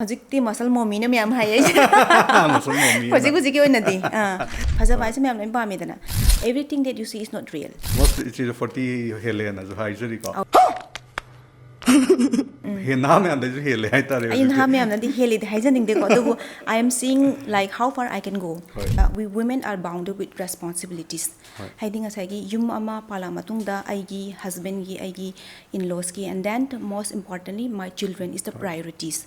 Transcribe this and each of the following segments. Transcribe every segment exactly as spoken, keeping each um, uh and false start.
ꯍꯧꯖꯤꯛꯇꯤ ꯃꯁꯜ ꯃꯣꯃꯤꯅ ꯃꯌꯥꯝ ꯍꯥꯏꯌꯦ꯫ ꯃꯁꯜ ꯃꯣꯃꯤ ꯍꯧꯖꯤꯛ ꯍꯧꯖꯤꯛꯀꯤ ꯑꯣꯏꯅꯗꯤ ꯑꯥ, ꯐꯖꯕ ꯍꯥꯏꯁꯦ ꯃꯌꯥꯝ ꯂꯣꯏꯅ ꯄꯥꯝꯃꯤꯗꯅ. Everything that you see is not real. Most ꯏꯆꯦꯁꯨ ꯐꯣꯔꯇꯤ ꯍꯦꯜꯂꯦꯅꯁꯨ ꯍꯥꯏꯖꯔꯤꯀꯣ. ꯍꯦꯟ ꯅꯍꯥ ꯃꯌꯥꯝꯗꯩꯁꯨ ꯍꯦꯜꯂꯦ ꯍꯥꯏꯇꯥꯔꯦ ꯑꯩ ꯅꯍꯥ ꯍꯧꯖꯤꯛꯇꯤ. ꯃꯌꯥꯝꯅꯗꯤ ꯍꯦꯜꯂꯤꯗꯤ ꯍꯥꯏꯖꯅꯤꯡꯗꯦꯀꯣ, ꯑꯗꯨꯕꯨ I am seeing, like, how far I can go. ꯍꯣꯏ. Uh, we women are bounded with responsibilities. ꯍꯣꯏ. ꯍꯥꯏꯗꯤ ꯉꯁꯥꯏꯒꯤ ꯌꯨꯝ ꯑꯃ ꯄꯥꯜꯂꯛꯑ ꯃꯇꯨꯡꯗ ꯑꯩꯒꯤ ꯍꯁꯕꯦꯟꯒꯤ, ꯑꯩꯒꯤ ꯏꯟꯂꯣꯁꯀꯤ, and then most importantly my children is the priorities.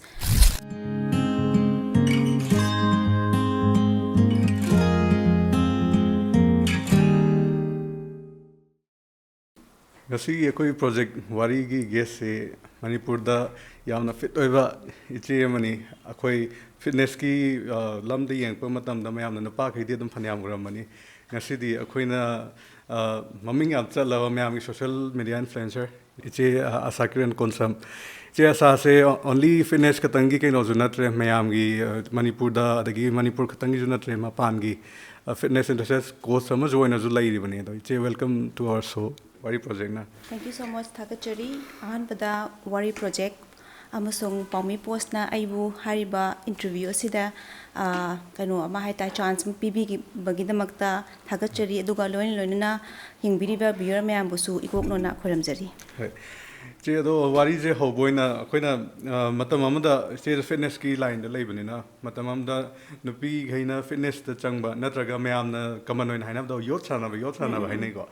ꯉꯁꯤꯒꯤ ꯑꯩꯈꯣꯏ ꯄ꯭ꯔꯣꯖꯦꯛ ꯋꯥꯔꯤꯒꯤ ꯒꯦꯁꯁꯦ ꯃꯅꯤꯄꯨꯔꯗ ꯌꯥꯝꯅ ꯐꯤꯠ ꯑꯣꯏꯕ ꯏꯆꯦ ꯑꯃꯅꯤ. ꯑꯩꯈꯣꯏ ꯐꯤꯠꯅꯦꯁꯀꯤ ꯑ, ꯂꯝꯗ ꯌꯦꯡꯉꯛꯄ ꯃꯇꯝꯗ ꯃꯌꯥꯝꯅ ꯅꯨꯄꯥꯈꯩꯗꯤ ꯑꯗꯨꯝ ꯐꯅꯌꯥꯝ ꯎꯔꯝꯃꯅꯤ. ꯉꯁꯤꯗꯤ ꯑꯩꯈꯣꯏꯅ ꯑ, ꯃꯃꯤꯡ ꯌꯥꯝ ꯆꯠꯂꯕ ꯃꯌꯥꯝꯒꯤ ꯁꯣꯁꯤꯌꯦꯜ ꯃꯦꯗꯤꯌꯥ ꯏꯟꯐ꯭ꯂꯨꯌꯦꯟꯁꯔ ꯏꯆꯦ ꯑ, ꯑꯁꯥ ꯀꯤꯔꯟ ꯀꯣꯟꯁꯝ. ꯏꯆꯦ ꯑꯁꯥꯁꯦ only fitness ꯈꯛꯇꯪꯒꯤ ꯀꯩꯅꯣꯁꯨ ꯅꯠꯇ꯭ꯔꯦ, ꯃꯌꯥꯝꯒꯤ ꯑ, ꯃꯅꯤꯄꯨꯔꯗ, ꯑꯗꯒꯤ ꯃꯅꯤꯄꯨꯔ ꯈꯛꯇꯪꯒꯤꯁꯨ ꯅꯠꯇ꯭ꯔꯦ, ꯃꯄꯥꯟꯒꯤ ꯐꯤꯠꯅꯦꯁ ꯑꯦꯟꯊꯨꯁꯤꯌꯥꯁ ꯀꯣꯆ ꯑꯃꯁꯨ ꯑꯣꯏꯅꯁꯨ ꯂꯩꯔꯤꯕꯅꯤ. ꯑꯗꯣ ꯏꯆꯦ, welcome to our show, ꯋꯥꯔꯤ ꯄ꯭ꯔꯣꯖꯦꯛꯅ. Thank you so much. ꯊꯥꯒꯠꯆꯔꯤ. ꯑꯍꯥꯟꯕꯗ ꯋꯥꯔꯤ ꯄ꯭ꯔꯣꯖꯦꯛ ꯑꯃꯁꯨꯡ ꯄꯥꯎꯃꯤ ꯄꯣꯁꯅ ꯑꯩꯕꯨ ꯍꯥꯏꯔꯤꯕ ꯏꯟꯇꯔꯚ꯭ꯌꯨ ꯑꯁꯤꯗ, ꯑ, ꯀꯩꯅꯣ ꯑꯃ ꯍꯥꯏ ꯇꯥꯔꯦ, ꯆꯥꯟꯁ ꯑꯃ ꯄꯤꯕꯤꯕꯒꯤꯗꯃꯛꯇ ꯊꯥꯒꯠꯆꯔꯤ. ꯑꯗꯨꯒ ꯂꯣꯏꯅ ꯂꯣꯏꯅꯅ ꯌꯦꯡꯕꯤꯔꯤꯕ ꯚ꯭ꯌꯨꯌꯔ ꯃꯌꯥꯝꯕꯨꯁꯨ ꯏꯀꯣꯛꯅꯣꯅ ꯈꯣꯏꯔꯝꯖꯔꯤ. ꯍꯣꯏ. ꯏꯆꯦ, ꯑꯗꯣ ꯋꯥꯔꯤꯁꯦ ꯍꯧꯕ ꯑꯣꯏꯅ ꯑꯩꯈꯣꯏꯅ, ꯑ, ꯃꯇꯝ ꯑꯃꯗ ꯏꯆꯦꯁꯨ ꯐꯤꯠꯅꯦꯁꯀꯤ ꯂꯥꯏꯟꯗ ꯂꯩꯕꯅꯤꯅ, ꯃꯇꯝ ꯑꯃꯗ ꯅꯨꯄꯤꯈꯩꯅ ꯐꯤꯠꯅꯦꯁꯇ ꯆꯪꯕ, ꯅꯠꯇ꯭ꯔꯒ ꯃꯌꯥꯝꯅ ꯀꯃꯟ ꯑꯣꯏꯅ ꯍꯥꯏꯅꯕꯗꯣ ꯌꯣꯠ ꯁꯥꯟꯅꯕ, ꯌꯣꯠ ꯁꯥꯟꯅꯕ ꯍꯥꯏꯅꯩꯀꯣ.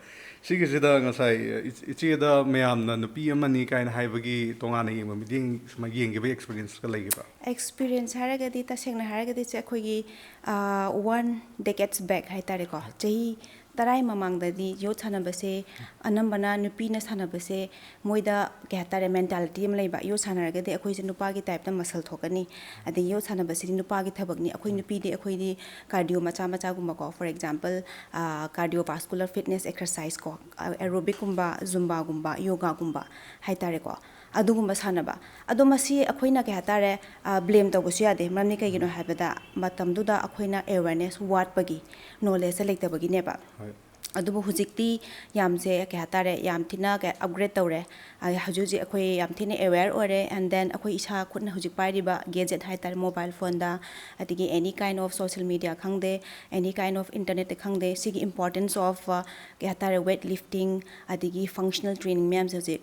ꯁꯤꯒꯤꯁꯤꯗ ꯉꯁꯥꯏ ꯏꯆ-, ꯏꯆꯦꯗ ꯃꯌꯥꯝꯅ ꯅꯨꯄꯤ ꯑꯃꯅꯤ ꯀꯥꯏꯅ ꯍꯥꯏꯕꯒꯤ ꯇꯣꯉꯥꯟꯅ ꯌꯦꯡꯕ ꯃꯤꯠꯌꯦꯡ, ꯁꯨꯃꯥꯏꯅ ꯌꯦꯡꯈꯤꯕꯒꯤ ꯑꯦꯛꯁꯄꯤꯔꯤꯌꯦꯟꯁꯀ ꯂꯩꯈꯤꯕ꯭ꯔꯥ? ꯑꯦꯛꯁꯄꯤꯔꯤꯌꯦꯟꯁ ꯍꯥꯏꯔꯒꯗꯤ, ꯇꯁꯦꯡꯅ ꯍꯥꯏꯔꯒꯗꯤ, ꯁꯦ, ꯑꯩꯈꯣꯏꯒꯤ, ꯑ, one decades back ꯍꯥꯏ ꯇꯥꯔꯦꯀꯣ, ꯆꯍꯤ ꯇꯔꯥꯒꯤ ꯃꯃꯥꯡꯗꯗꯤ ꯌꯣꯠ ꯁꯥꯟꯅꯕꯁꯦ ꯑꯅꯝꯕꯅ ꯅꯨꯄꯤꯅ ꯁꯥꯟꯅꯕꯁꯦ, ꯃꯣꯏꯗ ꯀꯩ ꯍꯥꯏ ꯇꯥꯔꯦ, ꯃꯦꯟꯇꯥꯂꯤꯇꯤ ꯑꯃ ꯂꯩꯕ, ꯌꯣꯠ ꯁꯥꯟꯅꯔꯒꯗꯤ ꯑꯩꯈꯣꯏꯁꯦ ꯅꯨꯄꯥꯒꯤ ꯇꯥꯏꯞꯇ ꯃꯁꯜ ꯊꯣꯛꯀꯅꯤ, ꯑꯗꯩ ꯌꯣꯠ ꯁꯥꯟꯅꯕꯁꯤꯗꯤ ꯅꯨꯄꯥꯒꯤ ꯊꯕꯛꯅꯤ, ꯑꯩꯈꯣꯏ ꯅꯨꯄꯤꯗꯤ ꯑꯩꯈꯣꯏꯗꯤ ꯀꯥꯔꯗꯤꯑꯣ ꯃꯆꯥ ꯃꯆꯥꯒꯨꯝꯕꯀꯣ, for example, ꯑ, cardiovascular fitness exercise ꯀꯣ, ꯑ, aerobic ꯀꯨꯝꯕ, ꯖꯨꯝꯕꯥꯒꯨꯝꯕ, ꯌꯣꯒꯥꯒꯨꯝꯕ ꯍꯥꯏ ꯇꯥꯔꯦꯀꯣ, ꯑꯗꯨꯒꯨꯝꯕ ꯁꯥꯟꯅꯕ꯫ ꯑꯗꯣ ꯃꯁꯤ ꯑꯩꯈꯣꯏꯅ ꯀꯩ ꯍꯥꯏ ꯇꯥꯔꯦ, ꯑ, ꯕ꯭ꯂꯦꯝ ꯇꯧꯕꯁꯨ ꯌꯥꯗꯦ꯫ ꯃꯔꯝꯗꯤ ꯀꯩꯒꯤꯅꯣ ꯍꯥꯏꯕꯗ, ꯃꯇꯝꯗꯨꯗ ꯑꯩꯈꯣꯏꯅ ꯑꯦꯋꯦꯔꯅꯦꯁ ꯋꯥꯠꯄꯒꯤ, ꯅꯣꯂꯦꯖꯁꯦ ꯂꯩꯇꯕꯒꯤꯅꯦꯕ꯫ ꯍꯣꯏ. ꯑꯗꯨꯕꯨ ꯍꯧꯖꯤꯛꯇꯤ ꯌꯥꯝꯁꯦ ꯀꯩ ꯍꯥꯏꯇꯥꯔꯦ, ꯌꯥꯝ ꯊꯤꯅ ꯀꯩ upgrade ꯇꯧꯔꯦ꯫ ꯑ, ꯍꯧꯖꯤꯛ ꯍꯧꯖꯤꯛ ꯑꯩꯈꯣꯏ ꯌꯥꯝ ꯊꯤꯅ aware ꯑꯣꯏꯔꯦ꯫ And then ꯑꯩꯈꯣꯏ ꯏꯁꯥ ꯈꯨꯠꯅ ꯍꯧꯖꯤꯛ ꯄꯥꯏꯔꯤꯕ gadget ꯍꯥꯏꯇꯥꯔꯦ, mobile phoneꯗ, ꯑꯗꯒꯤ any kind of social media ꯈꯪꯗꯦ, any kind of internetꯇ ꯈꯪꯗꯦ, ꯁꯤꯒꯤ importance of, ꯑ, ꯀꯩ ꯍꯥꯏꯇꯥꯔꯦ, weight lifting ꯑꯗꯒꯤ functional training ꯃꯌꯥꯝꯁꯦ ꯍꯧꯖꯤꯛ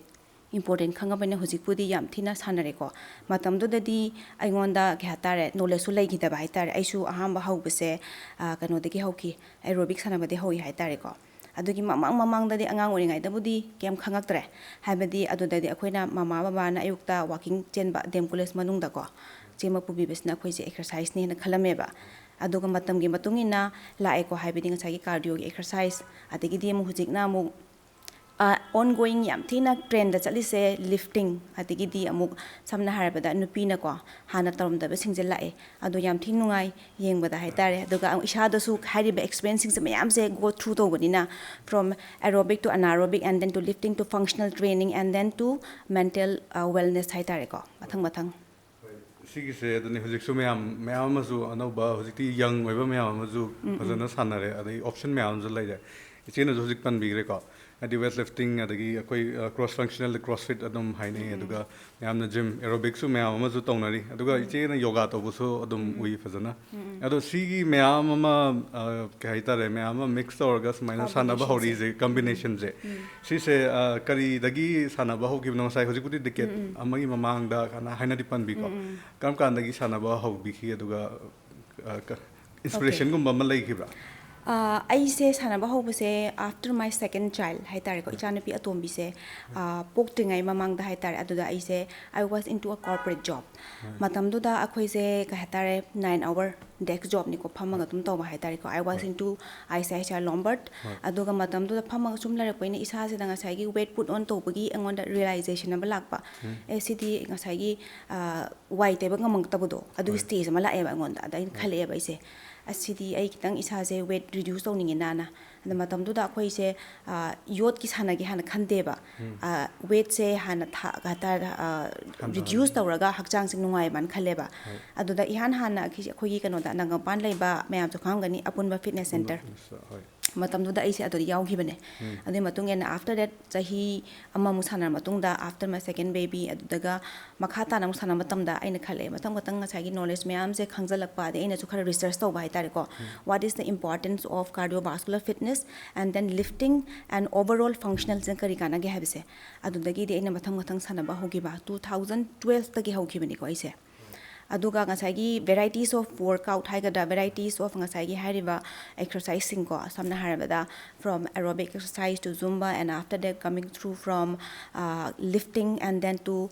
important ꯈꯪꯉꯕꯅꯤꯅ ꯍꯧꯖꯤꯛꯄꯨꯗꯤ ꯌꯥꯝ ꯊꯤꯅ ꯁꯥꯟꯅꯔꯦꯀꯣ꯫ ꯃꯇꯝꯗꯨꯗꯗꯤ ꯑꯩꯉꯣꯟꯗ ꯀꯩ ꯍꯥꯏꯇꯥꯔꯦ, knowledgeꯁꯨ ꯂꯩꯈꯤꯗꯕ ꯍꯥꯏꯇꯥꯔꯦ꯫ ꯑꯩꯁꯨ ꯑꯍꯥꯟꯕ ꯍꯧꯕꯁꯦ, ꯑ, ꯀꯩꯅꯣꯗꯒꯤ ꯍꯧꯈꯤ, aerobic ꯁꯥꯟꯅꯕꯗꯒꯤ ꯍꯧꯏ ꯍꯥꯏꯇꯥꯔꯦꯀꯣ꯫ ꯑꯗꯨꯒꯤ ꯃꯃꯥꯡ ꯃꯃꯥꯡꯗꯗꯤ ꯑꯉꯥꯡ ꯑꯣꯏꯔꯤꯉꯩꯗꯕꯨꯗꯤ ꯀꯩꯝ ꯈꯪꯉꯛꯇ꯭ꯔꯦ꯫ ꯍꯥꯏꯕꯗꯤ ꯑꯗꯨꯗꯗꯤ ꯑꯩꯈꯣꯏꯅ ꯃꯃꯥ ꯕꯕꯥꯅ ꯑꯌꯨꯛꯇ walking ꯆꯦꯟꯕ D M college ꯃꯅꯨꯡꯗꯀꯣ, ꯆꯦꯟꯕ ꯄꯨꯕꯤꯕꯁꯤꯅ ꯑꯩꯈꯣꯏꯁꯦ exerciseꯅꯦꯅ ꯈꯜꯂꯝꯃꯦꯕ꯫ ꯑꯗꯨꯒ ꯃꯇꯝꯒꯤ ꯃꯇꯨꯡ ꯏꯟꯅ ꯂꯥꯛꯑꯦꯀꯣ, ꯍꯥꯏꯕꯗꯤ ꯉꯁꯥꯏꯒꯤ cardioꯒꯤ exercise, ꯑꯗꯒꯤꯗꯤ ꯑꯃꯨꯛ ꯍꯧꯖꯤꯛꯅ ꯑꯃꯨꯛ, ꯑ, ongoing ꯌꯥꯝ ꯊꯤꯅ trendꯗ ꯆꯠꯂꯤꯁꯦ lifting, ꯑꯗꯒꯤꯗꯤ ꯑꯃꯨꯛ ꯁꯝꯅ ꯍꯥꯏꯔꯕꯗ ꯅꯨꯄꯤꯅꯀꯣ, ꯍꯥꯟꯅ ꯇꯧꯔꯝꯗꯕꯁꯤꯡꯁꯦ ꯂꯥꯛꯑꯦ꯫ ꯑꯗꯣ ꯌꯥꯝ ꯊꯤꯅ ꯅꯨꯡꯉꯥꯏ ꯌꯦꯡꯕꯗ ꯍꯥꯏꯇꯥꯔꯦ꯫ ꯑꯗꯨꯒ ꯑꯃꯨꯛ ꯏꯁꯥꯗꯁꯨ ꯍꯥꯏꯔꯤꯕ experienceꯁꯤꯡꯁꯦ ꯃꯌꯥꯝꯁꯦ go through ꯇꯧꯕꯅꯤꯅ, from aerobic to anaerobic and then to lifting to functional training and then to mental, ꯑ, wellness ꯍꯥꯏꯇꯥꯔꯦꯀꯣ, ꯃꯊꯪ ꯃꯊꯪ꯫ ꯁꯤꯒꯤꯁꯦ ꯑꯗꯨꯅꯤ, ꯍꯧꯖꯤꯛꯁꯨ ꯃꯌꯥꯝ ꯃꯌꯥꯝ ꯑꯃꯁꯨ ꯑꯅꯧꯕ, ꯍꯧꯖꯤꯛꯇꯤ young ꯑꯣꯏꯕ ꯃꯌꯥꯝ ꯑꯃꯁꯨ ꯐꯖꯅ ꯁꯥꯟꯅꯔꯦ, ꯑꯗꯩ option ꯃꯌꯥꯝ ꯑꯃꯁꯨ ꯂꯩꯔꯦ꯫ ꯏꯆꯦꯅꯁꯨ ꯍꯧꯖꯤꯛ ꯄꯟꯕꯤꯈ꯭ꯔꯦꯀꯣ, ꯍꯥꯏꯗꯤ weight lifting, ꯑꯗꯒꯤ ꯑꯩꯈꯣꯏ, ꯑ, cross functional CrossFit ꯑꯗꯨꯝ ꯍꯥꯏꯅꯩ, ꯑꯗꯨꯒ ꯃꯌꯥꯝꯅ gym aerobicꯁꯨ ꯃꯌꯥꯝ ꯑꯃꯁꯨ ꯇꯧꯅꯔꯤ, ꯑꯗꯨꯒ ꯏꯆꯦꯅ yoga ꯇꯧꯕꯁꯨ ꯑꯗꯨꯝ ꯎꯏ ꯐꯖꯅ꯫ ꯑꯗꯣ ꯁꯤꯒꯤ ꯃꯌꯥꯝ ꯑꯃ, ꯑ, ꯀꯩ ꯍꯥꯏꯇꯥꯔꯦ, ꯃꯌꯥꯝ ꯑꯃ mix ꯇꯧꯔꯒ ꯁꯨꯃꯥꯏꯅ ꯁꯥꯟꯅꯕ Combinationꯁꯦ꯫ ꯍꯧꯔꯤꯁꯦ, combinationꯁꯦ, ꯁꯤꯁꯦ, ꯑ, ꯀꯔꯤꯗꯒꯤ ꯁꯥꯟꯅꯕ ꯍꯧꯈꯤꯕꯅꯣ? ꯉꯁꯥꯏ ꯍꯧꯖꯤꯛꯄꯨꯗꯤ decade ꯑꯃꯒꯤ ꯃꯃꯥꯡꯗ ꯀꯥꯏꯅ ꯍꯥꯏꯅꯗꯤ ꯄꯟꯕꯤꯀꯣ꯫ ꯀꯔꯝ ꯀꯥꯟꯗꯒꯤ ꯁꯥꯟꯅꯕ ꯍꯧꯕꯤꯈꯤ, ꯑꯗꯨꯒ, ꯑ, ꯀ-, inspirationꯒꯨꯝꯕ ꯑꯃ ꯂꯩꯈꯤꯕ꯭ꯔꯥ? ꯑ, ꯑꯩꯁꯦ ꯁꯥꯟꯅꯕ ꯍꯧꯕꯁꯦ after my second child ꯍꯥꯏꯇꯥꯔꯦꯀꯣ, ꯏꯆꯥꯅꯨꯄꯤ ꯑꯇꯣꯝꯕꯤꯁꯦ, ꯑ, ꯄꯣꯛꯇ꯭ꯔꯤꯉꯩ ꯃꯃꯥꯡꯗ ꯍꯥꯏꯇꯥꯔꯦ, ꯑꯗꯨꯗ ꯑꯩꯁꯦ I was into a corporate job꯫ ꯃꯇꯝꯗꯨꯗ ꯑꯩꯈꯣꯏꯁꯦ ꯀꯩ ꯍꯥꯏꯇꯥꯔꯦ, nine hour desk jobꯅꯤꯀꯣ, ꯐꯝꯃꯒ ꯑꯗꯨꯝ ꯇꯧꯕ ꯍꯥꯏꯇꯥꯔꯦꯀꯣ꯫ I was into I C I C I Lombard꯫ ꯑꯗꯨꯒ ꯃꯇꯝꯗꯨꯗ ꯐꯝꯃꯒ ꯁꯨꯝ ꯂꯩꯔꯛꯄꯅꯤꯅ ꯏꯁꯥꯁꯤꯗ ꯉꯁꯥꯏꯒꯤ weight put on ꯇꯧꯕꯒꯤ ꯑꯩꯉꯣꯟꯗ realization ꯑꯃ ꯂꯥꯛꯄ꯫ ꯑꯦ, ꯁꯤꯗꯤ ꯉꯁꯥꯏꯒꯤ, ꯑ, ꯋꯥꯏ ꯇꯩꯕ ꯉꯝꯃꯛꯇꯕꯗꯣ, ꯑꯗꯨꯒꯤ stage ꯑꯃ ꯂꯥꯛꯑꯦꯕ ꯑꯩꯉꯣꯟꯗ꯫ ꯑꯗ ꯑꯩꯅ ꯈꯜꯂꯛꯑꯦꯕ ꯑꯩꯁꯦ, "ꯑꯁ, ꯁꯤꯗꯤ ꯑꯩ ꯈꯤꯇꯪ ꯏꯁꯥꯁꯦ weight reduce ꯇꯧꯅꯤꯡꯉꯦꯅꯥꯅ"꯫ ꯑꯗ ꯃꯇꯝꯗꯨꯗ ꯑꯩꯈꯣꯏꯁꯦ, ꯑ, ꯌꯣꯠꯀꯤ ꯁꯥꯟꯅꯒꯦ ꯍꯥꯏꯅ ꯈꯟꯗꯦꯕ꯫ ꯑ, weightꯁꯦ ꯍꯥꯟꯅ ꯊꯥ-, ꯀꯩ ꯍꯥꯏꯇꯥꯔꯦ, ꯑ, reduce ꯇꯧꯔꯒ ꯍꯛꯆꯥꯡꯁꯦ ꯅꯨꯡꯉꯥꯏꯕꯅ ꯈꯜꯂꯦꯕ꯫ ꯑꯗꯨꯗ ꯏꯍꯥꯟ ꯍꯥꯟꯅ ꯑꯩꯈꯣꯏ-, ꯑꯩꯈꯣꯏꯒꯤ ꯀꯩꯅꯣꯗ, ꯅꯥꯒꯥꯃꯄꯥꯟ ꯂꯩꯕ ꯃꯌꯥꯝꯁꯨ ꯈꯪꯉꯝꯒꯅꯤ, ꯑꯄꯨꯟꯕ fitness center꯫ ꯍꯣꯏ꯫ ꯃꯇꯝꯗꯨꯗ ꯑꯩꯁꯦ ꯑꯗꯨꯗ ꯌꯥꯎꯈꯤꯕꯅꯦ꯫ ꯑꯗꯨꯒꯤ ꯃꯇꯨꯡ ꯏꯟꯅ after that ꯆꯍꯤ ꯑꯃꯃꯨꯛ ꯁꯥꯟꯅꯔ ꯃꯇꯨꯡꯗ, after my second baby, ꯑꯗꯨꯗꯒ ꯃꯈꯥ ꯇꯥꯅ ꯑꯃꯨꯛ ꯁꯥꯟꯅꯕ ꯃꯇꯝꯗ ꯑꯩꯅ ꯈꯜꯂꯦ, ꯃꯊꯪ ꯃꯊꯪ ꯉꯁꯥꯏꯒꯤ knowledge ꯃꯌꯥꯝꯁꯦ ꯈꯪꯖꯤꯜꯂꯛꯄ, ꯑꯗꯩ ꯑꯩꯅꯁꯨ ꯈꯔ research ꯇꯧꯕ ꯍꯥꯏꯇꯥꯔꯦꯀꯣ, what is the importance of cardiovascular fitness and then lifting and overall functionalꯁꯤꯅ ꯀꯔꯤ ꯀꯥꯟꯅꯒꯦ ꯍꯥꯏꯕꯁꯦ꯫ ꯑꯗꯨꯗꯒꯤꯗꯤ ꯑꯩꯅ ꯃꯊꯪ ꯃꯊꯪ ꯁꯥꯟꯅꯕ ꯍꯧꯈꯤꯕ, two thousand twelveꯇꯒꯤ ꯍꯧꯈꯤꯕꯅꯤꯀꯣ ꯑꯩꯁꯦ꯫ ꯑꯗꯨꯒ ꯉꯁꯥꯏꯒꯤ varieties of workout ꯍꯥꯏꯒꯗ꯭ꯔꯥ, varieties of ꯉꯁꯥꯏꯒꯤ ꯍꯥꯏꯔꯤꯕ exerciseꯁꯤꯡꯀꯣ, ꯁꯝꯅ ꯍꯥꯏꯔꯕꯗ, from aerobic exercise to Zumba and after that coming through from lifting and then to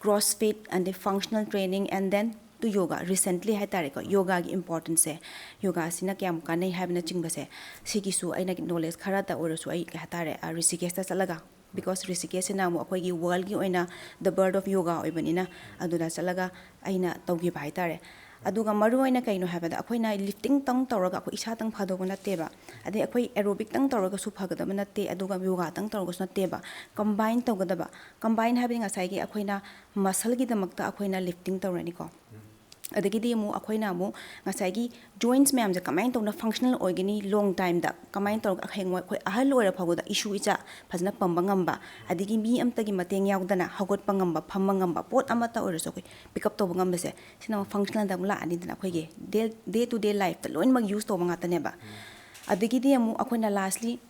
CrossFit and the functional training and then to yoga, recently ꯍꯥꯏꯇꯥꯔꯦꯀꯣ, ꯌꯣꯒꯥꯒꯤ importanceꯁꯦ, ꯌꯣꯒꯥꯁꯤꯅ ꯀꯌꯥꯝ ꯀꯥꯟꯅꯩ ꯍꯥꯏꯕꯅꯆꯤꯡꯕꯁꯦ, ꯁꯤꯒꯤꯁꯨ ꯑꯩꯅ knowledge ꯈꯔꯇ ꯑꯣꯏꯔꯁꯨ ꯑꯩ ꯀꯩ ꯍꯥꯏꯇꯥꯔꯦ, ꯔꯤꯁꯤꯀꯦꯁꯇ ꯆꯠꯂꯒ, because ꯔꯤꯁꯤꯀꯦꯁꯁꯤꯅ ꯑꯃꯨꯛ ꯑꯩꯈꯣꯏꯒꯤ worldꯀꯤ ꯑꯣꯏꯅ the birth of yoga ꯑꯣꯏꯕꯅꯤꯅ, ꯑꯗꯨꯗ ꯆꯠꯂꯒ ꯑꯩꯅ ꯇꯧꯈꯤꯕ ꯍꯥꯏꯇꯥꯔꯦ꯫ ꯑꯗꯨꯒ ꯃꯔꯨ ꯑꯣꯏꯅ ꯀꯩꯅꯣ ꯍꯥꯏꯕꯗ, ꯑꯩꯈꯣꯏꯅ liftingꯇꯪ ꯇꯧꯔꯒ ꯑꯩꯈꯣꯏ ꯏꯁꯥꯇꯪ ꯐꯗꯧꯕ ꯅꯠꯇꯦꯕ, ꯑꯗꯩ ꯑꯩꯈꯣꯏ aerobicꯇꯪ ꯇꯧꯔꯒꯁꯨ ꯐꯒꯗꯕ ꯅꯠꯇꯦ, ꯑꯗꯨꯒ ꯌꯣꯒꯥꯇꯪ ꯇꯧꯔꯒꯁꯨ ꯅꯠꯇꯦꯕ, combine ꯇꯧꯒꯗꯕ꯫ Combine ꯍꯥꯏꯕꯗꯤ ꯉꯁꯥꯏꯒꯤ ꯑꯩꯈꯣꯏꯅ muscleꯒꯤꯗꯃꯛꯇ ꯑꯩꯈꯣꯏꯅ lifting ꯇꯧꯔꯅꯤꯀꯣ, ꯑꯗꯒꯤꯗꯤ ꯑꯃꯨꯛ ꯑꯩꯈꯣꯏꯅ ꯑꯃꯨꯛ ꯉꯁꯥꯏꯒꯤ joints ꯃꯌꯥꯝꯁꯦ ꯀꯃꯥꯏꯅ ꯇꯧꯅ functional ꯑꯣꯏꯒꯅꯤ long timeꯗ, ꯀꯃꯥꯏꯅ ꯇꯧꯔꯒ ꯍꯌꯦꯡꯋꯥꯏ ꯑꯩꯈꯣꯏ ꯑꯍꯜ ꯑꯣꯏꯔ ꯐꯥꯎꯕꯗ ꯏꯁꯨ ꯏꯆꯥ ꯐꯖꯅ ꯄꯝꯕ ꯉꯝꯕ, ꯑꯗꯒꯤ ꯃꯤ ꯑꯃꯠꯇꯒꯤ ꯃꯇꯦꯡ ꯌꯥꯎꯗꯅ ꯍꯧꯒꯠꯄ ꯉꯝꯕ, ꯐꯝꯕ ꯉꯝꯕ, ꯄꯣꯠ ꯑꯃꯠꯇ ꯑꯣꯏꯔꯁꯨ ꯑꯩꯈꯣꯏ pick up ꯇꯧꯕ ꯉꯝꯕꯁꯦ, ꯁꯤꯅ ꯑꯃꯨꯛ functionalꯗ ꯑꯃꯨꯛ ꯂꯥꯛꯑꯅꯤꯗꯅ, ꯑꯩꯈꯣꯏꯒꯤ day, day to day lifeꯇ ꯂꯣꯏꯅꯃꯛ use ꯇꯧꯕ ꯉꯥꯛꯇꯅꯦꯕ꯫ ꯑꯗꯒꯤꯗꯤ ꯑꯃꯨꯛ ꯑꯩꯈꯣꯏꯅ lastly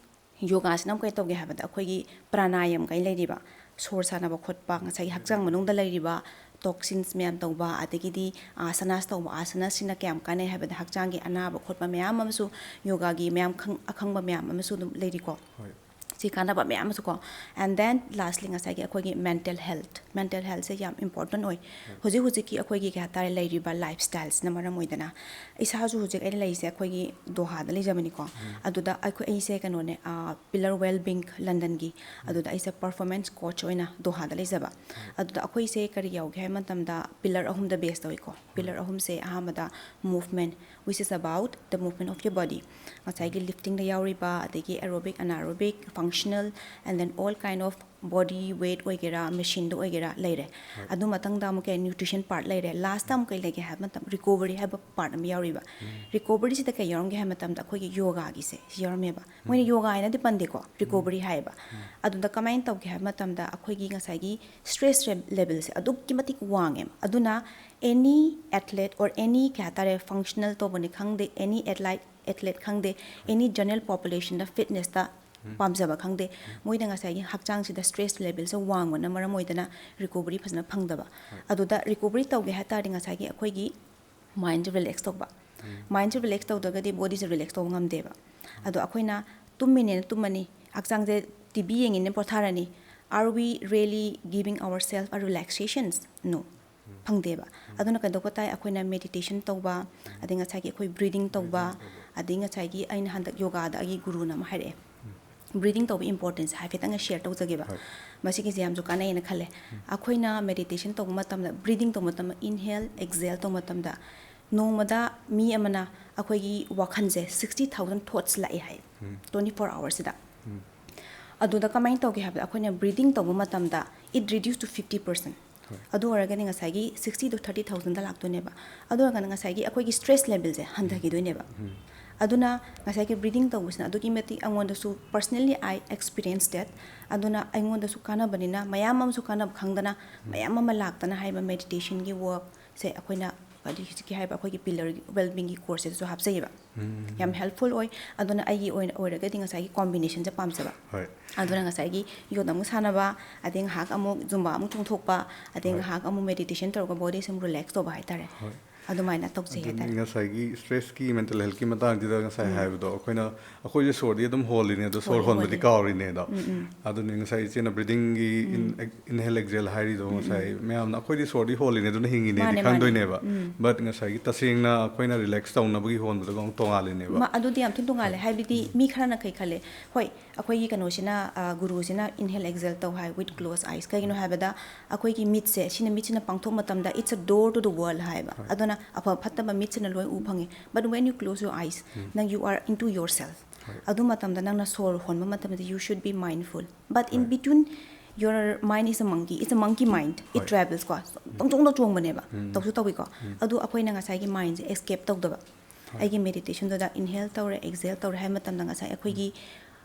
ꯌꯣꯒꯥꯁꯤꯅ ꯑꯃꯨꯛ ꯀꯩ ꯇꯧꯒꯦ ꯍꯥꯏꯕꯗ, ꯑꯩꯈꯣꯏꯒꯤ ꯄ꯭ꯔꯥꯅꯥꯌꯝ ꯀꯩ ꯂꯩꯔꯤꯕ, ꯁꯣꯔ ꯁꯥꯟꯅꯕ ꯈꯣꯠꯄ, ꯉꯁꯥꯏꯒꯤ ꯍꯛꯆꯥꯡ ꯃꯅꯨꯡꯗ ꯂꯩꯔꯤꯕ toxins ꯃꯌꯥꯝ ꯇꯧꯕ, ꯑꯗꯒꯤꯗꯤ ꯑꯥꯁꯅꯥꯁ ꯇꯧꯕ, ꯑꯥꯁꯅꯥꯁꯤꯅ ꯀꯌꯥꯝ ꯀꯥꯟꯅꯩ ꯍꯥꯏꯕꯗ, ꯍꯛꯆꯥꯡꯒꯤ ꯑꯅꯥꯕ ꯈꯣꯠꯄ ꯃꯌꯥꯝ ꯑꯃꯁꯨ, ꯌꯣꯒꯥꯒꯤ ꯃꯌꯥꯝ ꯈꯪ-, ꯑꯈꯪꯕ ꯃꯌꯥꯝ ꯑꯃꯁꯨ ꯑꯗꯨꯝ ꯂꯩꯔꯤꯀꯣ꯫ ꯍꯣꯏ꯫ ꯁꯤ ꯀꯥꯟꯅꯕ ꯃꯌꯥꯝ ꯑꯃꯁꯨ ꯀꯣ꯫ And then lastly ꯉꯁꯥꯏꯒꯤ ꯑꯩꯈꯣꯏꯒꯤ mental health, mental healthꯁꯦ ꯌꯥꯝ important ꯑꯣꯏ꯫ ꯍꯧꯖꯤꯛ ꯍꯧꯖꯤꯛꯀꯤ ꯑꯩꯈꯣꯏꯒꯤ ꯀꯩ ꯍꯥꯏꯇꯥꯔꯦ, ꯂꯩꯔꯤꯕ lifestyleꯁꯤꯅ ꯃꯔꯝ ꯑꯣꯏꯗꯅ, ꯏꯁꯥꯁꯨ ꯍꯧꯖꯤꯛ ꯑꯩꯅ ꯂꯩꯔꯤꯁꯦ ꯑꯩꯈꯣꯏꯒꯤ ꯗꯣꯍꯥꯗ ꯂꯩꯖꯕꯅꯤꯀꯣ꯫ ꯑꯗꯨꯗ ꯑꯩꯈꯣꯏ, ꯑꯩꯁꯦ ꯀꯩꯅꯣꯅꯦ, pillar well being Londonꯒꯤ, ꯑꯗꯨꯗ ꯑꯩꯁꯦ performance coach ꯑꯣꯏꯅ ꯗꯣꯍꯥꯗ ꯂꯩꯖꯕ꯫ ꯑꯗꯨꯗ ꯑꯩꯈꯣꯏꯁꯦ ꯀꯔꯤ ꯌꯥꯎꯒꯦ ꯍꯥꯏꯕ ꯃꯇꯝꯗ, pillar ꯑꯍꯨꯝꯗ base ꯇꯧꯏꯀꯣ꯫ Pillar ꯑꯍꯨꯝꯁꯦ, ꯑꯍꯥꯟꯕꯗ movement, which is about the movement of your body, ꯉꯁꯥꯏꯒꯤ liftingꯗ ꯌꯥꯎꯔꯤꯕ, ꯑꯗꯒꯤ aerobic, anaerobic, functional Functional and then all kind of body weight ꯑꯣꯏꯒꯦꯔꯥ, machineꯗ ꯑꯣꯏꯒꯦꯔꯥ ꯂꯩꯔꯦ꯫ ꯑꯗꯨ ꯃꯊꯪꯗ ꯑꯃꯨꯛ ꯀꯩ nutrition part ꯂꯩꯔꯦ꯫ Lastꯇ ꯑꯃꯨꯛ ꯀꯩ ꯂꯩꯒꯦ ꯍꯥꯏꯕ ꯃꯇꯝ recovery ꯍꯥꯏꯕ part ꯑꯃ ꯌꯥꯎꯔꯤꯕ꯫ Recoveryꯁꯤꯗ ꯀꯩ ꯌꯥꯎꯔꯝꯒꯦ ꯍꯥꯏꯕ ꯃꯇꯝꯗ ꯑꯩꯈꯣꯏꯒꯤ ꯌꯣꯒꯥꯒꯤꯁꯦ ꯁꯤ ꯌꯥꯎꯔꯝꯃꯦꯕ꯫ ꯃꯣꯏꯅ ꯌꯣꯒꯥ ꯍꯥꯏꯅꯗꯤ ꯄꯟꯗꯦꯀꯣ, recovery ꯍꯥꯏꯌꯦꯕ꯫ ꯑꯗꯨꯗ ꯀꯃꯥꯏꯅ ꯇꯧꯒꯦ ꯍꯥꯏꯕ ꯃꯇꯝꯗ ꯑꯩꯈꯣꯏꯒꯤ ꯉꯁꯥꯏꯒꯤ stress levelꯁꯦ ꯑꯗꯨꯛꯀꯤ ꯃꯇꯤꯛ ꯋꯥꯡꯉꯦꯕ꯫ ꯑꯗꯨꯅ any athlete or any ꯀꯩ ꯍꯥꯏꯇꯥꯔꯦ, functional ꯇꯧꯕꯅꯤ ꯈꯪꯗꯦ, any athlete athlete ꯈꯪꯗꯦ, any general populationꯗ fitnessꯇ ꯄꯥꯝꯖꯕ ꯈꯪꯗꯦ, ꯃꯣꯏꯗ ꯉꯁꯥꯏꯒꯤ ꯍꯛꯆꯥꯡꯁꯤꯗ stress levelꯁꯦ ꯋꯥꯡꯕꯅ ꯃꯔꯝ ꯑꯣꯏꯗꯅ recovery ꯐꯖꯅ ꯐꯪꯗꯕ꯫ ꯑꯗꯨꯗ recovery ꯇꯧꯒꯦ ꯍꯥꯏ ꯇꯥꯔꯗꯤ ꯉꯁꯥꯏꯒꯤ ꯑꯩꯈꯣꯏꯒꯤ mindꯁꯦ relax ꯇꯧꯕ꯫ Mindꯁꯦ relax ꯇꯧꯗ꯭ꯔꯒꯗꯤ bodyꯁꯦ relax ꯇꯧꯕ ꯉꯝꯗꯦꯕ꯫ ꯑꯗꯣ ꯑꯩꯈꯣꯏꯅ ꯇꯨꯝꯃꯤꯅꯦꯅ ꯇꯨꯝꯃꯅꯤ, ꯍꯛꯆꯥꯡꯁꯦ TV ꯌꯦꯡꯉꯤꯅꯦꯅ ꯄꯣꯊꯥꯔꯅꯤ, are we really giving ourselves a relaxations? No, ꯐꯪꯗꯦꯕ꯫ ꯑꯗꯨꯅ ꯀꯩꯗꯧꯕ ꯇꯥꯏ? ꯑꯩꯈꯣꯏꯅ meditation ꯇꯧꯕ, ꯑꯗꯩ ꯉꯁꯥꯏꯒꯤ ꯑꯩꯈꯣꯏ breathing ꯇꯧꯕ, ꯑꯗꯩ ꯉꯁꯥꯏꯒꯤ ꯑꯩꯅ ꯍꯟꯗꯛ ꯌꯣꯒꯥꯗ ꯑꯩꯒꯤ ꯒꯨꯔꯨꯅ ꯑꯃ ꯍꯥꯏꯔꯛꯑꯦ, breathing ꯇꯧꯕ importance ꯍꯥꯏꯐꯦꯠꯇꯪ share ꯇꯧꯖꯒꯦꯕ꯫ ꯃꯁꯤꯒꯤꯁꯦ ꯌꯥꯝꯁꯨ ꯀꯥꯟꯅꯩꯅ ꯈꯜꯂꯦ꯫ ꯑꯩꯈꯣꯏꯅ meditation ꯇꯧꯕ ꯃꯇꯝꯗ, breathing ꯇꯧꯕ ꯃꯇꯝꯗ, inhale exhale ꯇꯧꯕ ꯃꯇꯝꯗ, ꯅꯣꯡꯃꯗ ꯃꯤ ꯑꯃꯅ ꯑꯩꯈꯣꯏꯒꯤ ꯋꯥꯈꯜꯁꯦ sixty thousand thoughts ꯂꯥꯛꯑꯦ ꯍꯥꯏ, twenty four hoursꯁꯤꯗ꯫ ꯑꯗꯨꯗ ꯀꯃꯥꯏꯅ ꯇꯧꯒꯦ ꯍꯥꯏꯕꯗ, ꯑꯩꯈꯣꯏꯅ breathing ꯇꯧꯕ ꯃꯇꯝꯗ it reduce to fifty percent꯫ ꯑꯗꯨ ꯑꯣꯏꯔꯒꯗꯤ ꯉꯁꯥꯏꯒꯤ sixty to thirty thousandꯗ ꯂꯥꯛꯇꯣꯏꯅꯦꯕ꯫ ꯑꯗꯨ ꯑꯣꯏꯔꯒꯅ ꯉꯁꯥꯏꯒꯤ ꯑꯩꯈꯣꯏꯒꯤ stress levelꯁꯦ ꯍꯟꯊꯈꯤꯗꯣꯏꯅꯦꯕ꯫ ꯑꯗꯨꯅ ꯉꯁꯥꯏꯒꯤ breathing ꯇꯧꯕꯁꯤꯅ ꯑꯗꯨꯛꯀꯤ ꯃꯇꯤꯛ ꯑꯩꯉꯣꯟꯗꯁꯨ personally I experience that꯫ ꯑꯗꯨꯅ ꯑꯩꯉꯣꯟꯗꯁꯨ ꯀꯥꯟꯅꯕꯅꯤꯅ ꯃꯌꯥꯝ ꯑꯃꯁꯨ ꯀꯥꯟꯅꯕ ꯈꯪꯗꯅ ꯃꯌꯥꯝ ꯑꯃ ꯂꯥꯛꯇꯅ ꯍꯥꯏꯕ meditationꯒꯤ workꯁꯦ ꯑꯩꯈꯣꯏꯅ ꯍꯥꯏꯗꯤ ꯍꯧꯖꯤꯛꯀꯤ ꯍꯥꯏꯕ ꯑꯩꯈꯣꯏꯒꯤ pillar well beingꯒꯤ courseꯁꯤꯗꯁꯨ ꯍꯥꯞꯆꯩꯌꯦꯕ꯫ ꯌꯥꯝ helpful ꯑꯣꯏ꯫ ꯑꯗꯨꯅ ꯑꯩꯒꯤ ꯑꯣꯏꯅ ꯑꯣꯏꯔꯒꯗꯤ ꯉꯁꯥꯏꯒꯤ combinationꯁꯦ ꯄꯥꯝꯖꯕ꯫ ꯍꯣꯏ꯫ ꯑꯗꯨꯅ ꯉꯁꯥꯏꯒꯤ ꯌꯣꯠ ꯑꯃꯨꯛ ꯁꯥꯟꯅꯕ, ꯑꯗꯩ ꯉꯥꯏꯍꯥꯛ ꯑꯃꯨꯛ Zumba ꯑꯃꯨꯛ ꯆꯣꯡꯊꯣꯛꯄ, ꯑꯗꯩ ꯍꯣꯏ꯫ ꯉꯥꯏꯍꯥꯛ ꯑꯃꯨꯛ meditation ꯇꯧꯔꯒ body ꯁꯨꯝ relax ꯇꯧꯕ ꯍꯥꯏꯇꯥꯔꯦ꯫ ꯍꯣꯏ꯫ ꯑꯗꯨꯃꯥꯏꯅ ꯇꯧꯖꯩ ꯑꯗꯨꯅꯤ ꯍꯥꯏꯇꯥꯔꯦ꯫ ꯉꯁꯥꯏꯒꯤ stressꯀꯤ mental healthꯀꯤ ꯃꯇꯥꯡꯁꯤꯗ ꯉꯁꯥꯏ ꯍꯥꯏꯕꯗꯣ, ꯑꯩꯈꯣꯏꯅ ꯑꯩꯈꯣꯏꯁꯦ ꯁꯣꯔꯗꯤ ꯑꯗꯨꯝ ꯍꯣꯜꯂꯤꯅꯦ ꯑꯗꯣ ꯁꯣꯔ ꯍꯣꯜꯂꯤ, ꯍꯣꯟꯕꯗꯤ ꯍꯣꯜꯂꯤ꯫ ꯀꯥꯎꯔꯤꯅꯦ ꯑꯗꯣ꯫ ꯑꯗꯨꯅꯤ ꯉꯁꯥꯏ ꯏꯆꯦꯅ breathingꯒꯤ in- inhale exhale ꯍꯥꯏꯔꯤꯗꯣ ꯉꯁꯥꯏ ꯃꯌꯥꯝꯅ ꯑꯩꯈꯣꯏꯗꯤ ꯁꯣꯔꯗꯤ ꯍꯣꯜꯂꯤꯅꯦ ꯑꯗꯨꯅ ꯍꯤꯡꯉꯤꯅꯦꯗꯤ ꯃꯥꯅꯦ, ꯃꯥꯅꯦ꯫ ꯈꯪꯗꯣꯏꯅꯦꯕ꯫ But ꯉꯁꯥꯏꯒꯤ ꯇꯁꯦꯡꯅ ꯑꯩꯈꯣꯏꯅ relax ꯇꯧꯅꯕꯒꯤ ꯍꯣꯟꯕꯗꯨꯒ ꯑꯃꯨꯛ ꯇꯣꯉꯥꯜꯂꯤꯅꯦꯕ꯫ ꯃꯥ- ꯑꯗꯨꯗꯤ ꯌꯥꯝ ꯊꯤꯅ ꯇꯣꯡꯉꯥꯜꯂꯦ꯫ ꯍꯥꯏꯕꯗꯤ ꯃꯤ ꯈꯔꯅ ꯀꯩ ꯈꯜꯂꯦ, ꯍꯣꯏ, ꯑꯩꯈꯣꯏꯒꯤ ꯀꯩꯅꯣꯁꯤꯅ, ꯑ, ꯒꯨꯔꯨꯁꯤꯅ inhale exhale ꯇꯧ ꯍꯥꯏ with closed eyes꯫ ꯀꯩꯒꯤꯅꯣ ꯍꯥꯏꯕꯗ ꯑꯩꯈꯣꯏꯒꯤ ꯃꯤꯠꯁꯦ, ꯁꯤꯅ ꯃꯤꯠꯁꯤꯅ ꯄꯥꯡꯊꯣꯛ ꯃꯇꯝꯗ it's a door to the world ꯍꯥꯏꯕ꯫ ꯑꯗꯨꯅ ꯑꯐ ꯐꯠꯇꯕ ꯃꯤꯠꯁꯤꯅ ꯂꯣꯏ ꯎ ꯐꯪꯉꯤ꯫ But when you close your eyes, ꯅꯪ you are into yourself꯫ ꯑꯗꯨ ꯃꯇꯝꯗ ꯅꯪꯅ ꯁꯣꯔ ꯍꯣꯟꯕ ꯃꯇꯝꯗ you should be mindful, but in between your mind is a monkey, it's a monkey mind, it travels ꯀꯣ, ꯄꯪꯆꯣꯡꯗ ꯆꯣꯡꯕꯅꯦꯕ, ꯇꯧꯁꯨ ꯇꯧꯏꯀꯣ꯫ ꯑꯗꯨ ꯑꯩꯈꯣꯏꯅ ꯉꯁꯥꯏꯒꯤ mindꯁꯦ escape ꯇꯧꯗꯕ, ꯑꯩꯒꯤ meditationꯗꯨꯗ inhale ꯇꯧꯔꯦ, exhale ꯇꯧꯔꯦ ꯍꯥꯏꯕ ꯃꯇꯝꯗ ꯉꯁꯥꯏ ꯑꯩꯈꯣꯏꯒꯤ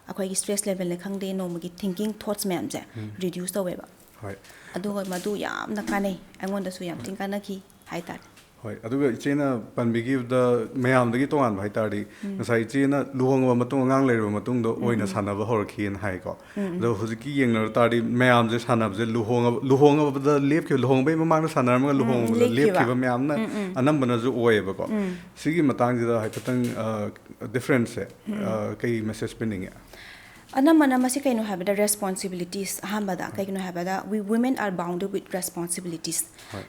ꯑꯩꯈꯣꯏꯒꯤ stress levelꯅ ꯈꯪꯗꯦ, ꯅꯣꯡꯃꯒꯤ thinking thoughts ꯃꯌꯥꯝꯁꯦ reduce ꯇꯧꯋꯦꯕ꯫ ꯍꯣꯏ꯫ ꯑꯗꯨꯒ ꯃꯗꯨ ꯌꯥꯝꯅ ꯀꯥꯟꯅꯩ, ꯑꯩꯉꯣꯟꯗꯁꯨ ꯌꯥꯝ ꯊꯤꯅ ꯀꯥꯟꯅꯈꯤ ꯍꯥꯏꯇꯥꯔꯦ꯫ ꯍꯣꯏ, ꯑꯗꯨꯒ ꯏꯆꯦꯅ ꯄꯟꯕꯤꯈꯤꯕꯗ ꯃꯌꯥꯝꯗꯒꯤ ꯇꯣꯉꯥꯟꯕ ꯍꯥꯏꯇꯥꯔꯗꯤ, ꯉꯁꯥꯏ ꯏꯆꯦꯅ ꯂꯨꯍꯣꯡꯉꯕ ꯃꯇꯨꯡ, ꯑꯉꯥꯡ ꯂꯩꯔꯕ ꯃꯇꯨꯡꯗ ꯑꯣꯏꯅ ꯁꯥꯟꯅꯕ ꯍꯧꯔꯛꯈꯤꯅ ꯍꯥꯏꯀꯣ꯫ ꯑꯗꯣ ꯍꯧꯖꯤꯛꯀꯤ ꯌꯦꯡꯅꯔ ꯇꯥꯔꯗꯤ, ꯃꯌꯥꯝꯁꯦ ꯁꯥꯟꯅꯕꯁꯦ ꯂꯨꯍꯣꯡꯉꯕ, ꯂꯨꯍꯣꯡꯉꯕꯗ ꯂꯦꯞꯈꯤꯕ, ꯂꯨꯍꯣꯡꯕꯩ ꯃꯃꯥꯡꯗ ꯁꯥꯟꯅꯔꯝꯃꯒ ꯂꯨꯍꯣꯡꯕꯗ ꯂꯦꯞꯈꯤꯕ꯫ ꯂꯦꯞꯈꯤꯕ ꯃꯌꯥꯝꯅ ꯑꯅꯝꯕꯅꯁꯨ ꯑꯣꯏꯌꯦꯕꯀꯣ꯫ ꯁꯤꯒꯤ ꯃꯇꯥꯡꯁꯤꯗ ꯍꯥꯏꯐꯦꯠꯇꯪ, ꯑ, differenceꯁꯦ, ꯑ, ꯀꯩ message ꯄꯤꯅꯤꯡꯉꯦ? ꯑꯅꯝꯕꯅ ꯃꯁꯤ ꯀꯩꯅꯣ ꯍꯥꯏꯕꯗ responsibilities, ꯑꯍꯥꯟꯕꯗ ꯀꯩꯒꯤꯅꯣ ꯍꯥꯏꯕꯗ we women are bounded with responsibilities꯫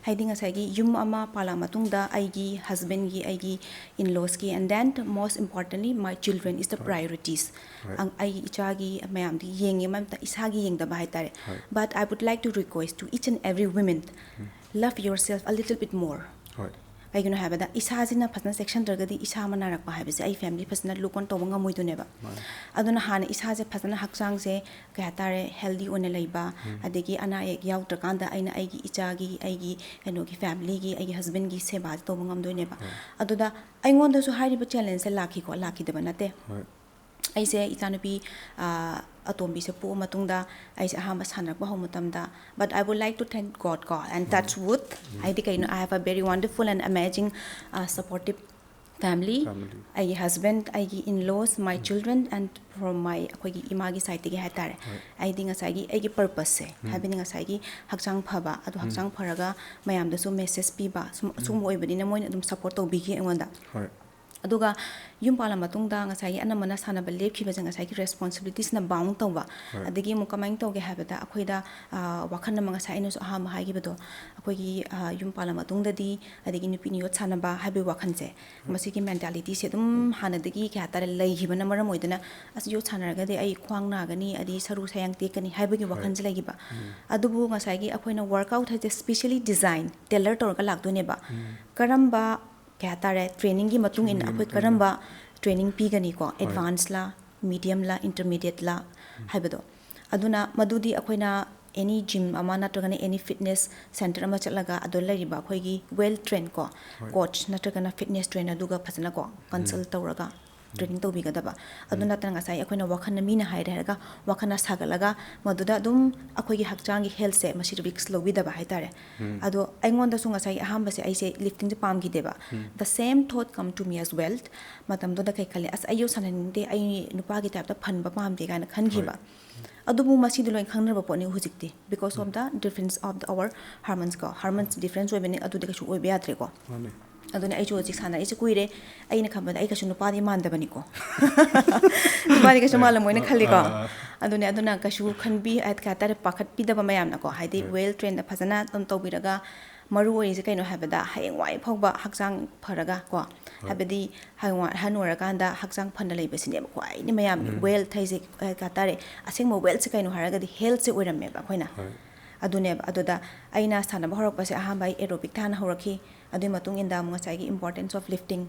ꯍꯥꯏꯗꯤ ꯉꯁꯥꯏꯒꯤ ꯌꯨꯝ ꯑꯃ ꯄꯥꯜꯂꯛꯑ ꯃꯇꯨꯡꯗ ꯑꯩꯒꯤ husbandꯒꯤ, ꯑꯩꯒꯤ in-lawsꯀꯤ, and then most importantly my children is the priorities꯫ ꯑꯩꯒꯤ ꯏꯆꯥꯒꯤ ꯃꯌꯥꯝꯗꯤ ꯌꯦꯡꯉꯦ, ꯃꯔꯛꯇ ꯏꯁꯥꯒꯤ ꯌꯦꯡꯗꯕ ꯍꯥꯏꯇꯥꯔꯦ꯫ But I would like to request to each and every women, love yourself a little bit more꯫ ꯍꯣꯏ꯫ ꯀꯩꯒꯤꯅꯣ ꯍꯥꯏꯕꯗ ꯏꯁꯥꯁꯤꯅ ꯐꯖꯅ ꯆꯦꯛꯁꯤꯟꯗ꯭ꯔꯒꯗꯤ ꯏꯁꯥ ꯑꯃ ꯅꯥꯔꯛꯄ ꯍꯥꯏꯕꯁꯦ ꯑꯩ family ꯐꯖꯅ look on ꯇꯧꯕ ꯉꯝꯃꯣꯏꯗꯣꯏꯅꯦꯕ꯫ ꯑꯗꯨꯅ ꯍꯥꯟꯅ ꯏꯁꯥꯁꯦ ꯐꯖꯅ, ꯍꯛꯆꯥꯡꯁꯦ ꯀꯩ ꯍꯥꯏꯇꯥꯔꯦ, healthy ꯑꯣꯏꯅ ꯂꯩꯕ, ꯑꯗꯒꯤ ꯑꯅꯥ ꯑꯌꯦꯛ ꯌꯥꯎꯗ꯭ꯔꯀꯥꯟꯗ ꯑꯩꯅ ꯑꯩꯒꯤ ꯏꯆꯥꯒꯤ, ꯑꯩꯒꯤ ꯀꯩꯅꯣꯒꯤ familyꯒꯤ, ꯑꯩꯒꯤ husbandꯒꯤ ꯁꯦꯕꯥꯁꯦ ꯇꯧꯕ ꯉꯝꯗꯣꯏꯅꯦꯕ꯫ ꯑꯗꯨꯗ ꯑꯩꯉꯣꯟꯗꯁꯨ ꯍꯥꯏꯔꯤꯕ challengeꯁꯦ ꯂꯥꯛꯈꯤꯀꯣ, ꯂꯥꯛꯈꯤꯗꯕ ꯅꯠꯇꯦ꯫ ꯍꯣꯏ꯫ ꯑꯩꯁꯦ ꯏꯆꯥꯅꯨꯄꯤ, ꯑ, ꯑꯇꯣꯝꯕꯤꯁꯦ ꯄꯣꯛꯑ ꯃꯇꯨꯡꯗ ꯑꯩꯁꯦ ꯑꯍꯥꯟꯕ ꯁꯥꯟꯅꯔꯛꯄ ꯍꯧꯕ ꯃꯇꯝꯗ, but I would like to thank God ꯀꯣ, and touch wood, ꯍꯥꯏꯗꯤ ꯀꯩꯅꯣ, I have a very wonderful and amazing, uh, supportive family꯫ Family꯫ ꯑꯩꯒꯤ husband, ꯑꯩꯒꯤ in-laws, my children and from my, ꯑꯩꯈꯣꯏꯒꯤ ꯏꯃꯥꯒꯤ sideꯇꯒꯤ ꯍꯥꯏꯇꯥꯔꯦ꯫ ꯑꯩꯗꯤ ꯉꯁꯥꯏꯒꯤ ꯑꯩꯒꯤ purposeꯁꯦ, ꯍꯥꯏꯕꯗꯤ ꯉꯁꯥꯏꯒꯤ ꯍꯛꯆꯥꯡ ꯐꯕ, ꯑꯗꯣ ꯍꯛꯆꯥꯡ ꯐꯔꯒ ꯃꯌꯥꯝꯗꯁꯨ message ꯄꯤꯕ, ꯁꯨꯝ, ꯁꯨꯝꯕ ꯑꯣꯏꯕꯅꯤꯅ ꯃꯣꯏꯅ ꯑꯗꯨꯝ support ꯇꯧꯕꯤꯈꯤ ꯑꯩꯉꯣꯟꯗ꯫ ꯍꯣꯏ꯫ ꯑꯗꯨꯒ ꯌꯨꯝ ꯄꯥꯜꯂ ꯃꯇꯨꯡꯗ ꯉꯁꯥꯏꯒꯤ ꯑꯅꯝꯕꯅ ꯁꯥꯟꯅꯕ ꯂꯦꯞꯈꯤꯕꯁꯦ ꯉꯁꯥꯏꯒꯤ responsibilitiesꯅ bound ꯇꯧꯕ꯫ ꯑꯗꯒꯤ ꯑꯃꯨꯛ ꯀꯃꯥꯏꯅ ꯇꯧꯒꯦ ꯍꯥꯏꯕꯗ ꯑꯩꯈꯣꯏꯗ, ꯑ, ꯋꯥꯈꯜ ꯑꯃ ꯉꯁꯥꯏ ꯑꯩꯅꯁꯨ ꯑꯍꯥꯟꯕ ꯍꯥꯏꯈꯤꯕꯗꯣ, ꯑꯩꯈꯣꯏꯒꯤ, ꯑ, ꯌꯨꯝ ꯄꯥꯜꯂ ꯃꯇꯨꯡꯗꯗꯤ, ꯑꯗꯒꯤ ꯅꯨꯄꯤꯅ ꯌꯣꯠ ꯁꯥꯟꯅꯕ ꯍꯥꯏꯕꯒꯤ ꯋꯥꯈꯜꯁꯦ, ꯃꯁꯤꯒꯤ mentalityꯁꯦ ꯑꯗꯨꯝ ꯍꯥꯟꯅꯗꯒꯤ ꯀꯩ ꯍꯥꯏꯇꯥꯔꯦ ꯂꯩꯈꯤꯕꯅ ꯃꯔꯝ ꯑꯣꯏꯗꯅ, "ꯑꯁ, ꯌꯣꯠ ꯁꯥꯟꯅꯔꯒꯗꯤ ꯑꯩ ꯈ꯭ꯋꯥꯡ ꯅꯥꯒꯅꯤ, ꯑꯗꯩ ꯁꯔꯨ ꯁꯌꯥꯡ ꯇꯦꯛꯀꯅꯤ" ꯍꯥꯏꯕꯒꯤ ꯋꯥꯈꯜꯁꯦ ꯂꯩꯈꯤꯕ꯫ ꯑꯗꯨꯕꯨ ꯉꯁꯥꯏꯒꯤ ꯑꯩꯈꯣꯏꯅ workout ꯍꯥꯏꯁꯦ specially design, tailor ꯇꯧꯔꯒ ꯂꯥꯛꯇꯣꯏꯅꯦꯕ꯫ ꯀꯔꯝꯕ ꯀꯩ ꯍꯥꯏꯇꯥꯔꯦ, ꯇ꯭ꯔꯦꯅꯤꯡꯒꯤ ꯃꯇꯨꯡ ꯏꯟꯅ ꯑꯩꯈꯣꯏ ꯀꯔꯝꯕ ꯇ꯭ꯔꯦꯅꯤꯡ ꯄꯤꯒꯅꯤꯀꯣ, ꯑꯦꯗꯚꯥꯟꯁꯂꯥ, ꯃꯤꯗꯤꯌꯝꯂꯥ, ꯏꯟꯇꯔꯃꯤꯗꯤꯌꯦꯠꯂꯥ ꯍꯥꯏꯕꯗꯣ꯫ ꯑꯗꯨꯅ ꯃꯗꯨꯗꯤ ꯑꯩꯈꯣꯏꯅ ꯑꯦꯅꯤ ꯖꯤꯝ ꯑꯃ ꯅꯠꯇ꯭ꯔꯒꯅ ꯑꯦꯅꯤ ꯐꯤꯠꯅꯦꯁ ꯁꯦꯟꯇꯔ ꯑꯃ ꯆꯠꯂꯒ ꯑꯗꯨ ꯂꯩꯔꯤꯕ ꯑꯩꯈꯣꯏꯒꯤ ꯋꯦꯜ ꯇ꯭ꯔꯦꯟ ꯀꯣ, ꯀꯣꯆ ꯅꯠꯇ꯭ꯔꯒꯅ ꯐꯤꯠꯅꯦꯁ ꯇ꯭ꯔꯦꯟ ꯑꯗꯨꯒ ꯐꯖꯅ ꯀꯣ ꯀꯟꯁꯜ ꯇꯧꯔꯒ ꯇ꯭ꯔꯦꯅꯤꯡ ꯇꯧꯕꯤꯒꯗꯕ꯫ ꯑꯗꯨ ꯅꯠꯇꯅ ꯉꯁꯥꯏ ꯑꯩꯈꯣꯏꯅ ꯋꯥꯈꯜꯅ, ꯃꯤꯅ ꯍꯥꯏꯔꯦ ꯍꯥꯏꯔꯒ ꯋꯥꯈꯜꯅ ꯁꯥꯒꯠꯂꯒ ꯃꯗꯨꯗ ꯑꯗꯨꯝ ꯑꯩꯈꯣꯏꯒꯤ ꯍꯛꯆꯥꯡꯒꯤ ꯍꯦꯜꯊꯁꯦ ꯃꯁꯤ ꯔꯤꯛꯁ ꯂꯧꯕꯤꯗꯕ ꯍꯥꯏꯇꯥꯔꯦ꯫ ꯑꯗꯣ ꯑꯩꯉꯣꯟꯗꯁꯨ ꯉꯁꯥꯏꯒꯤ ꯑꯍꯥꯟꯕꯁꯦ ꯑꯩꯁꯦ ꯂꯤꯐꯇꯤꯡꯁꯦ ꯄꯥꯝꯈꯤꯗꯦꯕ꯫ The same thought come to me as well꯫ ꯃꯇꯝꯗꯨꯗ ꯀꯩ ꯈꯜꯂꯤ, "ꯑꯁ, ꯑꯩꯁꯨ ꯁꯥꯟꯅꯅꯤꯡꯗꯦ, ꯑꯩ ꯅꯨꯄꯥꯒꯤ ꯇꯥꯏꯞꯇ ꯐꯟꯕ ꯄꯥꯝꯗꯦ" ꯀꯥꯏꯅ ꯈꯟꯈꯤꯕ꯫ ꯑꯗꯨꯕꯨ ꯃꯁꯤꯗꯤ ꯂꯣꯏ ꯈꯪꯅꯔꯕ ꯄꯣꯠꯅꯤ ꯍꯧꯖꯤꯛꯇꯤ, because of the difference of the, our hormones ꯀꯣ, hormones difference ꯑꯣꯏꯕꯅꯤ, ꯑꯗꯨꯗꯤ ꯀꯩꯁꯨ ꯑꯣꯏꯕ ꯌꯥꯗ꯭ꯔꯦꯀꯣ꯫ ꯃꯥꯅꯦ꯫ ꯑꯗꯨꯅ ꯑꯩꯁꯨ ꯍꯧꯖꯤꯛ ꯁꯥꯟꯅꯔꯤꯁꯦ ꯀꯨꯏꯔꯦ꯫ ꯑꯩꯅ ꯈꯟꯕꯗ ꯑꯩ ꯀꯩꯁꯨ ꯅꯨꯄꯥꯗꯤ ꯃꯥꯟꯗꯕꯅꯤꯀꯣ꯫ ꯅꯨꯄꯥꯗꯤ ꯀꯩꯁꯨ ꯃꯥꯜꯂꯝꯃꯣꯏꯅ ꯈꯜꯂꯤꯀꯣ꯫ ꯑꯥ, ꯑꯥ, ꯑꯥ꯫ ꯑꯗꯨꯅꯦ, ꯑꯗꯨꯅ ꯀꯩꯁꯨ ꯈꯟꯕꯤ, ꯀꯩ ꯍꯥꯏꯇꯥꯔꯦ, ꯄꯥꯈꯠꯄꯤꯗꯕ ꯃꯌꯥꯝꯅꯀꯣ, ꯍꯥꯏꯗꯤ ꯋꯦꯜ ꯇ꯭ꯔꯦꯟꯗ ꯐꯖꯅ ꯑꯗꯨꯝ ꯇꯧꯕꯤꯔꯒ, ꯃꯔꯨ ꯑꯣꯏꯔꯤꯁꯦ ꯀꯩꯅꯣ ꯍꯥꯏꯕꯗ ꯍꯌꯦꯡꯋꯥꯏ ꯐꯥꯎꯕ ꯍꯛꯆꯥꯡ ꯐꯔꯒ ꯀꯣ, ꯍꯥꯏꯕꯗꯤ ꯍꯌꯦꯡꯋꯥꯏ ꯑꯍꯟ ꯑꯣꯏꯔꯀꯥꯟꯗ ꯍꯛꯆꯥꯡ ꯐꯅ ꯂꯩꯕꯁꯤꯅꯦꯕ ꯈ꯭ꯋꯥꯏꯗꯒꯤ ꯃꯌꯥꯝꯒꯤ ꯋꯦꯜꯊ ꯍꯥꯏꯁꯦ, ꯀꯩ ꯍꯥꯏꯇꯥꯔꯦ, ꯑꯁꯦꯡꯕ ꯋꯦꯜꯊꯁꯦ ꯀꯩꯅꯣ ꯍꯥꯏꯔꯒꯗꯤ ꯍꯦꯜꯊꯁꯦ ꯑꯣꯏꯔꯝꯃꯦꯕ ꯑꯩꯈꯣꯏꯅ꯫ ꯍꯣꯏ꯫ ꯑꯗꯨꯅꯦꯕ꯫ ꯑꯗꯨꯗ ꯑꯩꯅ ꯁꯥꯟꯅꯕ ꯍꯧꯔꯛꯄꯁꯦ ꯑꯍꯥꯟꯕ ꯑꯩ aerobic ꯊꯥꯅ ꯍꯧꯔꯛꯈꯤ꯫ ꯑꯗꯨꯒꯤ ꯃꯇꯨꯡ ꯏꯟꯗ ꯑꯃꯨꯛ ꯉꯁꯥꯏꯒꯤ importance of lifting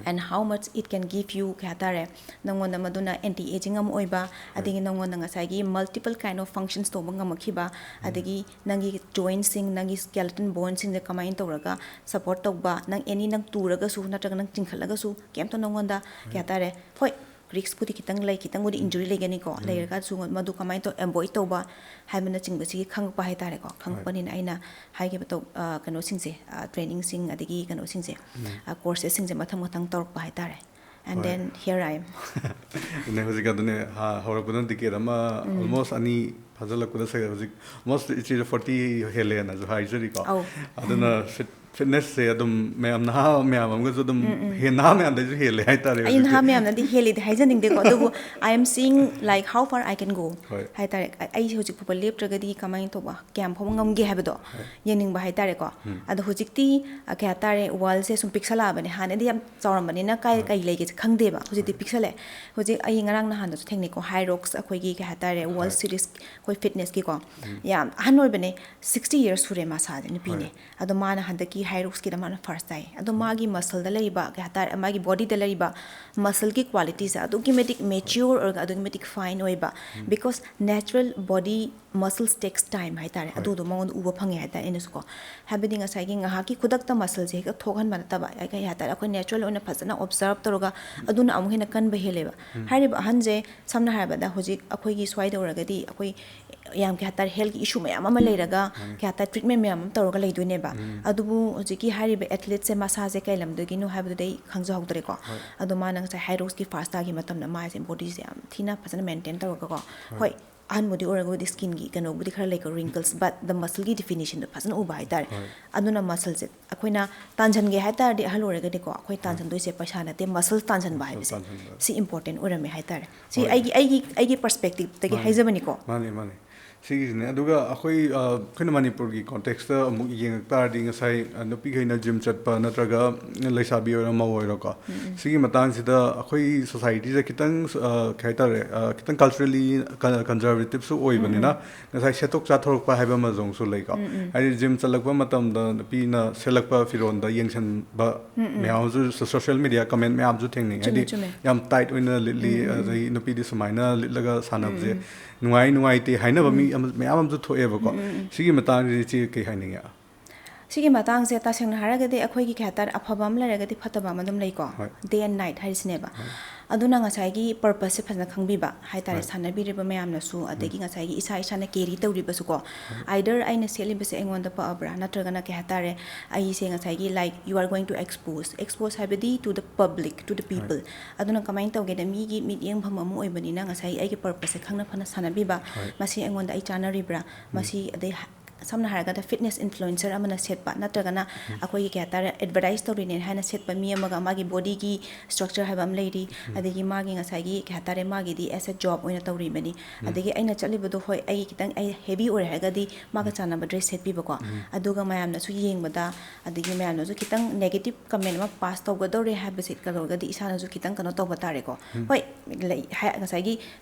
and how much it can give you, ꯀꯩ ꯍꯥꯏꯇꯥꯔꯦ, ꯅꯪꯉꯣꯟꯗ ꯃꯗꯨꯅ anti aging ꯑꯃ ꯑꯣꯏꯕ, ꯑꯗꯒꯤ ꯅꯪꯉꯣꯟꯗ ꯉꯁꯥꯏꯒꯤ multiple kind of functions ꯇꯧꯕ ꯉꯝꯃꯛꯈꯤꯕ, ꯑꯗꯒꯤ ꯅꯪꯒꯤ jointsꯁꯤꯡ, ꯅꯪꯒꯤ skeleton boneꯁꯤꯡꯁꯦ ꯀꯃꯥꯏꯅ ꯇꯧꯔꯒ support ꯇꯧꯕ, ꯅꯪ any ꯅꯪ ꯇꯨꯔꯒꯁꯨ ꯅꯠꯇ꯭ꯔꯒ ꯅꯪ ꯆꯤꯡꯈꯠꯂꯒꯁꯨ ꯀꯩꯝꯇ ꯅꯪꯉꯣꯟꯗ, ꯀꯩ ꯍꯥꯏꯇꯥꯔꯦ, ꯍꯣꯏ, ꯔꯤꯛꯁꯄꯨꯗꯤ ꯈꯤꯇꯪ ꯂꯩ, ꯈꯤꯇꯪꯕꯨꯗꯤ ꯏꯟꯖꯨꯔꯤ ꯂꯩꯒꯅꯤꯀꯣ, ꯂꯩꯔꯒꯁꯨ ꯃꯗꯨ ꯀꯃꯥꯏꯅ ꯇꯧ ꯑꯦꯚꯣꯏꯗ ꯇꯧꯕ ꯍꯥꯏꯕꯅꯆꯤꯡꯕꯁꯤꯒꯤ ꯈꯪꯉꯛꯄ ꯍꯥꯏꯇꯥꯔꯦꯀꯣ, ꯈꯪꯉꯛꯄꯅꯤꯅ ꯑꯩꯅ ꯍꯥꯏꯈꯤꯕ ꯇꯧ-, ꯑ, ꯀꯩꯅꯣꯁꯤꯡꯁꯦ, ꯑ, ꯇ꯭ꯔꯦꯅꯤꯡꯁꯤꯡ ꯑꯗꯒꯤ ꯀꯩꯅꯣꯁꯤꯡꯁꯦ, ꯑ, ꯀꯣꯔꯁꯦꯁꯁꯤꯡꯁꯦ ꯃꯊꯪ ꯃꯊꯪ ꯇꯧꯔꯛꯄ ꯍꯥꯏꯇꯥꯔꯦ꯫ And ꯍꯣꯏ꯫ then here I am꯫ ꯑꯗꯨꯅꯦ, ꯍꯧꯖꯤꯛ ꯑꯗꯨꯅꯦ, ꯍꯥ, ꯍꯧꯔꯛꯄꯗ decade ꯑꯃ, almost ꯑꯅꯤ ꯐꯥꯖꯤꯜꯂꯛꯄꯗ ꯁꯦ-, ꯍꯧꯖꯤꯛ almost ꯏꯆꯦꯁꯦ forty ꯍꯦꯜꯂꯦꯅꯁꯨ ꯍꯥꯏꯖꯔꯤꯀꯣ꯫ ꯑꯧ꯫ ꯑꯗꯨꯅ ꯐꯤꯠ-, ꯐꯤꯠꯅꯦꯁꯁꯦ ꯑꯗꯨꯝ ꯃꯌꯥꯝ, ꯅꯍꯥ ꯃꯌꯥꯝ ꯑꯃꯒꯁꯨ ꯑꯗꯨꯝ ꯍꯦ-, ꯅꯍꯥ ꯃꯌꯥꯝꯗꯩꯁꯨ ꯍꯦꯜꯂꯦ ꯍꯥꯏꯇꯥꯔꯦ ꯑꯩ ꯍꯧꯖꯤꯛꯇꯤ꯫ ꯅꯍꯥ ꯃꯌꯥꯝꯅꯗꯤ ꯍꯦꯜꯂꯤꯗꯤ ꯍꯥꯏꯖꯅꯤꯡꯗꯦꯀꯣ, ꯑꯗꯨꯕꯨ I am seeing, like, how far I can go ꯍꯣꯏ꯫ ꯍꯥꯏꯇꯥꯔꯦ꯫ ꯑ-, ꯑꯩꯁꯦ ꯍꯧꯖꯤꯛ ꯐꯥꯎꯕ ꯂꯦꯞꯇ꯭ꯔꯒꯗꯤ ꯀꯃꯥꯏꯅ ꯇꯧꯕ, ꯀꯌꯥꯝ ꯐꯥꯎꯕ ꯉꯝꯒꯦ ꯍꯥꯏꯕꯗꯣ ꯌꯦꯡꯅꯤꯡꯕ ꯍꯥꯏꯇꯥꯔꯦꯀꯣ꯫ ꯑꯗꯣ ꯍꯧꯖꯤꯛꯇꯤ, ꯑ, ꯀꯩ ꯍꯥꯏꯇꯥꯔꯦ, worldꯁꯦ ꯁꯨꯝ ꯄꯤꯛꯁꯜꯂꯛꯑꯕꯅꯦ꯫ ꯍꯥꯟꯅꯗꯤ ꯌꯥꯝ ꯆꯥꯎꯔꯝꯕꯅꯤꯅ ꯀꯥꯏ ꯀꯩ ꯂꯩꯒꯦꯁꯦ ꯈꯪꯗꯦꯕ, ꯍꯧꯖꯤꯛꯇꯤ ꯄꯤꯛꯁꯜꯂꯛꯑꯦ꯫ ꯍꯧꯖꯤꯛ ꯑꯩ ꯉꯔꯥꯡ ꯅꯍꯥꯟꯗꯁꯨ ꯊꯦꯡꯅꯩꯀꯣ, ꯍꯥꯏ ꯔꯣꯛꯁ ꯑꯩꯈꯣꯏꯒꯤ, ꯀꯩ ꯍꯥꯏꯇꯥꯔꯦ, ꯋꯥꯔꯜ ꯍꯣꯏ꯫ ꯁꯤꯔꯤꯁ ꯑꯩꯈꯣꯏ ꯐꯤꯠꯅꯦꯁꯀꯤꯀꯣ, ꯌꯥꯝ ꯑꯍꯟ ꯑꯣꯏꯕꯅꯦ, sixty years ꯁꯨꯔꯦ ꯃꯁꯥꯁꯦ, ꯅꯨꯄꯤꯅꯦ꯫ ꯍꯣꯏ꯫ ꯑꯗꯣ ꯃꯥꯅ ꯍꯟꯗꯛꯀꯤ ꯍꯥꯏ ꯔꯣꯛꯁꯀꯤꯗ ꯃꯥꯅ ꯐꯥꯔꯁ ꯇꯥꯏ꯫ ꯑꯗꯣ ꯃꯥꯒꯤ ꯃꯁꯜꯗ ꯂꯩꯔꯤꯕ, ꯀꯩ ꯍꯥꯏꯇꯥꯔꯦ, ꯃꯥꯒꯤ ꯕꯣꯗꯤꯗ ꯂꯩꯔꯤꯕ ꯃꯁꯜꯒꯤ ꯀ꯭ꯋꯥꯂꯤꯇꯤꯁꯦ ꯑꯗꯨꯛꯀꯤ ꯃꯇꯤꯛ ꯃꯦꯆ꯭ꯌꯣꯔ ꯑꯣꯏꯔꯒ ꯑꯗꯨꯛꯀꯤ ꯃꯇꯤꯛ ꯐꯥꯏꯟ ꯑꯣꯏꯕ, ꯕꯤꯀꯣꯁ ꯅꯦꯆꯔꯦꯜ ꯕꯣꯗꯤ ꯃꯁꯜꯁ ꯇꯦꯛꯁ ꯇꯥꯏꯝ ꯍꯥꯏꯇꯥꯔꯦ꯫ ꯑꯗꯨꯗꯣ ꯃꯉꯣꯟꯗ ꯎꯕ ꯐꯪꯉꯦ ꯍꯥꯏꯇꯥꯔꯦ ꯑꯩꯅꯁꯨꯀꯣ꯫ ꯍꯥꯏꯕꯗꯤ ꯉꯁꯥꯏꯒꯤ ꯉꯥꯏꯍꯥꯛꯀꯤ ꯈꯨꯗꯛꯇ ꯃꯁꯜꯁꯦ ꯍꯦꯛꯇ ꯊꯣꯛꯍꯟꯕ ꯅꯠꯇꯕ, ꯀꯩ ꯍꯥꯏꯇꯥꯔꯦ, ꯑꯩꯈꯣꯏ ꯅꯦꯆꯔꯦꯜ ꯑꯣꯏꯅ ꯐꯖꯅ ꯑꯣꯕꯖꯥꯔꯕ ꯇꯧꯔꯒ ꯑꯗꯨꯅ ꯑꯃꯨꯛ ꯍꯦꯟꯅ ꯀꯟꯕ ꯍꯦꯜꯂꯦꯕ꯫ ꯍꯥꯏꯔꯤꯕ ꯑꯍꯟꯁꯦ ꯁꯝꯅ ꯍꯥꯏꯔꯕꯗ ꯍꯧꯖꯤꯛ ꯑꯩꯈꯣꯏꯒꯤ ꯁ꯭ꯋꯥꯏꯗ ꯑꯣꯏꯔꯒꯗꯤ ꯑꯩꯈꯣꯏ ꯌꯥꯝ, ꯀꯩ ꯍꯥꯏꯇꯥꯔꯦ, ꯍꯦꯜꯊꯀꯤ ꯏꯁꯨ ꯃꯌꯥꯝ ꯑꯃ ꯂꯩꯔꯒ, ꯀꯩ ꯍꯥꯏꯇꯥꯔꯦ, ꯇ꯭ꯔꯤꯠꯃꯦꯟ ꯃꯌꯥꯝ ꯑꯃ ꯇꯧꯔꯒ ꯂꯩꯗꯣꯏꯅꯦꯕ꯫ ꯑꯗꯨꯕꯨ ꯍꯧꯖꯤꯛꯀꯤ ꯍꯥꯏꯔꯤꯕ ꯑꯦꯊꯂꯤꯠꯁꯦ ꯃꯁꯥꯁꯦ ꯀꯩ ꯂꯝꯗꯒꯤꯅꯣ ꯍꯥꯏꯕꯗꯨꯗꯤ ꯑꯩ ꯈꯪꯖꯍꯧꯗ꯭ꯔꯦꯀꯣ꯫ ꯑꯗꯣ ꯃꯥꯅ ꯉꯁꯥꯏ ꯍꯥꯏ ꯔꯣꯛꯁꯀꯤ ꯐꯥꯔꯁ ꯇꯥꯈꯤꯕ ꯃꯇꯝꯗ ꯃꯥꯁꯦ ꯕꯣꯗꯤꯁꯦ ꯌꯥꯝ ꯊꯤꯅ ꯐꯖꯅ ꯃꯦꯟꯇꯦꯟ ꯇꯧꯔꯒꯀꯣ꯫ ꯍꯣꯏ, ꯑꯍꯟꯕꯨꯗꯤ ꯑꯣꯏꯔꯒꯕꯨꯗꯤ ꯁ꯭ꯀꯤꯟꯒꯤ ꯀꯩꯅꯣꯕꯨꯗꯤ ꯈꯔ ꯂꯩꯀꯣ, ꯔꯤꯡꯀꯜꯁ, ꯕꯠ ꯗ ꯃꯁꯜꯒꯤ ꯗꯤꯐꯤꯅꯤꯁꯟꯗꯣ ꯐꯖꯅ ꯎꯕ ꯍꯥꯏꯇꯥꯔꯦ꯫ ꯑꯗꯨꯅ ꯃꯁꯜꯁꯦ ꯑꯩꯈꯣꯏꯅ ꯇꯥꯟꯁꯤꯟꯒꯦ ꯍꯥꯏ ꯇꯥꯔꯗꯤ, ꯑꯍꯜ ꯑꯣꯏꯔꯒꯗꯤꯀꯣ, ꯑꯩꯈꯣꯏ ꯇꯥꯟꯁꯤꯟꯗꯣꯏꯁꯦ ꯄꯩꯁꯥ ꯅꯠꯇꯦ, ꯃꯁꯜ ꯇꯥꯟꯁꯤꯟꯕ ꯍꯥꯏꯕꯁꯦ, ꯁꯤ ꯏꯝꯄꯣꯔꯇꯦꯟ ꯑꯣꯏꯔꯝꯃꯦ ꯍꯥꯏꯇꯥꯔꯦ꯫ ꯁꯤ ꯑꯩꯒꯤ, ꯑꯩꯒꯤ, ꯑꯩꯒꯤ ꯄꯔꯁꯄꯦꯛꯇꯤꯞꯇꯒꯤ ꯍꯥꯏꯖꯕꯅꯤꯀꯣ꯫ ꯃꯥꯅꯦ, ꯃꯥꯅꯦ꯫ ꯁꯤꯒꯤꯁꯤꯅꯦ꯫ ꯑꯗꯨꯒ ꯑꯩꯈꯣꯏ, ꯑ, ꯑꯩꯈꯣꯏꯅ ꯃꯅꯤꯄꯨꯔꯒꯤ ꯀꯣꯟꯇꯦꯛꯁꯇ ꯑꯃꯨꯛ ꯌꯦꯡꯉꯛ ꯇꯥꯔꯗꯤ, ꯉꯁꯥꯏ, ꯑ, ꯅꯨꯄꯤꯈꯩꯅ ꯖꯤꯝ ꯆꯠꯄ ꯅꯠꯇ꯭ꯔꯒ ꯂꯩꯁꯥꯕꯤ ꯑꯣꯏꯔꯣ ꯃꯧ ꯑꯣꯏꯔꯣꯀꯣ, ꯁꯤꯒꯤ ꯃꯇꯥꯡꯁꯤꯗ ꯑꯩꯈꯣꯏ ꯁꯣꯁꯥꯏꯇꯤꯁꯦ ꯈꯤꯇꯪ, ꯑ, ꯀꯩ ꯍꯥꯏꯇꯥꯔꯦ, ꯑ, ꯈꯤꯇꯪ ꯀꯜꯆꯔꯦꯜꯂꯤ ꯀꯟꯖꯔꯕꯦꯇꯤꯞꯁꯨ ꯑꯣꯏꯕꯅꯤꯅ, ꯉꯁꯥꯏ ꯁꯦꯠꯇꯣꯛ ꯆꯥꯊꯣꯔꯛꯄ ꯍꯥꯏꯕ ꯑꯃꯁꯨ ꯂꯩꯀꯣ꯫ ꯍꯥꯏꯗꯤ ꯖꯤꯝ ꯆꯠꯂꯛꯄ ꯃꯇꯝꯗ ꯅꯨꯄꯤꯅ ꯁꯦꯠꯂꯛꯄ ꯐꯤꯔꯣꯟꯗ ꯌꯦꯡꯁꯤꯟꯕ ꯃꯌꯥꯝ ꯑꯃꯁꯨ, ꯁꯣꯁꯤꯌꯦꯜ ꯃꯦꯗꯤꯌꯥ ꯀꯃꯦꯟ ꯃꯌꯥꯝꯁꯨ ꯊꯦꯡꯅꯩ꯫ ꯍꯥꯏꯗꯤ ꯌꯥꯝ ꯇꯥꯏꯠ ꯑꯣꯏꯅ ꯂꯤꯠꯂꯤ, ꯑꯗꯩ ꯅꯨꯄꯤꯗꯤ ꯁꯨꯃꯥꯏꯅ ꯂꯤꯠꯂꯒ ꯁꯥꯟꯅꯕꯁꯦ ꯅꯨꯡꯉꯥꯏ ꯅꯨꯡꯉꯥꯏꯇꯦ ꯍꯥꯏꯅꯕ ꯃꯤ ꯑꯃ, ꯃꯌꯥꯝ ꯑꯃꯁꯨ ꯊꯣꯛꯑꯦꯕꯀꯣ꯫ ꯁꯤꯒꯤ ꯃꯇꯥꯡꯁꯤꯗꯤ ꯏꯆꯦ ꯀꯩ ꯍꯥꯏꯅꯤꯡꯉꯦ? ꯁꯤꯒꯤ ꯃꯇꯥꯡꯁꯦ ꯇꯁꯦꯡꯅ ꯍꯥꯏꯔꯒꯗꯤ ꯑꯩꯈꯣꯏꯒꯤ, ꯀꯩ ꯍꯥꯏꯇꯥꯔꯦ, ꯑꯐꯕ ꯑꯃ ꯂꯩꯔꯒꯗꯤ ꯐꯠꯇꯕ ꯑꯃ ꯑꯗꯨꯝ ꯂꯩꯀꯣ꯫ ꯍꯣꯏ꯫ ꯗꯦ ꯑꯦꯟ ꯅꯥꯏꯠ ꯍꯥꯏꯔꯤꯁꯤꯅꯦꯕ꯫ ꯑꯗꯨꯅ ꯉꯁꯥꯏꯒꯤ ꯄꯔꯄꯁꯁꯦ ꯐꯖꯅ ꯈꯪꯕꯤꯕ ꯍꯥꯏꯇꯥꯔꯦ, ꯍꯣꯏ꯫ ꯁꯥꯟꯅꯕꯤꯔꯤꯕ ꯃꯌꯥꯝꯅꯁꯨ, ꯑꯗꯒꯤ ꯉꯁꯥꯏꯒꯤ ꯏꯁꯥ ꯏꯁꯥꯅ ꯀꯦꯔꯤ ꯇꯧꯔꯤꯕꯁꯨꯀꯣ꯫ ꯑꯥꯏꯗꯔ ꯑꯩꯅ ꯁꯦꯠꯂꯤꯕꯁꯦ ꯑꯩꯉꯣꯟꯗ ꯄꯛꯑꯕ꯭ꯔꯥ, ꯅꯠꯇ꯭ꯔꯒꯅ, ꯀꯩ ꯍꯥꯏꯇꯥꯔꯦ, ꯑꯩꯁꯦ ꯉꯁꯥꯏꯒꯤ, like, you are going to expose, expose ꯍꯥꯏꯕꯗꯤ to the public, to the people꯫ ꯑꯗꯨꯅ ꯀꯃꯥꯏꯅ ꯇꯧꯒꯦꯗ, ꯃꯤꯒꯤ ꯃꯤꯠꯌꯦꯡꯐꯝ ꯑꯃ ꯑꯣꯏꯕꯅꯤꯅ ꯉꯁꯥꯏꯒꯤ ꯑꯩꯒꯤ ꯄꯔꯄꯁꯁꯦ ꯈꯪꯅ ꯐꯅ ꯁꯥꯟꯅꯕꯤꯕ, ꯍꯣꯏ꯫ ꯃꯁꯤ ꯑꯩꯉꯣꯟꯗ ꯑꯩ ꯆꯥꯅꯔꯤꯕ꯭ꯔꯥ, ꯃꯁꯤ, ꯑꯗꯩ ꯁꯝꯅ ꯍꯥꯏꯔꯒꯗ ꯐꯤꯠꯅꯦꯁ ꯏꯟꯐ꯭ꯂꯨꯑꯦꯟꯁꯔ ꯑꯃꯅ ꯁꯦꯠꯄ, ꯅꯠꯇ꯭ꯔꯒꯅ ꯑꯩꯈꯣꯏꯒꯤ, ꯀꯩ ꯍꯥꯏꯇꯥꯔꯦ, ꯑꯦꯗꯚꯔꯇꯥꯏꯁ ꯇꯧꯔꯤꯅꯦ ꯍꯥꯏꯅ ꯁꯦꯠꯄ ꯃꯤ ꯑꯃꯒ, ꯃꯥꯒꯤ ꯕꯣꯗꯤꯒꯤ ꯁ꯭ꯇ꯭ꯔꯛꯆꯔ ꯍꯥꯏꯕ ꯑꯃ ꯂꯩꯔꯤ, ꯑꯗꯒꯤ ꯃꯥꯒꯤ ꯉꯁꯥꯏꯒꯤ, ꯀꯩ ꯍꯥꯏꯇꯥꯔꯦ, ꯃꯥꯒꯤꯗꯤ ꯑꯦꯁ ꯑꯦ ꯖꯣꯕ ꯑꯣꯏꯅ ꯇꯧꯔꯤꯕꯅꯤ꯫ ꯑꯗꯒꯤ ꯑꯩꯅ ꯆꯠꯂꯤꯕꯗꯣ, ꯍꯣꯏ, ꯑꯩꯒꯤ ꯈꯤꯇꯪ ꯑꯩ ꯍꯦꯚꯤ ꯑꯣꯏꯔꯦ ꯍꯥꯏꯔꯒꯗꯤ ꯃꯥꯒ ꯆꯥꯟꯅꯕ ꯗ꯭ꯔꯦꯁ ꯁꯦꯠꯄꯤꯕꯀꯣ꯫ ꯑꯗꯨꯒ ꯃꯌꯥꯝꯅꯁꯨ ꯌꯦꯡꯕꯗ, ꯑꯗꯒꯤ ꯃꯌꯥꯝꯅꯁꯨ ꯈꯤꯇꯪ ꯅꯦꯒꯦꯇꯤꯞ ꯀꯃꯦꯟ ꯑꯃ ꯄꯥꯁ ꯇꯧꯒꯗꯧꯔꯦ ꯍꯥꯏꯕꯁꯦ ꯀꯩꯗꯧꯔꯒꯗꯤ ꯏꯁꯥꯅꯁꯨ ꯈꯤꯇꯪ ꯀꯩꯅꯣ ꯇꯧꯕ ꯇꯥꯔꯦꯀꯣ꯫ ꯍꯣꯏ, ꯂꯩ-, ꯍꯥꯏ-, ꯉꯁꯥꯏꯒꯤ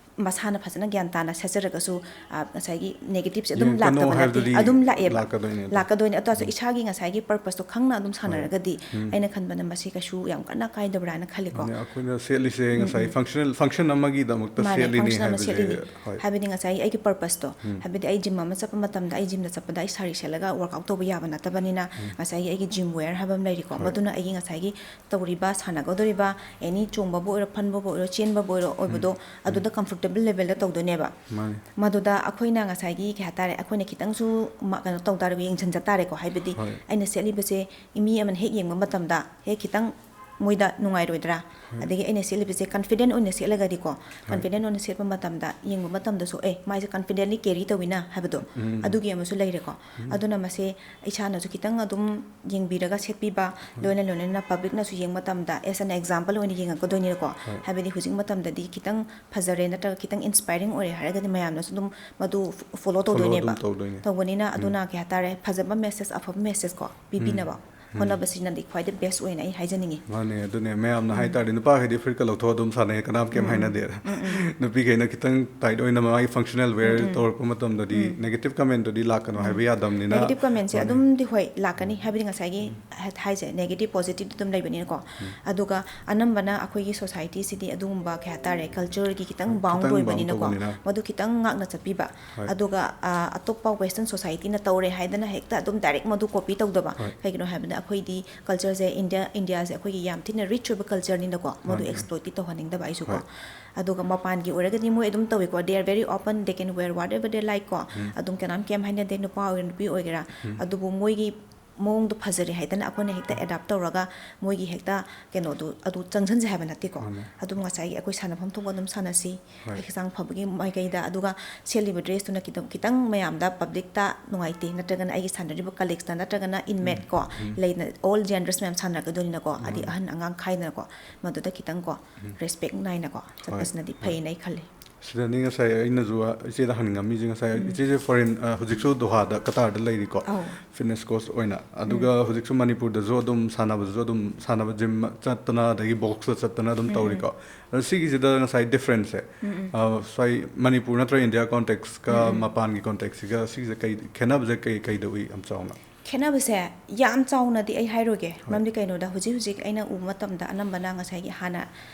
ꯃꯁꯥꯅ ꯐꯖꯅ ꯒ꯭ꯌꯥꯟ ꯇꯥꯅ ꯁꯦꯠꯆꯔꯒꯁꯨ, ꯑ, ꯉꯁꯥꯏꯒꯤ negative ꯁꯦ ꯑꯗꯨꯝ ꯌꯦꯡꯉꯛꯀꯅꯣ ꯂꯥꯛꯇꯕ ꯅꯠꯇꯦ, ꯍꯥꯏꯕꯗꯨꯗꯤ ꯑꯗꯨꯝ ꯂꯥꯛꯑꯦꯕ꯫ ꯂꯥꯛꯀꯗꯣꯏꯅꯦ꯫ ꯂꯥꯛꯀꯗꯣꯏꯅꯦ꯫ ꯑꯗꯨ ꯇꯥꯔꯁꯨ ꯏꯁꯥꯒꯤ ꯉꯁꯥꯏꯒꯤ purpose ꯇꯣ ꯈꯪꯅ ꯑꯗꯨꯝ ꯁꯥꯟꯅꯔꯒꯗꯤ, ꯎꯝ꯫ ꯑꯩꯅ ꯈꯟꯕꯗ ꯃꯁꯤ ꯀꯩꯁꯨ ꯌꯥꯝ ꯀꯟꯅ ꯀꯥꯏꯗꯕ꯭ꯔꯥꯅ ꯈꯜꯂꯤꯀꯣ꯫ ꯃꯥꯅꯦ, ꯑꯩꯈꯣꯏꯅ ꯁꯦꯠꯂꯤꯁꯦ ꯎꯝ, ꯉꯁꯥꯏ ꯎꯝ꯫ functional, function ꯑꯃꯒꯤꯗꯃꯛꯇ ꯃꯥꯅꯦ, ꯁꯦꯠꯂꯤꯅꯤ function ꯑꯃ ꯍꯥꯏꯕꯁꯦ꯫ ꯁꯦꯠꯂꯤꯅꯤ꯫ ꯍꯣꯏ꯫ ꯍꯥꯏꯕꯗꯤ ꯉꯁꯥꯏ ꯑꯩꯒꯤ purpose ꯇꯣ, ꯎꯝ꯫ ꯍꯥꯏꯕꯗꯤ ꯑꯩ gym ꯑꯃ ꯆꯠꯄ ꯃꯇꯝꯗ, ꯑꯩ gym ꯗ ꯆꯠꯄꯗ ꯑꯩ ꯁꯥꯔꯤ ꯁꯦꯠꯂꯒ workout ꯇꯧꯕ ꯌꯥꯕ ꯅꯠꯇꯕꯅꯤꯅ, ꯎꯝ꯫ ꯉꯁꯥꯏꯒꯤ ꯑꯩꯒꯤ gym wear ꯍꯥꯏꯕ ꯑꯃ ꯂꯩꯔꯤꯀꯣ, ꯍꯣꯏ꯫ ꯃꯗꯨꯅ ꯑꯩꯒꯤ ꯉꯁꯥꯏꯒꯤ ꯇꯧꯔꯤꯕ, ꯁꯥꯟꯅꯒꯗꯧꯔꯤꯕ, any ꯆꯣꯡꯕꯕꯨ ꯑꯣꯏꯔꯣ, ꯐꯟꯕꯕꯨ ꯑꯣꯏꯔꯣ, ꯆꯦꯟꯕꯕꯨ ꯑꯣꯏꯔꯣ, ꯑꯣꯏꯕꯗꯣ, ꯎꯝ꯫ ꯑꯗꯨꯗ comfortable level ꯗ ꯇꯧꯗꯣꯏꯅꯦꯕ꯫ ꯃꯥꯅꯦ꯫ ꯃꯗꯨꯗ ꯑꯩꯈꯣꯏꯅ ꯉꯁꯥꯏꯒꯤ ꯀꯩ ꯍꯥꯏꯇꯥꯔꯦ, ꯑꯩꯈꯣꯏꯅ ꯈꯤꯇꯪꯁꯨ ꯃ-, ꯀꯩꯅꯣ ꯇꯧ ꯇꯥꯔꯒ, ꯌꯦꯡꯁꯤꯟꯖ ꯇꯥꯔꯦꯀꯣ꯫ ꯍꯥꯏꯕꯗꯤ ꯍꯣꯏ꯫ ꯑꯩꯅ ꯁꯦꯠꯂꯤꯕꯁꯦ ꯃꯤ ꯑꯃꯅ ꯍꯦꯛ ꯌꯦꯡꯕ ꯃꯇꯝꯗ ꯍꯦꯛ ꯈꯤꯇꯪ ꯃꯣꯏꯗ ꯅꯨꯡꯉꯥꯏꯔꯣꯏꯗ꯭ꯔꯥ? ꯍꯣꯏ꯫ ꯑꯗꯒꯤ ꯑꯩꯅ ꯁꯦꯠꯂꯤꯕꯁꯦ confident ꯑꯣꯏꯅ ꯁꯦꯠꯂꯒꯗꯤꯀꯣ, ꯍꯣꯏ꯫ confident ꯑꯣꯏꯅ ꯁꯦꯠꯄ ꯃꯇꯝꯗ ꯌꯦꯡꯕ ꯃꯇꯝꯗꯁꯨ, "ꯑꯦ, ꯃꯥꯏꯁꯦ confidently carry ꯇꯧꯏꯅ" ꯍꯥꯏꯕꯗꯣ, ꯎꯝ꯫ ꯑꯗꯨꯒꯤ ꯑꯃꯁꯨ ꯂꯩꯔꯦꯀꯣ꯫ ꯎꯝ꯫ ꯑꯗꯨꯅ ꯃꯁꯦ ꯏꯁꯥꯅꯁꯨ ꯈꯤꯇꯪ ꯑꯗꯨꯝ ꯌꯦꯡꯕꯤꯔꯒ ꯁꯦꯠꯄꯤꯕ, ꯍꯣꯏ꯫ ꯂꯣꯏꯅ ꯂꯣꯏꯅꯅ public ꯅꯁꯨ ꯌꯦꯡꯕ ꯃꯇꯝꯗ as an example ꯑꯣꯏꯅ ꯌꯦꯡꯉꯛꯀꯗꯣꯏꯅꯤꯅꯀꯣ꯫ ꯍꯣꯏ꯫ ꯍꯥꯏꯕꯗꯤ ꯍꯧꯖꯤꯛ ꯃꯇꯝꯗꯗꯤ ꯈꯤꯇꯪ ꯐꯖꯔꯦ ꯅꯠꯇ꯭ꯔꯒ ꯈꯤꯇꯪ inspiring ꯑꯣꯏꯔꯦ ꯍꯥꯏꯔꯒꯗꯤ ꯃꯌꯥꯝꯅꯁꯨ ꯑꯗꯨꯝ ꯃꯗꯨ follow Follow ꯑꯗꯨꯝ ꯇꯧꯗꯣꯏꯅꯦꯕ꯫ ꯇꯧꯗꯣꯏꯅꯦ꯫ ꯇꯧꯕꯅꯤꯅ ꯎꯝ꯫ ꯑꯗꯨꯅ ꯀꯩ ꯍꯥꯏꯇꯥꯔꯦ, ꯐꯖꯕ message, ꯑꯐꯕ message ꯀꯣ ꯄꯤꯕꯤꯅꯕ ꯎꯝ꯫ ꯍꯣꯠꯅꯕꯁꯤꯅꯗꯤ ꯈ꯭ꯋꯥꯏꯗꯩ best ꯑꯣꯏꯅ ꯑꯩ ꯍꯥꯏꯖꯅꯤꯡꯉꯤ꯫ ꯃꯥꯅꯦ, ꯑꯗꯨꯅꯦ꯫ ꯃꯌꯥꯝꯅ ꯎꯝ꯫ ꯍꯥꯏꯇꯥꯔꯗꯤ ꯅꯨꯄꯥꯈꯩꯗꯤ ꯐꯨꯔꯤꯠꯀ ꯂꯧꯊꯣꯛꯑ ꯑꯗꯨꯝ ꯁꯥꯟꯅꯩ, ꯀꯅꯥꯝ ꯀꯩꯝ ꯎꯝ, ꯎꯝ꯫ ꯍꯥꯏꯅꯗꯦ꯫ ꯎꯝ, ꯎꯝ꯫ ꯅꯨꯄꯤꯈꯩꯅ ꯈꯤꯇꯪ tight ꯑꯣꯏꯅ ꯃꯥꯒꯤ functional wear ꯎꯝ, ꯎꯝ꯫ ꯇꯧꯔꯛꯄ ꯃꯇꯝꯗꯗꯤ ꯎꯝ꯫ negative comment ꯗꯨꯗꯤ ꯂꯥꯛꯀꯅꯣ ꯎꯝ꯫ ꯍꯥꯏꯕ ꯌꯥꯗꯕꯅꯤꯅ꯫ Negative comment ꯁꯦ ꯃꯥꯅꯦ꯫ ꯑꯗꯨꯝꯗꯤ ꯍꯣꯏ ꯂꯥꯛꯀꯅꯤ, ꯎꯝ꯫ ꯍꯥꯏꯕꯗꯤ ꯉꯁꯥꯏꯒꯤ ꯎꯝ꯫ ꯍꯥꯏ-, ꯍꯥꯏꯁꯦ negative positive ꯗꯤ ꯑꯗꯨꯝ ꯂꯩꯕꯅꯤꯅꯀꯣ꯫ ꯎꯝ꯫ ꯑꯗꯨꯒ ꯑꯅꯝꯕꯅ ꯑꯩꯈꯣꯏꯒꯤ society ꯁꯤꯗꯤ ꯑꯗꯨꯒꯨꯝꯕ ꯀꯩ ꯍꯥꯏꯇꯥꯔꯦ, culture ꯒꯤ ꯈꯤꯇꯪ ꯍꯣꯏ, bound ꯈꯤꯇꯪ bound ꯑꯣꯏꯕꯅꯤꯅꯀꯣ, ꯇꯧꯕꯅꯤꯅ꯫ ꯃꯗꯨ ꯈꯤꯇꯪ ꯉꯥꯛꯅ ꯆꯠꯄꯤꯕ꯫ ꯍꯣꯏ꯫ ꯑꯗꯨꯒ, ꯑ, ꯑꯇꯣꯞꯄ western society ꯅ ꯇꯧꯔꯦ ꯍꯥꯏꯗꯅ ꯍꯦꯛꯇ ꯑꯗꯨꯝ direct ꯃꯗꯨ copy ꯇꯧꯗꯕ꯫ ꯍꯣꯏ꯫ ꯀꯩꯒꯤꯅꯣ ꯍꯥꯏꯕꯗ ꯑꯩꯈꯣꯏꯗꯤ culture ꯁꯦ India, India ꯁꯦ ꯑꯩꯈꯣꯏꯒꯤ ꯌꯥꯝ ꯊꯤꯅ rich ꯑꯣꯏꯕ culture ꯅꯤꯅꯀꯣ, ꯃꯗꯨ ꯃꯥꯅꯦ꯫ exploit ꯇꯤ ꯇꯧꯍꯟꯅꯤꯡꯗꯕ ꯑꯩꯁꯨꯀꯣ꯫ ꯍꯣꯏ꯫ ꯑꯗꯨꯒ ꯃꯄꯥꯟꯒꯤ ꯑꯣꯏꯔꯒꯗꯤ ꯃꯣꯏ ꯑꯗꯨꯝ ꯇꯧꯏꯀꯣ, they are very open, they can wear whatever they like ꯀꯣ꯫ ꯎꯝ꯫ ꯑꯗꯨꯝ ꯀꯅꯥꯝ ꯀꯩꯝ ꯍꯥꯏꯅꯗꯦ, ꯅꯨꯄꯥ ꯑꯣꯏꯒꯦꯔꯥ ꯅꯨꯄꯤ ꯑꯣꯏꯒꯦꯔꯥ꯫ ꯎꯝ꯫ ꯑꯗꯨꯕꯨ ꯃꯣꯏꯒꯤ ꯃꯑꯣꯡꯗꯣ ꯐꯖꯔꯦ ꯍꯥꯏꯗꯅ ꯑꯩꯈꯣꯏꯅ ꯍꯦꯛꯇ adapt ꯇꯧꯔꯒ ꯃꯣꯏꯒꯤ ꯍꯦꯛꯇ ꯀꯩꯅꯣꯗꯣ ꯑꯗꯨ ꯆꯪꯁꯟꯁꯦ ꯍꯥꯏꯕ ꯅꯠꯇꯦꯀꯣ꯫ ꯃꯥꯅꯦ꯫ ꯑꯗꯨꯝ ꯉꯁꯥꯏꯒꯤ ꯑꯩꯈꯣꯏ ꯁꯥꯟꯅꯐꯝ ꯊꯣꯛꯄ ꯑꯗꯨꯝ ꯁꯥꯟꯅꯁꯤ, ꯍꯣꯏ꯫ ꯍꯛꯆꯥꯡ ꯐꯕꯒꯤ ꯃꯥꯏꯀꯩꯗ, ꯑꯗꯨꯒ ꯁꯦꯠꯂꯤꯕ dress ꯇꯨꯅ ꯈꯤꯇꯪ, ꯈꯤꯇꯪ ꯃꯌꯥꯝꯗ public ꯇ ꯅꯨꯡꯉꯥꯏꯇꯦ, ꯅꯠꯇ꯭ꯔꯒꯅ ꯑꯩꯒꯤ ꯁꯥꯟꯅꯔꯤꯕ colleagues ꯇ, ꯅꯠꯇ꯭ꯔꯒꯅ inmate ꯀꯣ, ꯎꯝ꯫ ꯂꯩꯅ all genders ꯃꯌꯥꯝ ꯁꯥꯟꯅꯔꯛꯀꯗꯣꯏꯅꯤꯅꯀꯣ, ꯑꯗꯤ ꯃꯥꯅꯦ꯫ ꯑꯍꯟ ꯑꯉꯥꯡ ꯈꯥꯏꯗꯅꯀꯣ, ꯃꯗꯨꯗ ꯈꯤꯇꯪ ꯀꯣ, ꯎꯝ꯫ respect ꯅꯥꯏꯅꯀꯣ ꯍꯣꯏ, ꯆꯠꯄꯁꯤꯅꯗꯤ ꯍꯣꯏ꯫ ꯐꯩꯌꯦꯅ ꯑꯩ ꯈꯜꯂꯤ꯫ ꯁꯤꯗꯅꯤ ꯉꯁꯥꯏ ꯑꯩꯅꯁꯨ ꯏꯆꯦꯗ ꯍꯪꯅꯤꯡꯉꯝꯃꯤꯁꯦ꯫ ꯉꯁꯥꯏ ꯏꯆꯦꯁꯦ ꯐꯣꯔꯦꯟ, ꯍꯧꯖꯤꯛꯁꯨ ꯗꯣꯍꯥꯗ, ꯀꯇꯥꯔꯗ ꯂꯩꯔꯤꯀꯣ, ꯑꯧ꯫ ꯐꯤꯠꯅꯦꯁ ꯀꯣꯆ ꯑꯣꯏꯅ꯫ ꯑꯗꯨꯒ ꯍꯧꯖꯤꯛꯁꯨ ꯃꯅꯤꯄꯨꯔꯗꯁꯨ ꯑꯗꯨꯝ ꯁꯥꯟꯅꯕꯗꯁꯨ ꯑꯗꯨꯝ ꯁꯥꯟꯅꯕ, ꯖꯤꯝ ꯆꯠꯇꯅ ꯑꯗꯒꯤ ꯕꯣꯛꯁꯇ ꯆꯠꯇꯅ ꯑꯗꯨꯝ ꯇꯧꯔꯤꯀꯣ꯫ ꯑꯗꯣ ꯁꯤꯒꯤꯁꯤꯗ ꯉꯁꯥꯏ ꯗꯤꯐ꯭ꯔꯦꯟꯁꯁꯦ, ꯑ, ꯁ꯭ꯋꯥꯏ ꯃꯅꯤꯄꯨꯔ ꯅꯠꯇ꯭ꯔꯒ ꯏꯟꯗꯤꯌꯥ ꯀꯣꯟꯇꯦꯛꯁꯀ ꯃꯄꯥꯟꯒꯤ ꯀꯣꯟꯇꯦꯛꯁꯁꯤꯒ ꯁꯤꯒꯤꯁꯦ ꯀꯩ ꯈꯦꯠꯅꯕꯁꯦ, ꯀꯩ ꯀꯩꯗ ꯎꯏ ꯌꯥꯝ ꯆꯥꯎꯅ? ꯈꯦꯠꯅꯕꯁꯦ ꯌꯥꯝ ꯆꯥꯎꯅꯗꯤ ꯑꯩ ꯍꯥꯏꯔꯣꯏꯒꯦ꯫ ꯃꯔꯝꯗꯤ ꯀꯩꯅꯣꯗ, ꯍꯧꯖꯤꯛ ꯍꯧꯖꯤꯛ ꯑꯩꯅ ꯎꯕ ꯃꯇꯝꯗ ꯑꯅꯝꯕꯅ ꯉꯁꯥꯏꯒꯤ ꯍꯥꯟꯅ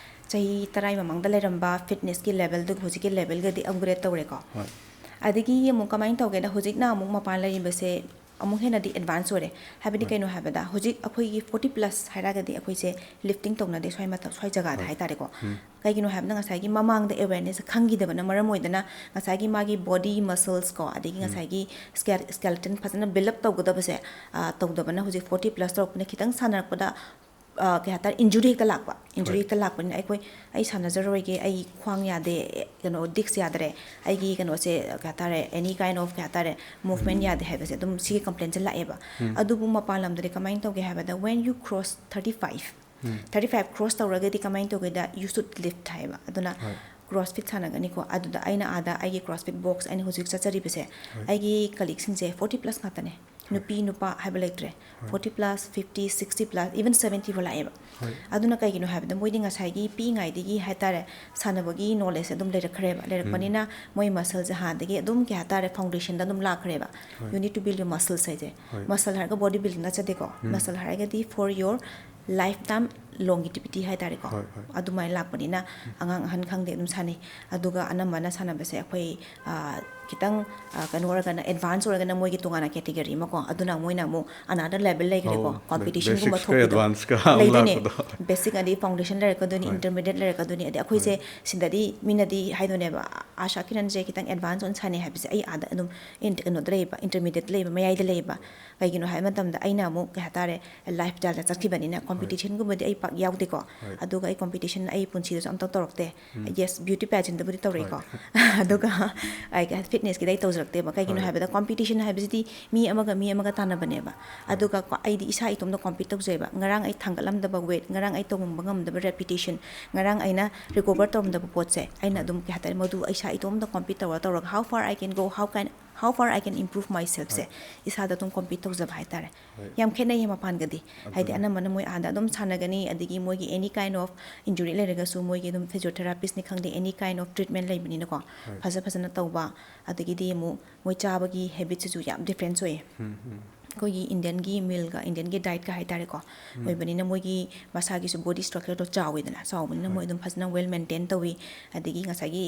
ꯆꯍꯤ ꯇꯔꯥꯒꯤ ꯃꯃꯥꯡꯗ ꯂꯩꯔꯝꯕ ꯐꯤꯠꯅꯦꯁꯀꯤ ꯂꯦꯚꯦꯜꯗꯨꯒ ꯍꯧꯖꯤꯛꯀꯤ ꯂꯦꯚꯦꯜꯒꯗꯤ ꯑꯞꯒ꯭ꯔꯦꯗ ꯇꯧꯔꯦꯀꯣ꯫ ꯍꯣꯏ꯫ ꯑꯗꯒꯤ ꯑꯃꯨꯛ ꯀꯃꯥꯏꯅ ꯇꯧꯒꯦꯗ, ꯍꯧꯖꯤꯛꯅ ꯑꯃꯨꯛ ꯃꯄꯥꯟ ꯂꯩꯔꯤꯕꯁꯦ ꯑꯃꯨꯛ ꯍꯦꯟꯅꯗꯤ ꯑꯦꯗꯚꯥꯟꯁ ꯑꯣꯏꯔꯦ꯫ ꯍꯥꯏꯕꯗꯤ ꯀꯩꯅꯣ ꯍꯥꯏꯕꯗ, ꯍꯧꯖꯤꯛ ꯑꯩꯈꯣꯏꯒꯤ ꯐꯣꯔꯇꯤ ꯄ꯭ꯂꯁ ꯍꯥꯏꯔꯒꯗꯤ ꯑꯩꯈꯣꯏꯁꯦ ꯂꯤꯐꯇꯤꯡ ꯇꯧꯅꯗꯦ ꯁ꯭ꯋꯥꯏ ꯃꯇꯝ, ꯁ꯭ꯋꯥꯏ ꯖꯒꯥꯗ ꯍꯥꯏꯇꯥꯔꯦꯀꯣ꯫ ꯀꯩꯒꯤꯅꯣ ꯍꯥꯏꯕꯗ, ꯉꯁꯥꯏꯒꯤ ꯃꯃꯥꯡꯗ ꯑꯦꯋꯦꯔꯅꯦꯁ ꯈꯪꯈꯤꯗꯕꯅ ꯃꯔꯝ ꯑꯣꯏꯗꯅ ꯉꯁꯥꯏꯒꯤ ꯃꯥꯒꯤ ꯕꯣꯗꯤ ꯃꯁꯜꯁ ꯀꯣ, ꯑꯗꯒꯤ ꯉꯁꯥꯏꯒꯤ ꯁ꯭ꯀꯦꯂꯦꯇꯟ ꯐꯖꯅ ꯕꯤꯜ ꯑꯞ ꯇꯧꯒꯗꯕꯁꯦ, ꯑ, ꯇꯧꯗꯕꯅ ꯍꯧꯖꯤꯛ ꯐꯣꯔꯇꯤ ꯄ꯭ꯂꯁ ꯇꯧꯔꯛꯄꯅ ꯈꯤꯇꯪ ꯁꯥꯟꯅꯔꯛꯄꯗ, ꯑ, ꯀꯩ ꯍꯥꯏꯇꯥꯔꯦ, ꯏꯟꯖꯨꯔꯤ ꯍꯦꯛꯇ ꯂꯥꯛꯄ꯫ ꯏꯟꯖꯨꯔꯤ ꯍꯦꯛꯇ ꯂꯥꯛꯄꯅꯤꯅ ꯑꯩꯈꯣꯏ, "ꯑꯩ ꯁꯥꯟꯅꯖꯔꯔꯣꯏꯒꯦ, ꯑꯩ ꯈ꯭ꯋꯥꯡ ꯌꯥꯗꯦ, ꯀꯩꯅꯣ, ꯗꯤꯛꯁ ꯌꯥꯗꯔꯦ, ꯑꯩꯒꯤ ꯀꯩꯅꯣꯁꯦ, ꯀꯩ ꯍꯥꯏꯇꯥꯔꯦ, ꯑꯦꯅꯤ ꯀꯥꯏꯟ ꯑꯣꯐ, ꯀꯩ ꯍꯥꯏꯇꯥꯔꯦ, ꯃꯨꯚꯃꯦꯟ ꯌꯥꯗꯦ" ꯍꯥꯏꯕꯁꯦ ꯑꯗꯨꯝ ꯁꯤꯒꯤ ꯀꯝꯄ꯭ꯂꯦꯟꯁꯦ ꯂꯥꯛꯑꯦꯕ꯫ ꯑꯗꯨꯕꯨ ꯃꯄꯥꯟ ꯂꯝꯗꯗꯤ ꯀꯃꯥꯏꯅ ꯇꯧꯒꯦ ꯍꯥꯏꯕꯗ, when you cross thirty five, thirty five cross ꯇꯧꯔꯒꯗꯤ ꯀꯃꯥꯏꯅ ꯇꯧꯒꯦꯗ, "You should lift" ꯍꯥꯏꯌꯦꯕ꯫ ꯑꯗꯨꯅ ꯀ꯭ꯔꯣꯁꯐꯤꯠ ꯁꯥꯟꯅꯒꯅꯤꯀꯣ꯫ ꯑꯗꯨꯗ ꯑꯩꯅ ꯑꯥꯗ ꯑꯩꯒꯤ ꯀ꯭ꯔꯣꯁꯐꯤꯠ ꯕꯣꯛꯁ ꯑꯩꯅ ꯍꯧꯖꯤꯛ ꯆꯠꯆꯔꯤꯕꯁꯦ, ꯑꯩꯒꯤ ꯀꯂꯤꯛꯁꯤꯡꯁꯦ ꯐꯣꯔꯇꯤ ꯄ꯭ꯂꯁ ꯉꯥꯛꯇꯅꯦ꯫ ꯅꯨꯄꯤ ꯅꯨꯄꯥ ꯍꯥꯏꯕ ꯂꯩꯇ꯭ꯔꯦ꯫ Forty plus, fifty, sixty plus, even seventy ꯐꯥꯎ ꯂꯥꯛꯑꯦꯕ꯫ ꯑꯗꯨꯅ ꯀꯩꯒꯤꯅꯣ ꯍꯥꯏꯕꯗ, ꯃꯣꯏꯗꯤ ꯉꯁꯥꯏꯒꯤ ꯄꯤꯛꯏꯉꯩꯗꯒꯤ ꯍꯥꯏꯇꯥꯔꯦ, ꯁꯥꯟꯅꯕꯒꯤ ꯅꯣꯂꯦꯖꯁꯦ ꯑꯗꯨꯝ ꯂꯩꯔꯛꯈ꯭ꯔꯦꯕ꯫ ꯂꯩꯔꯛꯄꯅꯤꯅ ꯃꯣꯏ ꯃꯁꯜꯁꯦ ꯍꯥꯟꯅꯗꯒꯤ ꯑꯗꯨꯝ, ꯀꯩ ꯍꯥꯏꯇꯥꯔꯦ, ꯐꯥꯎꯟꯗꯦꯁꯟꯗ ꯑꯗꯨꯝ ꯂꯥꯛꯈ꯭ꯔꯦꯕ꯫ "You need to build your muscles" ꯍꯥꯏꯁꯦ꯫ ꯃꯁꯜ ꯍꯥꯏꯔꯒ ꯕꯣꯗꯤ ꯕꯤꯜꯗꯤꯡ ꯅꯠꯆꯗꯦꯀꯣ꯫ ꯃꯁꯜ ꯍꯥꯏꯔꯒꯗꯤ for your lifetime longevity ꯍꯥꯏꯇꯥꯔꯦꯀꯣ꯫ ꯑꯗꯨꯃꯥꯏꯅ ꯂꯥꯛꯄꯅꯤꯅ ꯑꯉꯥꯡ ꯑꯍꯟ ꯈꯪꯗꯦ ꯑꯗꯨꯝ ꯁꯥꯟꯅꯩ꯫ ꯑꯗꯨꯒ ꯑꯅꯝꯕꯅ ꯁꯥꯟꯅꯕꯁꯦ ꯑꯩꯈꯣꯏ, ꯑ, ꯈꯤꯇꯪ, ꯑ, ꯀꯩꯅꯣ ꯑꯣꯏꯔꯒꯅ, ꯑꯦꯗꯚꯥꯟꯁ ꯑꯣꯏꯔꯒꯅ ꯃꯣꯏꯒꯤ ꯇꯣꯉꯥꯟꯅ ꯀꯦꯇꯦꯒꯣꯔꯤ ꯑꯃꯀꯣ, ꯑꯗꯨꯅ ꯃꯣꯏꯅ ꯑꯃꯨꯛ another level ꯂꯩꯈ꯭ꯔꯦꯀꯣ꯫ ꯑꯧ, ꯀꯣꯝꯄꯤꯇꯤꯁꯟꯒꯨꯝꯕ ꯕꯦꯁꯤꯛꯁꯀ ꯊꯣꯛꯄꯗꯣ ꯑꯦꯗꯚꯥꯟꯁꯀ ꯑꯃꯨꯛ ꯂꯩꯗꯣꯏꯅꯦ꯫ ꯂꯥꯛꯄꯗꯣ꯫ ꯕꯦꯁꯤꯛ ꯑꯗꯩ ꯐꯥꯎꯟꯗꯦꯁꯟ ꯂꯩꯔꯛꯀꯗꯣꯏꯅꯤ, ꯏꯟꯇꯔꯃꯤꯗꯤꯌꯦꯠ ꯂꯩꯔꯛꯀꯗꯣꯏꯅꯤ꯫ ꯑꯗꯩ ꯑꯩꯈꯣꯏꯁꯦ ꯁꯤꯗꯗꯤ ꯃꯤꯅꯗꯤ ꯍꯥꯏꯗꯣꯏꯅꯦꯕ, "ꯑꯥꯁꯥ ꯀꯤꯔꯟꯁꯦ ꯈꯤꯇꯪ ꯑꯦꯗꯚꯥꯟꯁ ꯑꯣꯏꯅ ꯁꯥꯟꯅꯩ" ꯍꯥꯏꯕꯁꯦ꯫ ꯑꯩ ꯑꯥꯗ ꯑꯗꯨꯝ ꯏꯟ-, ꯀꯩꯅꯣꯗ ꯂꯩꯕ, ꯏꯟꯇꯔꯃꯤꯗꯤꯌꯦꯠ ꯂꯩꯕ, ꯃꯌꯥꯏꯗ ꯂꯩꯕ꯫ ꯀꯩꯒꯤꯅꯣ ꯍꯥꯏꯕ ꯃꯇꯝꯗ, ꯑꯩꯅ ꯑꯃꯨꯛ, ꯀꯩ ꯍꯥꯏꯇꯥꯔꯦ, ꯂꯥꯏꯐ ꯁ꯭ꯇꯥꯏꯜꯗ ꯆꯠꯈꯤꯕꯅꯤꯅ, ꯀꯣꯝꯄꯤꯇꯤꯁꯟꯒꯨꯝꯕꯗꯤ ꯑꯩ ꯌꯥꯎꯗꯦꯀꯣ꯫ ꯑꯗꯨꯒ ꯑꯩ ꯀꯣꯝꯄꯤꯇꯤꯁꯟ ꯑꯩ ꯄꯨꯟꯁꯤꯗꯁꯨ ꯑꯝꯇ ꯇꯧꯔꯛꯇꯦ꯫ ꯌꯦꯁ, ꯕ꯭ꯌꯨꯇꯤ ꯄꯦꯖꯦꯟꯗꯕꯨꯗꯤ ꯇꯧꯔꯛꯏꯀꯣ꯫ ꯑꯗꯨꯒ ꯑꯩ ꯐꯤꯠꯅꯦꯁꯀꯤꯗꯤ ꯑꯩ ꯇꯧꯖꯔꯛꯇꯦꯕ꯫ ꯀꯩꯒꯤꯅꯣ ꯍꯥꯏꯕꯗ ꯀꯣꯝꯄꯤꯇꯤꯁꯟ ꯍꯥꯏꯕꯁꯤꯗꯤ ꯃꯤ ꯑꯃꯒ ꯃꯤ ꯑꯃꯒ ꯇꯥꯟꯅꯕꯅꯦꯕ꯫ ꯑꯗꯨꯒ ꯀꯣ, ꯑꯩꯗꯤ ꯏꯁꯥ ꯏꯇꯣꯝꯇ ꯀꯣꯝꯄꯤꯠ ꯇꯧꯖꯩꯕ꯫ ꯉꯔꯥꯡ ꯑꯩ ꯊꯥꯡꯒꯠꯂꯝꯗꯕ ꯋꯦꯠ, ꯉꯔꯥꯡ ꯑꯩ ꯇꯧꯉꯝꯕ ꯉꯝꯗꯕ ꯔꯦꯄꯤꯇꯦꯁꯟ, ꯉꯔꯥꯡ ꯑꯩꯅ ꯔꯤꯀꯣꯚꯔ ꯇꯧꯔꯝꯗꯕ ꯄꯣꯠꯁꯦ ꯑꯩꯅ ꯑꯗꯨꯝ, ꯀꯩ ꯍꯥꯏꯇꯥꯔꯦ, ꯃꯗꯨ ꯏꯁꯥ ꯏꯇꯣꯝꯇ ꯀꯣꯝꯄꯤꯠ ꯇꯧꯔ ꯇꯧꯔꯒ how far I can go, how can, how far I can improve myself ꯁꯦ ꯏꯁꯥꯗ ꯑꯗꯨꯝ ꯀꯣꯝꯄꯤꯠ ꯇꯧꯖꯕ ꯍꯥꯏꯇꯥꯔꯦ꯫ ꯌꯥꯝ ꯈꯦꯠꯅꯩꯌꯦ ꯃꯄꯥꯟꯒꯗꯤ꯫ ꯍꯥꯏꯗꯤ ꯑꯅꯝꯕꯅ ꯃꯣꯏ ꯑꯥꯗ ꯑꯗꯨꯝ ꯁꯥꯟꯅꯒꯅꯤ, ꯑꯗꯒꯤ ꯃꯣꯏꯒꯤ any kind of injury ꯂꯩꯔꯒꯁꯨ ꯃꯣꯏꯒꯤ ꯑꯗꯨꯝ physiotherapist ꯅꯤ ꯈꯪꯗꯦ, any kind of treatment ꯂꯩꯕꯅꯤꯅꯀꯣ꯫ ꯐꯖ ꯐꯖꯅ ꯇꯧꯕ, ꯑꯗꯒꯤꯗꯤ ꯑꯃꯨꯛ ꯃꯣꯏ ꯆꯥꯕꯒꯤ ꯍꯦꯕꯤꯠꯁꯤꯁꯨ ꯌꯥꯝ ꯗꯤꯐ꯭ꯔꯦꯟꯁ ꯑꯣꯏꯌꯦ꯫ ꯑꯩꯈꯣꯏꯒꯤ ꯏꯟꯗꯤꯌꯟꯒꯤ ꯃꯤꯜꯒ ꯏꯟꯗꯤꯌꯟꯒꯤ ꯗꯥꯏꯠꯀ ꯍꯥꯏꯇꯥꯔꯦꯀꯣ, ꯑꯣꯏꯕꯅꯤꯅ ꯃꯣꯏꯒꯤ ꯃꯁꯥꯒꯤꯁꯨ ꯕꯣꯗꯤ ꯁ꯭ꯇ꯭ꯔꯛꯆꯔꯗꯣ ꯆꯥꯎꯋꯤꯗꯅ, ꯆꯥꯎꯕꯅꯤꯅ ꯃꯣꯏ ꯑꯗꯨꯝ ꯐꯖꯅ ꯋꯦꯜ ꯃꯦꯟꯇꯦꯟ ꯇꯧꯋꯤ꯫ ꯑꯗꯒꯤ ꯉꯁꯥꯏꯒꯤ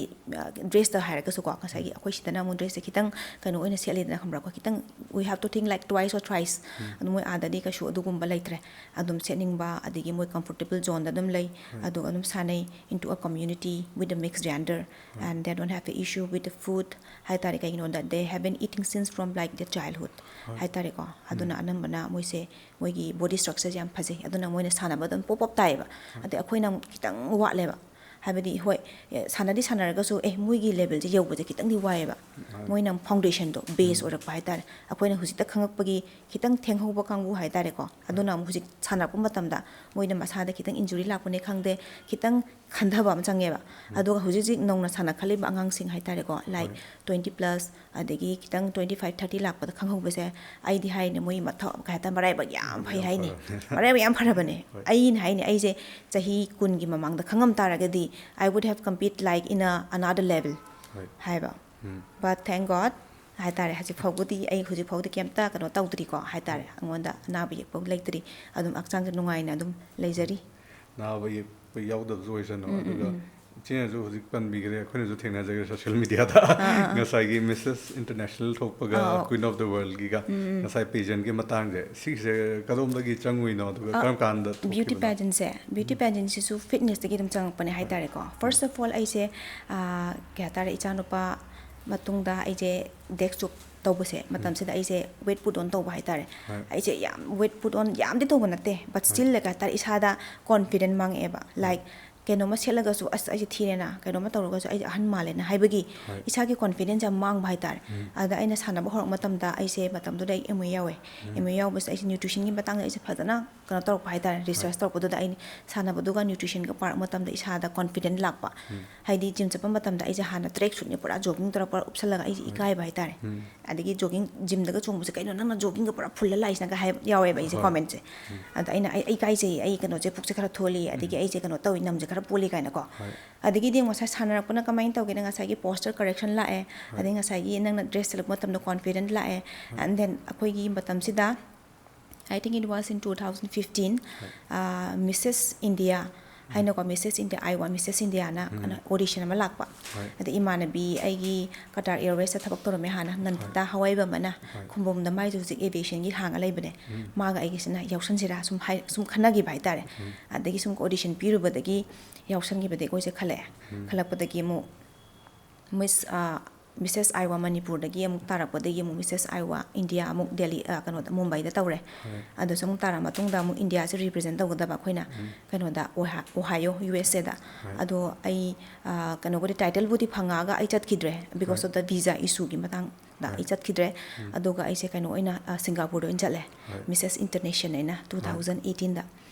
ꯗ꯭ꯔꯦꯁꯇ ꯍꯥꯏꯔꯒꯁꯨꯀꯣ, ꯉꯁꯥꯏꯒꯤ ꯑꯩꯈꯣꯏ ꯁꯤꯗꯅ ꯑꯃꯨꯛ ꯗ꯭ꯔꯦꯁꯁꯦ ꯈꯤꯇꯪ ꯀꯩꯅꯣ ꯑꯣꯏꯅ ꯁꯦꯠꯂꯤꯗꯅ, ꯈꯪꯕ꯭ꯔꯥ? ꯑꯩꯈꯣꯏ ꯈꯤꯇꯪ we have to think like twice or thrice꯫ ꯑꯗꯨ ꯃꯣꯏ ꯑꯥꯗꯗꯤ ꯀꯩꯁꯨ ꯑꯗꯨꯒꯨꯝꯕ ꯂꯩꯇ꯭ꯔꯦ꯫ ꯑꯗꯨꯝ ꯁꯦꯠꯅꯤꯡꯕ, ꯑꯗꯒꯤ ꯃꯣꯏ ꯀꯝꯐꯣꯔꯇꯦꯕꯜ ꯖꯣꯟꯗ ꯑꯗꯨꯝ ꯂꯩ꯫ ꯑꯗꯨꯒ ꯑꯗꯨꯝ ꯁꯥꯟꯅꯩ, into a community with a mixed gender, and they don't have the issue with the food ꯍꯥꯏꯇꯥꯔꯦ꯫ ꯀꯩꯒꯤꯅꯣꯗ they have been eating since from like their childhood ꯍꯥꯏꯇꯥꯔꯦꯀꯣ꯫ ꯑꯗꯨꯅ ꯑꯅꯝꯕꯅ ꯃꯣꯏꯁꯦ, ꯃꯣꯏꯒꯤ ꯕꯣꯗꯤ ꯁ꯭ꯇ꯭ꯔꯛꯆꯔꯁꯦ ꯌꯥꯝ ꯐꯖꯩ꯫ ꯑꯗꯨꯅ ꯃꯣꯏꯅ ꯁꯥꯟꯅꯕ ꯑꯗꯨꯝ ꯄꯣꯞ ꯄꯣꯞ ꯇꯥꯏꯌꯦꯕ꯫ ꯑꯗꯩ ꯑꯩꯈꯣꯏꯅ ꯑꯃꯨꯛ ꯈꯤꯇꯪ ꯋꯥꯠꯂꯦꯕ꯫ ꯍꯥꯏꯕꯗꯤ ꯍꯣꯏ, ꯑꯦ, ꯁꯥꯟꯅꯗꯤ ꯁꯥꯟꯅꯔꯒꯁꯨ, ꯑꯦ, ꯃꯣꯏꯒꯤ ꯂꯦꯚꯦꯜꯁꯦ ꯌꯧꯕꯁꯦ ꯈꯤꯇꯪꯗꯤ ꯋꯥꯏꯌꯦꯕ꯫ ꯃꯣꯏꯅ ꯑꯃꯨꯛ ꯐꯥꯎꯟꯗꯦꯁꯟꯗꯣ ꯕꯦꯁ ꯑꯣꯏꯔꯛꯄ ꯍꯥꯏꯇꯥꯔꯦ꯫ ꯑꯩꯈꯣꯏꯅ ꯍꯧꯖꯤꯛꯇ ꯈꯪꯉꯛꯄꯒꯤ ꯈꯤꯇꯪ ꯊꯦꯡꯍꯧꯕ ꯀꯥꯡꯕꯨ ꯍꯥꯏꯇꯥꯔꯦꯀꯣ꯫ ꯑꯗꯨꯅ ꯑꯃꯨꯛ ꯍꯧꯖꯤꯛ ꯁꯥꯟꯅꯔꯛꯄ ꯃꯇꯝꯗ ꯃꯣꯏꯅ ꯃꯁꯥꯗ ꯈꯤꯇꯪ ꯏꯟꯖꯨꯔꯤ ꯂꯥꯛꯄꯅꯦ ꯈꯪꯗꯦ, ꯈꯤꯇꯪ ꯈꯟꯊꯕ ꯑꯃ ꯆꯪꯉꯦꯕ꯫ ꯑꯗꯨꯒ ꯍꯧꯖꯤꯛ ꯍꯧꯖꯤꯛ ꯅꯧꯅ ꯁꯥꯟꯅꯈꯠꯂꯤꯕ ꯑꯉꯥꯡꯁꯤꯡ ꯍꯥꯏꯇꯥꯔꯦꯀꯣ, like twenty plus, ꯑꯗꯒꯤ ꯈꯤꯇꯪ twenty five, thirty ꯂꯥꯛꯄꯗ ꯈꯪꯍꯧꯕꯁꯦ, ꯑꯩꯗꯤ ꯍꯥꯏꯅꯦ, ꯃꯣꯏ ꯃꯊꯧ, ꯀꯩ ꯍꯥꯏꯇꯥꯔꯦ, ꯃꯔꯥꯏꯕꯛ ꯌꯥꯝ ꯐꯩ ꯍꯥꯏꯅꯤ꯫ ꯃꯔꯥꯏꯕꯛ ꯌꯥꯝ ꯐꯔꯕꯅꯦ꯫ ꯑꯩꯅ ꯍꯥꯏꯅꯦ, ꯑꯩꯁꯦ ꯆꯍꯤ ꯀꯨꯟꯒꯤ ꯃꯃꯥꯡꯗ ꯈꯪꯉꯝ ꯇꯥꯔꯒꯗꯤ, I would have compete like in a another level ꯍꯥꯏꯕ꯫ But thank God ꯍꯥꯏꯇꯥꯔꯦ, ꯍꯧꯖꯤꯛ ꯐꯥꯎꯕꯗꯤ, ꯑꯩ ꯍꯧꯖꯤꯛ ꯐꯥꯎꯕꯗꯤ ꯀꯩꯝꯇ ꯀꯩꯅꯣ ꯇꯧꯗ꯭ꯔꯤꯀꯣ ꯍꯥꯏꯇꯥꯔꯦ, ꯑꯩꯉꯣꯟꯗ ꯑꯅꯥꯕ ꯌꯦꯛꯄ ꯂꯩꯇ꯭ꯔꯤ꯫ ꯑꯗꯨꯝ ꯍꯛꯆꯥꯡꯁꯦ ꯅꯨꯡꯉꯥꯏꯅ ꯑꯗꯨꯝ ꯂꯩꯖꯔꯤ꯫ ꯑꯅꯥꯕ ꯌꯦꯛꯄ ꯌꯥꯎꯗꯕꯁꯨ ꯑꯣꯏꯁꯅꯨ꯫ ꯑꯗꯨꯒ ꯏꯆꯦꯅꯁꯨ ꯍꯧꯖꯤꯛ ꯄꯟꯕꯤꯈ꯭ꯔꯦ, ꯑꯩꯈꯣꯏꯅꯁꯨ ꯊꯦꯡꯅꯖꯈ꯭ꯔꯦ ꯁꯣꯁꯤꯌꯦꯜ ꯃꯤꯗꯤꯌꯥꯗ꯫ ꯉꯁꯥꯏꯒꯤ ꯃꯤꯁꯦꯁ ꯏꯟꯇꯔꯅꯦꯁꯅꯦꯜ ꯊꯣꯛꯄꯒ, ꯑꯥ, ꯑꯥ꯫ ꯀ꯭ꯋꯤꯟ ꯑꯣꯐ ꯗ ꯋꯥꯔꯜꯒꯤꯒ ꯉꯁꯥꯏ ꯄꯦꯖꯦꯟꯒꯤ ꯃꯇꯥꯡꯁꯦ, ꯁꯤꯒꯤꯁꯦ ꯀꯗꯣꯝꯗꯒꯤ ꯆꯪꯉꯨꯏꯅꯣ, ꯑꯗꯨꯒ ꯑꯥ, ꯀꯔꯝ ꯀꯥꯟꯗ ꯕ꯭ꯌꯨꯇꯤ ꯊꯣꯛꯈꯤꯕꯅꯣ? ꯄꯦꯖꯦꯟꯁꯦ, ꯕ꯭ꯌꯨꯇꯤ ꯄꯦꯖꯦꯟꯁꯤꯁꯨ ꯐꯤꯠꯅꯦꯁꯇꯒꯤ ꯑꯗꯨꯝ ꯆꯪꯉꯛꯄꯅꯦ ꯍꯥꯏꯇꯥꯔꯦꯀꯣ꯫ First of all, ꯑꯩꯁꯦ, ꯑꯥ, ꯀꯩ ꯍꯥꯏꯇꯥꯔꯦ, ꯏꯆꯥꯅꯨꯄꯥ ꯃꯇꯨꯡꯗ ꯑꯩꯁꯦ ꯗꯦꯛꯁ ꯖꯣꯕ ꯇꯧꯕꯁꯦ, ꯃꯇꯝꯁꯤꯗ ꯑꯩꯁꯦ weight put on ꯇꯧꯕ ꯍꯥꯏꯇꯥꯔꯦ꯫ ꯑꯩꯁꯦ ꯌꯥꯝ weight put on ꯌꯥꯝꯗꯤ ꯇꯧꯕ ꯅꯠꯇꯦ, but still, like ꯍꯥꯏꯇꯥꯔꯦ, ꯏꯁꯥꯗ confident ꯃꯥꯡꯉꯛꯑꯦꯕ꯫ Like, ꯀꯩꯅꯣꯝꯃ ꯁꯦꯠꯂꯒꯁꯨ, "ꯑꯁ, ꯑꯩꯁꯦ ꯊꯤꯔꯦꯅ", ꯀꯩꯅꯣꯝꯃ ꯇꯧꯔꯒꯁꯨ, "ꯑꯩꯁꯦ ꯑꯍꯟ ꯃꯥꯜꯂꯦꯅ" ꯍꯥꯏꯕꯒꯤ ꯏꯁꯥꯒꯤ confidence ꯌꯥꯝ ꯃꯥꯡꯕ ꯍꯥꯏꯇꯥꯔꯦ꯫ ꯑꯗ ꯑꯩꯅ ꯁꯥꯟꯅꯕ ꯍꯧꯔꯛꯄ ꯃꯇꯝꯗ ꯑꯩꯁꯦ, ꯃꯇꯝꯗꯨꯗ ꯑꯩ M A ꯌꯥꯎꯋꯦ꯫ M A ꯌꯥꯎꯕꯁꯤꯗ ꯑꯩꯁꯦ nutritionꯒꯤ ꯃꯇꯥꯡꯗ ꯑꯩꯁꯦ ꯐꯖꯅ ꯀꯩꯅꯣ ꯇꯧꯔꯛꯄ ꯍꯥꯏꯇꯥꯔꯦ, research ꯇꯧꯔꯛꯄꯗꯨꯗ ꯑꯩ ꯁꯥꯟꯅꯕꯗꯨꯒ nutritionꯒ ꯄꯥꯔꯛꯄ ꯃꯇꯝꯗ ꯏꯁꯥꯗ confident ꯂꯥꯛꯄ꯫ ꯍꯥꯏꯗꯤ gym ꯆꯠꯄ ꯃꯇꯝꯗ ꯑꯩꯁꯦ ꯍꯥꯟꯅ track suitꯅꯦ ꯄꯨꯔꯥ jogging ꯇꯧꯔ ꯄꯨꯔꯥ ꯎꯞꯁꯜꯂꯒ ꯑꯩꯁꯦ ꯏꯀꯥꯏꯕ ꯍꯥꯏꯇꯥꯔꯦ꯫ ꯑꯗꯒꯤ jogging, gymꯗꯒ ꯆꯣꯡꯕꯁꯦ, "ꯀꯩꯅꯣ ꯅꯪꯅ joggingꯒ ꯄꯨꯔꯥ fullꯗ ꯂꯥꯛꯏꯁꯤꯅ?" ꯀ ꯍꯥꯏ ꯌꯥꯎꯋꯦꯕ ꯑꯩꯁꯦ commentꯁꯦ꯫ ꯑꯗ ꯑꯩꯅ, "ꯑꯩ, ꯑꯩ ꯏꯀꯥꯏꯖꯩ, ꯑꯩ ꯀꯩꯅꯣꯁꯦ, ꯄꯨꯛꯁꯦ ꯈꯔ ꯊꯣꯜꯂꯤ, ꯑꯗꯒꯤ ꯑꯩꯁꯦ ꯀꯩꯅꯣ ꯇꯧꯏ, ꯅꯝꯁꯦ ꯈꯔ ꯄꯣꯜꯂꯤ" ꯀꯥꯏꯅꯀꯣ꯫ ꯑꯗꯒꯤꯗꯤ ꯉꯁꯥꯏ ꯁꯥꯟꯅꯔꯛꯄꯅ ꯀꯃꯥꯏꯅ ꯇꯧꯒꯦꯗ, ꯉꯁꯥꯏꯒꯤ posture correction ꯂꯥꯛꯑꯦ, ꯑꯗꯩ ꯉꯁꯥꯏꯒꯤ ꯅꯪꯅ dress ꯁꯦꯠꯂꯛꯄ ꯃꯇꯝꯗ confident ꯂꯥꯛꯑꯦ꯫ And then ꯑꯩꯈꯣꯏꯒꯤ ꯃꯇꯝꯁꯤꯗ, I think it was in two thousand fifteen, Missus India ꯍꯥꯏꯅꯀꯣ, Missus India, Iowa Missus Indiaꯅ audition ꯑꯃ ꯂꯥꯛꯄ꯫ ꯑꯗ ꯏꯃꯥꯟꯅꯕꯤ ꯑꯩꯒꯤ Qatar Airwaysꯇ ꯊꯕꯛ ꯇꯧꯔꯝꯃꯦ ꯍꯥꯟꯅ, ꯅꯟꯗꯤꯇꯥ ꯍꯋꯥꯏꯕꯝ ꯑꯅ, ꯈꯨꯝꯕꯣꯝꯗ, ꯃꯥꯏꯁꯨ ꯍꯧꯖꯤꯛ aviationꯒꯤ ꯍꯥꯡꯉ ꯂꯩꯕꯅꯦ꯫ ꯃꯥꯒ ꯑꯩꯒꯤꯁꯤꯅ ꯌꯥꯎꯁꯟꯁꯤꯔꯥ ꯁꯨꯝ ꯍꯥꯏ-, ꯁꯨꯝ ꯈꯟꯅꯈꯤꯕ ꯍꯥꯏꯇꯥꯔꯦ꯫ ꯑꯗꯒꯤ ꯁꯨꯝ audition ꯄꯤꯔꯨꯕꯗꯒꯤ ꯌꯥꯎꯁꯟꯈꯤꯕꯗꯒꯤ ꯑꯩꯈꯣꯏꯁꯦ ꯈꯜꯂꯛꯑꯦ꯫ ꯈꯜꯂꯛꯄꯗꯒꯤ ꯑꯃꯨꯛ Miss, Missus Iowa ꯃꯅꯤꯄꯨꯔꯗꯒꯤ ꯑꯃꯨꯛ ꯇꯥꯔꯛꯄꯗꯒꯤ ꯑꯃꯨꯛ Missus Iowa India ꯑꯃꯨꯛ ꯗꯦꯜꯂꯤ, ꯀꯩꯅꯣꯗ, ꯃꯨꯝꯕꯥꯏꯗ ꯇꯧꯔꯦ꯫ ꯑꯗꯨꯁꯨ ꯑꯃꯨꯛ ꯇꯥꯔꯛꯑ ꯃꯇꯨꯡꯗ ꯑꯃꯨꯛ Indiaꯁꯦ represent ꯇꯧꯒꯗꯕ ꯑꯩꯈꯣꯏꯅ ꯀꯩꯅꯣꯗ, Ohio, U S Aꯗ꯫ ꯑꯗꯣ ꯑꯩ, ꯀꯩꯅꯣꯕꯨꯗꯤ, titleꯕꯨꯗꯤ ꯐꯪꯉꯛꯑꯒ ꯑꯩ ꯆꯠꯈꯤꯗ꯭ꯔꯦ, because of the visa issueꯒꯤ ꯃꯇꯥꯡꯗ ꯑꯩ ꯆꯠꯈꯤꯗ꯭ꯔꯦ꯫ ꯑꯗꯨꯒ ꯑꯩꯁꯦ ꯀꯩꯅꯣ ꯑꯣꯏꯅ, Singaporeꯗ ꯑꯣꯏꯅ ꯆꯠꯂꯦ, Missus International ꯍꯥꯏꯅ, two thousand eighteenꯗ꯫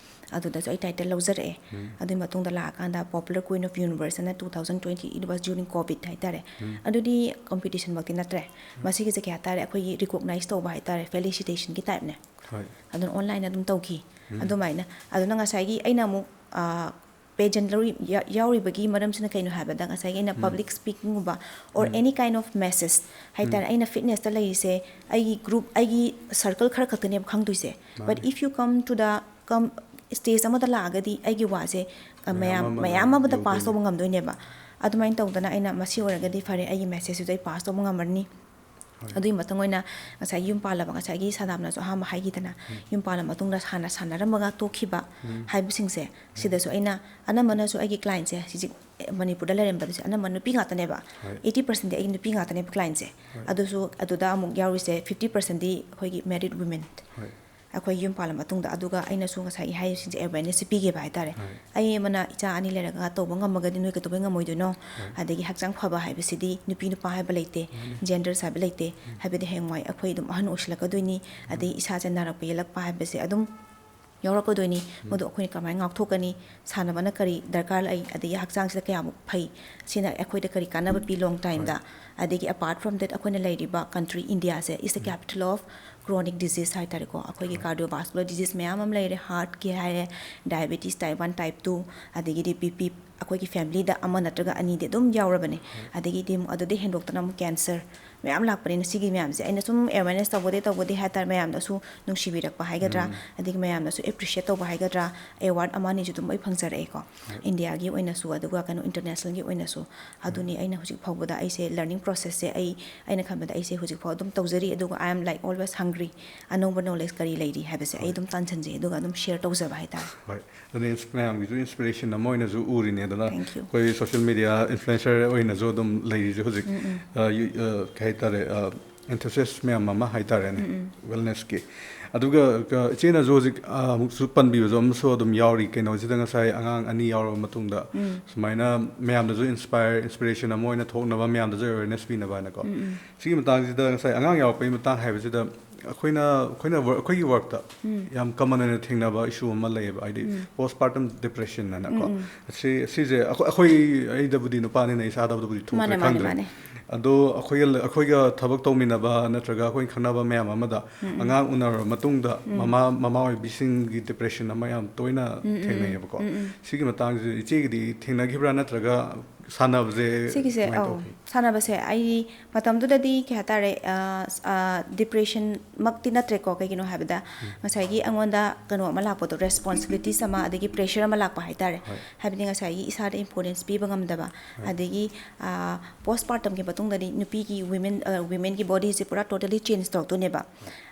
ꯑꯗꯨꯗꯁꯨ ꯑꯩ title ꯂꯧꯖꯔꯛꯑꯦ꯫ ꯑꯗꯨꯒꯤ ꯃꯇꯨꯡꯗ ꯂꯥꯛꯑꯀꯥꯟꯗ Popular Queen of Universe ꯑꯅ two thousand twenty, it was during COVID ꯍꯥꯏꯇꯥꯔꯦ꯫ ꯑꯗꯨꯗꯤ competitionꯃꯛꯇꯤ ꯅꯠꯇ꯭ꯔꯦ꯫ ꯃꯁꯤꯒꯤꯁꯦ ꯀꯩ ꯍꯥꯏꯇꯥꯔꯦ, ꯑꯩꯈꯣꯏꯒꯤ recognize ꯇꯧꯕ ꯍꯥꯏꯇꯥꯔꯦ, felicitationꯒꯤ typeꯅꯦ꯫ ꯑꯗꯨꯅ onlineꯗ ꯑꯗꯨꯝ ꯇꯧꯈꯤ꯫ ꯑꯗꯨꯃꯥꯏꯅ꯫ ꯑꯗꯨꯅ ꯉꯁꯥꯏꯒꯤ ꯑꯩꯅ ꯑꯃꯨꯛ, pageant ꯂꯧꯔꯤ-, ꯌꯥ-, ꯌꯥꯎꯔꯤꯕꯒꯤ ꯃꯔꯝꯁꯤꯅ ꯀꯩꯅꯣ ꯍꯥꯏꯕꯗ, ꯉꯁꯥꯏꯒꯤ ꯑꯩꯅ public speakingꯒꯨꯝꯕ or any kind of message ꯍꯥꯏꯇꯥꯔꯦ, ꯑꯩꯅ fitnessꯇ ꯂꯩꯔꯤꯁꯦ, ꯑꯩꯒꯤ group, ꯑꯩꯒꯤ circle ꯈꯔ ꯈꯛꯇꯅꯦꯕ ꯈꯪꯗꯣꯏꯁꯦ꯫ But if you come to the, come, stage ꯑꯃꯗ ꯂꯥꯛꯑꯒꯗꯤ ꯑꯩꯒꯤ ꯋꯥꯁꯦ, ꯃꯌꯥꯝ, ꯃꯌꯥꯝ ꯑꯃꯗ pass ꯇꯧꯕ ꯉꯝꯗꯣꯏꯅꯦꯕ꯫ ꯑꯗꯨꯃꯥꯏꯅ ꯇꯧꯗꯅ ꯑꯩꯅ, "ꯃꯁꯤ ꯑꯣꯏꯔꯒꯗꯤ ꯐꯔꯦ, ꯑꯩꯒꯤ messageꯁꯤꯗ ꯑꯩ pass ꯇꯧꯕ ꯉꯝꯃꯅꯤ"꯫ ꯑꯗꯨꯒꯤ ꯃꯇꯨꯡ ꯑꯣꯏꯅ ꯉꯁꯥꯏꯒꯤ ꯌꯨꯝ ꯄꯥꯜꯂꯕ, ꯉꯁꯥꯏꯒꯤ ꯁꯥꯗꯥꯝꯅꯁꯨ ꯑꯍꯥꯟꯕ ꯍꯥꯏꯈꯤꯗꯅ, ꯌꯨꯝ ꯄꯥꯜꯂ ꯃꯇꯨꯡꯗ ꯍꯥꯟꯅ ꯁꯥꯟꯅꯔꯝꯃꯒ ꯇꯣꯛꯈꯤꯕ ꯍꯥꯏꯕꯁꯤꯡꯁꯦ, ꯁꯤꯗꯁꯨ ꯑꯩꯅ, ꯑꯅꯝꯕꯅꯁꯨ ꯑꯩꯒꯤ clientꯁꯦ ꯍꯧꯖꯤꯛ ꯃꯅꯤꯄꯨꯔꯗ ꯂꯩꯔꯝꯕꯗꯨꯁꯦ ꯑꯅꯝꯕ ꯅꯨꯄꯤ ꯉꯥꯛꯇꯅꯦꯕ꯫ ꯍꯣꯏ꯫ ꯑꯩꯠꯇꯤ ꯄꯥꯔꯁꯦꯟꯗꯤ ꯑꯩꯒꯤ ꯅꯨꯄꯤ ꯉꯥꯛꯇꯅꯦꯕ ꯀ꯭ꯂꯥꯏꯟꯁꯦ꯫ ꯍꯣꯏ꯫ ꯑꯗꯨꯁꯨ ꯑꯗꯨꯗ ꯑꯃꯨꯛ ꯌꯥꯎꯔꯤꯁꯦ ꯐꯤꯐꯇꯤ ꯄꯥꯔꯁꯦꯟꯗꯤ ꯑꯩꯈꯣꯏꯒꯤ ꯃꯦꯔꯤꯠ ꯋꯨꯃꯦꯟ꯫ ꯍꯣꯏ꯫ ꯑꯩꯈꯣꯏ ꯌꯨꯝ ꯄꯥꯜꯂ ꯃꯇꯨꯡꯗ꯫ ꯑꯗꯨꯒ ꯑꯩꯅꯁꯨ ꯉꯁꯥꯏꯒꯤ ꯍꯥꯏꯔꯤꯕꯁꯤꯡꯁꯦ ꯑꯦꯋꯦꯔꯅꯦꯁꯁꯦ ꯄꯤꯒꯦꯕ ꯍꯥꯏꯇꯥꯔꯦ꯫ ꯍꯣꯏ꯫ ꯑꯩ ꯑꯃꯅ ꯏꯆꯥ ꯑꯅꯤ ꯂꯩꯔꯒ ꯇꯧꯕ ꯉꯝꯃꯒꯗꯤ ꯅꯣꯏ ꯀꯩꯗꯧꯕꯩ ꯉꯝꯃꯣꯏꯗꯣꯏꯅꯣ? ꯍꯣꯏ꯫ ꯑꯗꯒꯤ ꯍꯛꯆꯥꯡ ꯐꯕ ꯍꯥꯏꯕꯁꯤꯗꯤ ꯅꯨꯄꯤ ꯅꯨꯄꯥ ꯍꯥꯏꯕ ꯂꯩꯇꯦ, ꯃꯥꯅꯦ꯫ ꯖꯦꯟꯗꯔꯁ ꯍꯥꯏꯕ ꯂꯩꯇꯦ꯫ ꯍꯥꯏꯕꯗꯤ ꯍꯌꯦꯡꯋꯥꯏ ꯑꯩꯈꯣꯏ ꯑꯗꯨꯝ ꯑꯍꯟ ꯑꯣꯏꯁꯤꯜꯂꯛꯀꯗꯣꯏꯅꯤ, ꯑꯗꯩ ꯏꯁꯥꯁꯦ ꯅꯥꯔꯛꯄ ꯌꯦꯛꯂꯛꯄ ꯍꯥꯏꯕꯁꯦ ꯑꯗꯨꯝ ꯌꯥꯎꯔꯛꯀꯗꯣꯏꯅꯤ꯫ ꯃꯗꯨ ꯑꯩꯈꯣꯏꯅ ꯀꯃꯥꯏꯅ ꯉꯥꯛꯊꯣꯛꯀꯅꯤ? ꯁꯥꯟꯅꯕꯅ ꯀꯔꯤ ꯗꯔꯀꯥꯔ ꯂꯩ? ꯑꯗꯒꯤ ꯍꯛꯆꯥꯡꯁꯤꯗ ꯀꯌꯥꯃꯨꯛ ꯐꯩ? ꯁꯤꯅ ꯑꯩꯈꯣꯏꯗ ꯀꯔꯤ ꯀꯥꯟꯅꯕ ꯄꯤ ꯂꯣꯡ ꯇꯥꯏꯝꯗ? ꯑꯗꯒꯤ apart from that, ꯑꯩꯈꯣꯏꯅ ꯂꯩꯔꯤꯕ country ꯏꯟꯗꯤꯌꯥꯁꯦ is the capital of chronic disease ꯍꯥꯏꯇꯥꯔꯦꯀꯣ꯫ ꯑꯩꯈꯣꯏꯒꯤ cardiovascular disease ꯃꯌꯥꯝ ꯑꯃ ꯂꯩꯔꯦ, ꯍꯥꯔꯠꯀꯤ ꯍꯥꯏꯔꯦ, diabetes type one, type two, ꯑꯗꯒꯤꯗꯤ ꯕꯤ ꯄꯤ, ꯑꯩꯈꯣꯏꯒꯤ ꯐꯦꯃꯤꯂꯤꯗ ꯑꯃ ꯅꯠꯇ꯭ꯔꯒ ꯑꯅꯤꯗꯤ ꯑꯗꯨꯝ ꯌꯥꯎꯔꯕꯅꯦ꯫ ꯑꯗꯒꯤꯗꯤ ꯑꯃꯨꯛ ꯑꯗꯨꯗꯩ ꯍꯦꯟꯗꯣꯛꯇꯅ ꯑꯃꯨꯛ ꯀꯦꯟꯁꯔ ꯃꯌꯥꯝ ꯂꯥꯛꯄꯅꯤꯅ, ꯁꯤꯒꯤ ꯃꯌꯥꯝꯁꯦ ꯑꯩꯅ ꯁꯨꯝ ꯑꯦꯋꯦꯔꯅꯦꯁ ꯇꯧꯕꯗꯩ ꯇꯧꯕꯗꯩ ꯍꯥꯏꯇꯥꯔꯦ, ꯃꯌꯥꯝꯗꯁꯨ ꯅꯨꯡꯁꯤꯕꯤꯔꯛꯄ ꯍꯥꯏꯒꯗ꯭ꯔꯥ, ꯑꯗꯒꯤ ꯃꯌꯥꯝꯅꯁꯨ ꯑꯦꯄ꯭ꯔꯤꯁꯤꯌꯦꯠ ꯇꯧꯕ ꯍꯥꯏꯒꯗ꯭ꯔꯥ, ꯑꯦꯋꯥꯔꯗ ꯑꯃ ꯑꯅꯤꯁꯨ ꯑꯗꯨꯝ ꯑꯩ ꯐꯪꯖꯔꯛꯑꯦꯀꯣ꯫ ꯏꯟꯗꯤꯌꯥꯒꯤ ꯑꯣꯏꯅꯁꯨ, ꯑꯗꯨꯒ ꯀꯩꯅꯣ, ꯏꯟꯇꯔꯅꯦꯁꯅꯦꯜꯒꯤ ꯑꯣꯏꯅꯁꯨ꯫ ꯑꯗꯨꯅꯤ ꯑꯩꯅ ꯍꯧꯖꯤꯛ ꯐꯥꯎꯕꯗ ꯑꯩꯁꯦ ꯂꯔꯅꯤꯡ ꯄ꯭ꯔꯣꯁꯦꯁꯁꯦ ꯑꯩ, ꯑꯩꯅ ꯈꯟꯕꯗ ꯑꯩꯁꯦ ꯍꯧꯖꯤꯛ ꯐꯥꯎ ꯑꯗꯨꯝ ꯇꯧꯖꯔꯤ꯫ ꯑꯗꯨꯒ I am, like, always hungry, ꯑꯅꯧꯕ ꯅꯣꯂꯦꯖ ꯀꯔꯤ ꯂꯩꯔꯤ ꯍꯥꯏꯕꯁꯦ ꯑꯩ ꯑꯗꯨꯝ ꯇꯥꯟꯁꯤꯟꯖꯩ, ꯑꯗꯨꯒ ꯑꯗꯨꯝ ꯁꯤꯌꯔ ꯇꯧꯖꯕ ꯍꯥꯏꯇꯥꯔꯦ꯫ ꯍꯣꯏ꯫ ꯑꯗꯨꯅ ꯏꯟꯁ-, ꯃꯌꯥꯝꯒꯤꯁꯨ ꯏꯟꯁꯄꯤꯔꯦꯁꯟ ꯑꯃ ꯑꯣꯏꯅꯁꯨ ꯎꯔꯤꯅꯦ꯫ ꯑꯗꯨꯅ Thank you. ꯑꯩꯈꯣꯏ ꯁꯣꯁꯤꯌꯦꯜ ꯃꯦꯗꯤꯌꯥ ꯏꯟꯐ꯭ꯂꯨꯌꯦꯟꯁꯔ ꯑꯣꯏꯅꯁꯨ ꯑꯗꯨꯝ ꯂꯩꯔꯤꯁꯦ ꯍꯧꯖꯤꯛ꯫ ꯑ, ꯌꯨ-, ꯑ, ꯀꯩ ꯍꯥꯏꯇꯥꯔꯦ, ꯑ, ꯑꯦꯟꯊꯨꯁꯤꯌꯥꯁ ꯃꯌꯥꯝ ꯑꯃ ꯍꯥꯏꯇꯥꯔꯦꯅꯦ, ꯋꯦꯜꯅꯦꯁꯀꯤ꯫ ꯑꯗꯨꯒ, ꯑ, ꯏꯆꯦꯅꯁꯨ ꯍꯧꯖꯤꯛ, ꯑ, ꯑꯃꯨꯛꯁꯨ ꯄꯟꯕꯤꯕꯁꯨ ꯑꯃꯁꯨ ꯑꯗꯨꯝ ꯌꯥꯎꯔꯤ꯫ ꯀꯩꯅꯣꯁꯤꯗ ꯉꯁꯥꯏ ꯑꯉꯥꯡ ꯑꯅꯤ ꯌꯥꯎꯔꯕ ꯃꯇꯨꯡꯗ ꯁꯨꯃꯥꯏꯅ ꯃꯌꯥꯝꯗꯁꯨ ꯏꯟꯁꯄꯥꯌꯔ, ꯏꯟꯁꯄꯤꯔꯦꯁꯟ ꯑꯃ ꯑꯣꯏꯅ ꯊꯣꯛꯅꯕ, ꯃꯌꯥꯝꯗꯁꯨ ꯑꯦꯋꯦꯔꯅꯦꯁ ꯄꯤꯅꯕ ꯍꯥꯏꯅꯀꯣ꯫ ꯁꯤꯒꯤ ꯃꯇꯥꯡꯁꯤꯗ ꯉꯁꯥꯏ ꯑꯉꯥꯡ ꯌꯥꯎꯔꯛꯄꯒꯤ ꯃꯇꯥꯡ ꯍꯥꯏꯕꯁꯤꯗ ꯑꯩꯈꯣꯏꯅ, ꯑꯩꯈꯣꯏꯅ ꯋꯔ-, ꯑꯩꯈꯣꯏꯒꯤ ꯋꯔꯛꯇ ꯌꯥꯝ ꯀꯃꯟ ꯑꯣꯏꯅ ꯊꯦꯡꯅꯕ ꯏꯁꯨ ꯑꯃ ꯂꯩꯌꯦꯕ, ꯍꯥꯏꯗꯤ ꯄꯣꯁꯄꯥꯔꯇꯝ ꯗꯤꯄ꯭ꯔꯦꯁꯟ ꯍꯥꯏꯅꯀꯣ꯫ ꯑꯁꯤ, ꯑꯁꯤꯁꯦ ꯑꯩꯈꯣꯏ, ꯑꯩꯈꯣꯏ, ꯑꯩꯗꯕꯨꯗꯤ ꯅꯨꯄꯥꯅꯤꯅ ꯏꯁꯥꯗꯕꯨꯗꯤ ꯊꯣꯛꯇ꯭ꯔꯦ, ꯃꯥꯅꯦ, ꯃꯥꯅꯦ, ꯈꯪꯗ꯭ꯔꯦ꯫ ꯃꯥꯅꯦ꯫ ꯑꯗꯣ ꯑꯩꯈꯣꯏꯒ, ꯑꯩꯈꯣꯏꯒ ꯊꯕꯛ ꯇꯧꯃꯤꯟꯅꯕ ꯅꯠꯇ꯭ꯔꯒ ꯑꯩꯈꯣꯏ ꯈꯪꯅꯕ ꯃꯌꯥꯝ ꯑꯃꯗ ꯑꯉꯥꯡ ꯎꯅꯔꯕ ꯃꯇꯨꯡꯗ ꯃꯃꯥ, ꯃꯃꯥ ꯑꯣꯏꯕꯤꯁꯤꯡꯒꯤ ꯗꯤꯄ꯭ꯔꯦꯁꯟ ꯑꯃ ꯌꯥꯝ ꯇꯣꯏꯅ ꯊꯦꯡꯅꯩꯌꯦꯕꯀꯣ꯫ ꯁꯤꯒꯤ ꯃꯇꯥꯡꯁꯦ ꯏꯆꯦꯒꯤꯗꯤ ꯊꯦꯡꯅꯈꯤꯕ꯭ꯔꯥ ꯅꯠꯇ꯭ꯔꯒ ꯁꯥꯟꯅꯕꯁꯦ ꯁꯤꯒꯤꯁꯦ, ꯀꯃꯥꯏꯅ ꯑꯧ, ꯇꯧꯈꯤ? ꯁꯥꯟꯅꯕꯁꯦ ꯑꯩ ꯃꯇꯝꯗꯨꯗꯗꯤ ꯀꯩ ꯍꯥꯏꯇꯥꯔꯦ, ꯑ, ꯑ, ꯗꯤꯄ꯭ꯔꯦꯁꯟꯃꯛꯇꯤ ꯅꯠꯇ꯭ꯔꯦꯀꯣ꯫ ꯀꯩꯒꯤꯅꯣ ꯍꯥꯏꯕꯗ ꯉꯁꯥꯏꯒꯤ ꯑꯩꯉꯣꯟꯗ ꯀꯩꯅꯣ ꯑꯃ ꯂꯥꯛꯄꯗꯣ, ꯔꯦꯁꯄꯣꯟꯁꯤꯕꯤꯂꯤꯇꯤꯁ ꯑꯃ, ꯑꯗꯒꯤ ꯄ꯭ꯔꯦꯁꯔ ꯑꯃ ꯂꯥꯛꯄ ꯍꯥꯏꯇꯥꯔꯦ꯫ ꯍꯣꯏ꯫ ꯍꯥꯏꯕꯗꯤ ꯉꯁꯥꯏꯒꯤ ꯏꯁꯥꯗ ꯏꯝꯄꯣꯔꯇꯦꯟꯁ ꯄꯤꯕ ꯉꯝꯗꯕ, ꯑꯗꯒꯤ, ꯑ, ꯄꯣꯁꯄꯥꯔꯇꯝꯒꯤ ꯃꯇꯨꯡꯗꯗꯤ ꯅꯨꯄꯤꯒꯤ ꯋꯤꯃꯦꯟ, ꯑ, ꯋꯤꯃꯦꯟꯒꯤ ꯕꯣꯗꯤꯁꯦ ꯄꯨꯔꯥ ꯇꯣꯇꯦꯂꯤ ꯆꯦꯟꯖ ꯇꯧꯔꯛꯇꯣꯏꯅꯦꯕ꯫